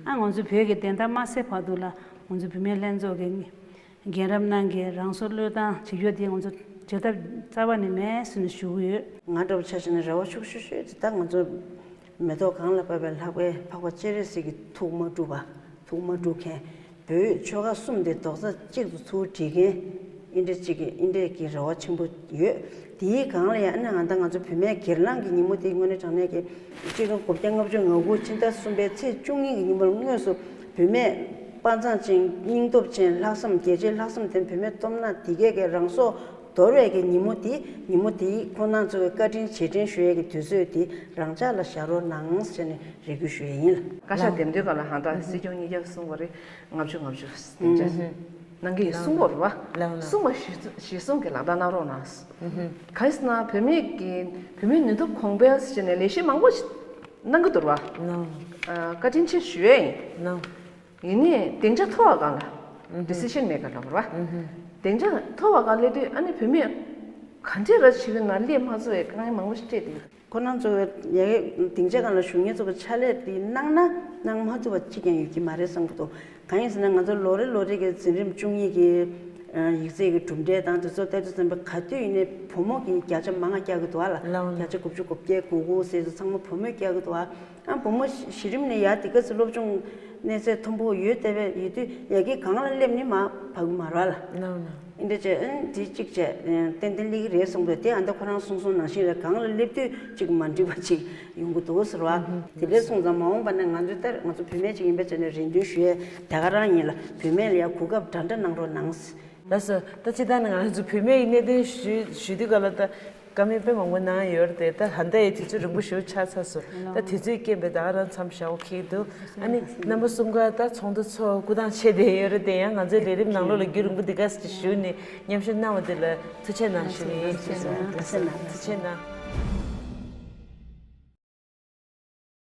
གནང་། ཨ་ང་ཚོ་བོད་ཀྱི་བདེན་མཐའ་མ་གསལ་བར་དུ་ལ་ང་ཚོ་བུད་མེད་ལྷན་ཚོགས་ཀྱི་རྒན་རབས་རྣམས་ཀྱིས་རང་སྲོག་བློས་བཏང་བྱེད་རྒྱུ་དེ་ང་ཚོ་བྱེད་ཐབས་རྩ་བ་ནས་མེད་ཟེར་ནས་ཞུ་གི་ཡོད། ང་འདྲ་བོ་ཆ་བཞག་ན་རེ་བ་ཤུགས་ཤུགས་ཤུགས་ཅིག་ད་ང་ཚོ་མེ་ཏོག་གང་ལ་བབས་པའི་ལྷག་པའི་འཕགས་པ་སྤྱན་རས་གཟིགས་ཀྱི་ཐུགས་མ་འཁྲུགས་པ་ཐུགས་མ་འཁྲུགས་མཁན་བོད་ཆོལ་ཁ་གསུམ་དེ་རྡོག་རྩ་གཅིག་ཏུ་ཚུར་སྒྲིལ་མཁན་ཨིན་འདྲ་གཅིག་གི་ཨིན་འདྲ་གི་རེ་བ་ཆེན་པོ་ཡོད། དེའི་སྒང་ལ་ཡང་ཨ་ནི་ང་ད་ང་ཚོ་བུད་མེད་སྒེར་ལངས་ཀྱི་ཉིན་མོ་དེ་དངོས་གནས་དྲང་གནས་ཀྱི་གཅིག་སྟོང་དགུ་བརྒྱ་ལྔ་བཅུ་ང་དགུ་ཕྱི་ཟླ་གསུམ་པའི་ཚེས་བཅུ་གཉིས་ཀྱི་ཉིན་མོར་དངོས་སུ་བུད་མེད་དཔའ་མཛངས་ཅན་སྙིང་སྟོབས་ཅན་ལྷག་བསམ་རྒྱལ་གཅེས་ལྷག་བསམ་ལྡན་བུད་མེད་སྟོབས་ན་དེ་གས་ཀྱི་རང་སྲོག་དོར་བའི་གི་ཉིན་མོ་དེ་ཉིན་མོ་དེ་ཁོང་རྣམ་ཚོ་གི་བཀའ་དྲིན་རྗེས་དྲན་ཞུ་ཡས་ཀྱི་དུས་ཚོད་དེ་རང་འཇགས་ལ་བཞག་རོགས་གནང་ཟེར་ནས་རེ་སྐུལ་ཞུ་ཡས་ཡིན་ལ། བཀའ་ཤག་འདེམས་དུས་སྐབས་ལ་ཧང་ད་སྲིད་སྐྱོང་གཉིས་བརྒྱ་གསུང་བ་རེད། ལྔ་བཅུ་ང་བཅུ་དེ་འདྲ་གནང་གི་ཡོད་གསུང་བ་རེད་བ། ལགས་ལགས། གསུང་བ་གཞི་གཞི་བཟུང་གི་ལག་བསྟར་གནང་རོགས་གནང་། གང་ཡིན་ཟེར་ན་བུད་མེད་ཀྱི་བུད་མེད་ནུས་སྟོབས་གོང་འཕེལ་ཟེར་ནས་ལས་གཞི་མང་པོ་ཞིག་གནང་གི་འདུག་རེད་བ། ལགས། ཨ་བཀའ་དྲིན་ཆེ་ཞུ་ཡས་ཡིན། ལགས། ཡིན་ནའི་སྡིངས་ཆ་མཐོ་བ་སྒང་ལ་ཌི་སི་ཤན་མེ་ཀར་ལབ་རེད་བ། སྡིངས་ཆ་མཐོ་བ་སྒང་སླེབས་དུས་ཨ་ནི་བུད་མེད་ག་འདྲས་ར་བྱེད་ཀྱི་ན་སླེབས་མ་ཚུགས་པའི་དཀའ་ངལ་མང་པོ་ཞིག་འཕྲད་བསྡད་ཡོད། ཁོ་རང་ཚོ་ཡ་གི་སྡིངས་ཆ་སྒང་ལ་བཞུགས་མཁན་ཚོ་གི་ཕྱག་ལས་དེ་གནང་ན་གནང་མ་ཐུབ་པ་གཅིག་ཀྱང་ཡོད་ཀྱི་མ་རེད་བསམ་གྱི་འདུག་གང་ཡིན་ཟེར་ན་ང་ཚོ་ལོ་རེ་ལོ་རེ་གི་འཛིན་རིམ་བཅུ་གཉིས་ཀྱི་ཡིག་ཚད་ཀྱི་གྲུབ་འབྲས་དང་དེ་ཚོ་ལྟ་དུས་ཙམ་པ་ག་དུས་ཡིན་ནའི་བུ་མོ་གི་བརྒྱ་ཆ་མང་ང་བཀྱག་གི་འདུག་ཨ་ལ། ལགས་ལགས། བརྒྱ་ཆ་དགུ་བཅུ་གོ་བརྒྱད་གོ་དགུ་ཟེར་དུས་ཚང་མ་བུ་མོས་བཀྱག་གི་འདུག་ཨ། ཨ་བུ་མོ་གཞི་རིམ་ནས་ཡར་དེ་ག་ཚོད་སློབ་སྦྱོང་གནས་ཚད་མཐོན་པོ་ཡོད་བསྡད་པའི་ཡོད་དུས་ཡ་གི་སྒང་ལ་སླེབས་ནས་མར་བབས་ཀྱི་མ་རེད་ལ། ལགས་ལགས། འདི་འདྲ་བྱས་ཨ་འདི་གཅིག་བྱས་ཏན་ཏན་སླེབས་ཀྱི་རེད་གསུངས་པས་དེ་ཨ་མདའ་ཁོ་རང་གསུང་སོང་ནང་བཞིན་རེད། སྒང་ལ་སླེབས་དུས་གཅིག་མ་འགྲིག་པ་གཅིག་ཡོང་གི་འདུག་ཟེར་བ། དེ་འདྲ་སོང་ཙང་མ་འོངས་པ་ནས་ང་ཚོས་ལྟར་ང་ཚོ་བུད་མེད་ཅིག་ཡིན་པའི་ཆ་ནས་རེ་འདུན་ཞུ་ཡས་དེ་ག་རང་ཡིན་ལ། བུད་མེད་ལ་ཡ་གོ་སྐབས་འདྲ་འདྲ་གནང་རོགས་གནང་། ལགས་སོ། ད་སྤྱིར་བཏང་ནས་ང་རང་ཚོ་བུད་མེད་ཀྱི་གནད་དོན་ཞུ་ཞུ་དུས་སྐབས་ལ་ད་ བཀའ་མོལ་དཔེ་མང་པོ་གནང་ཡོད་རེད་དེ། ད་ད་ལྟ་ཡི་དུས་ཚོད་རིང་པོ་ཞེ་པོ་ཆགས་ཚར་སོང་། ད་དུས་ཚོད་རྐྱེན་པས་ད་ག་རང་མཚམས་བཞག་འོ་ཁེགས་འདུག་ཨ་ནི་རྣམ་པ་གསུམ་ཀ་ད་ཚོགས་འདུ་ཚོགས་སྐུ་ཐང་ཆད་བསྡད་ཡོད་རེད་དེ། ཡང་ང་ཚོའི་ལས་རིམ་ནང་ལོགས་ལ་རྒྱུན་རིང་པོ་འདི་ག་ཞིག་ཞུས་ནས་མཉམ་ཞུགས་གནང་བ་འདི་ལ་ཐུགས་རྗེ་གནང་ཞུ་ཡིན། ཐུགས་རྗེ་གནང་། ཐུགས་རྗེ་གནང་།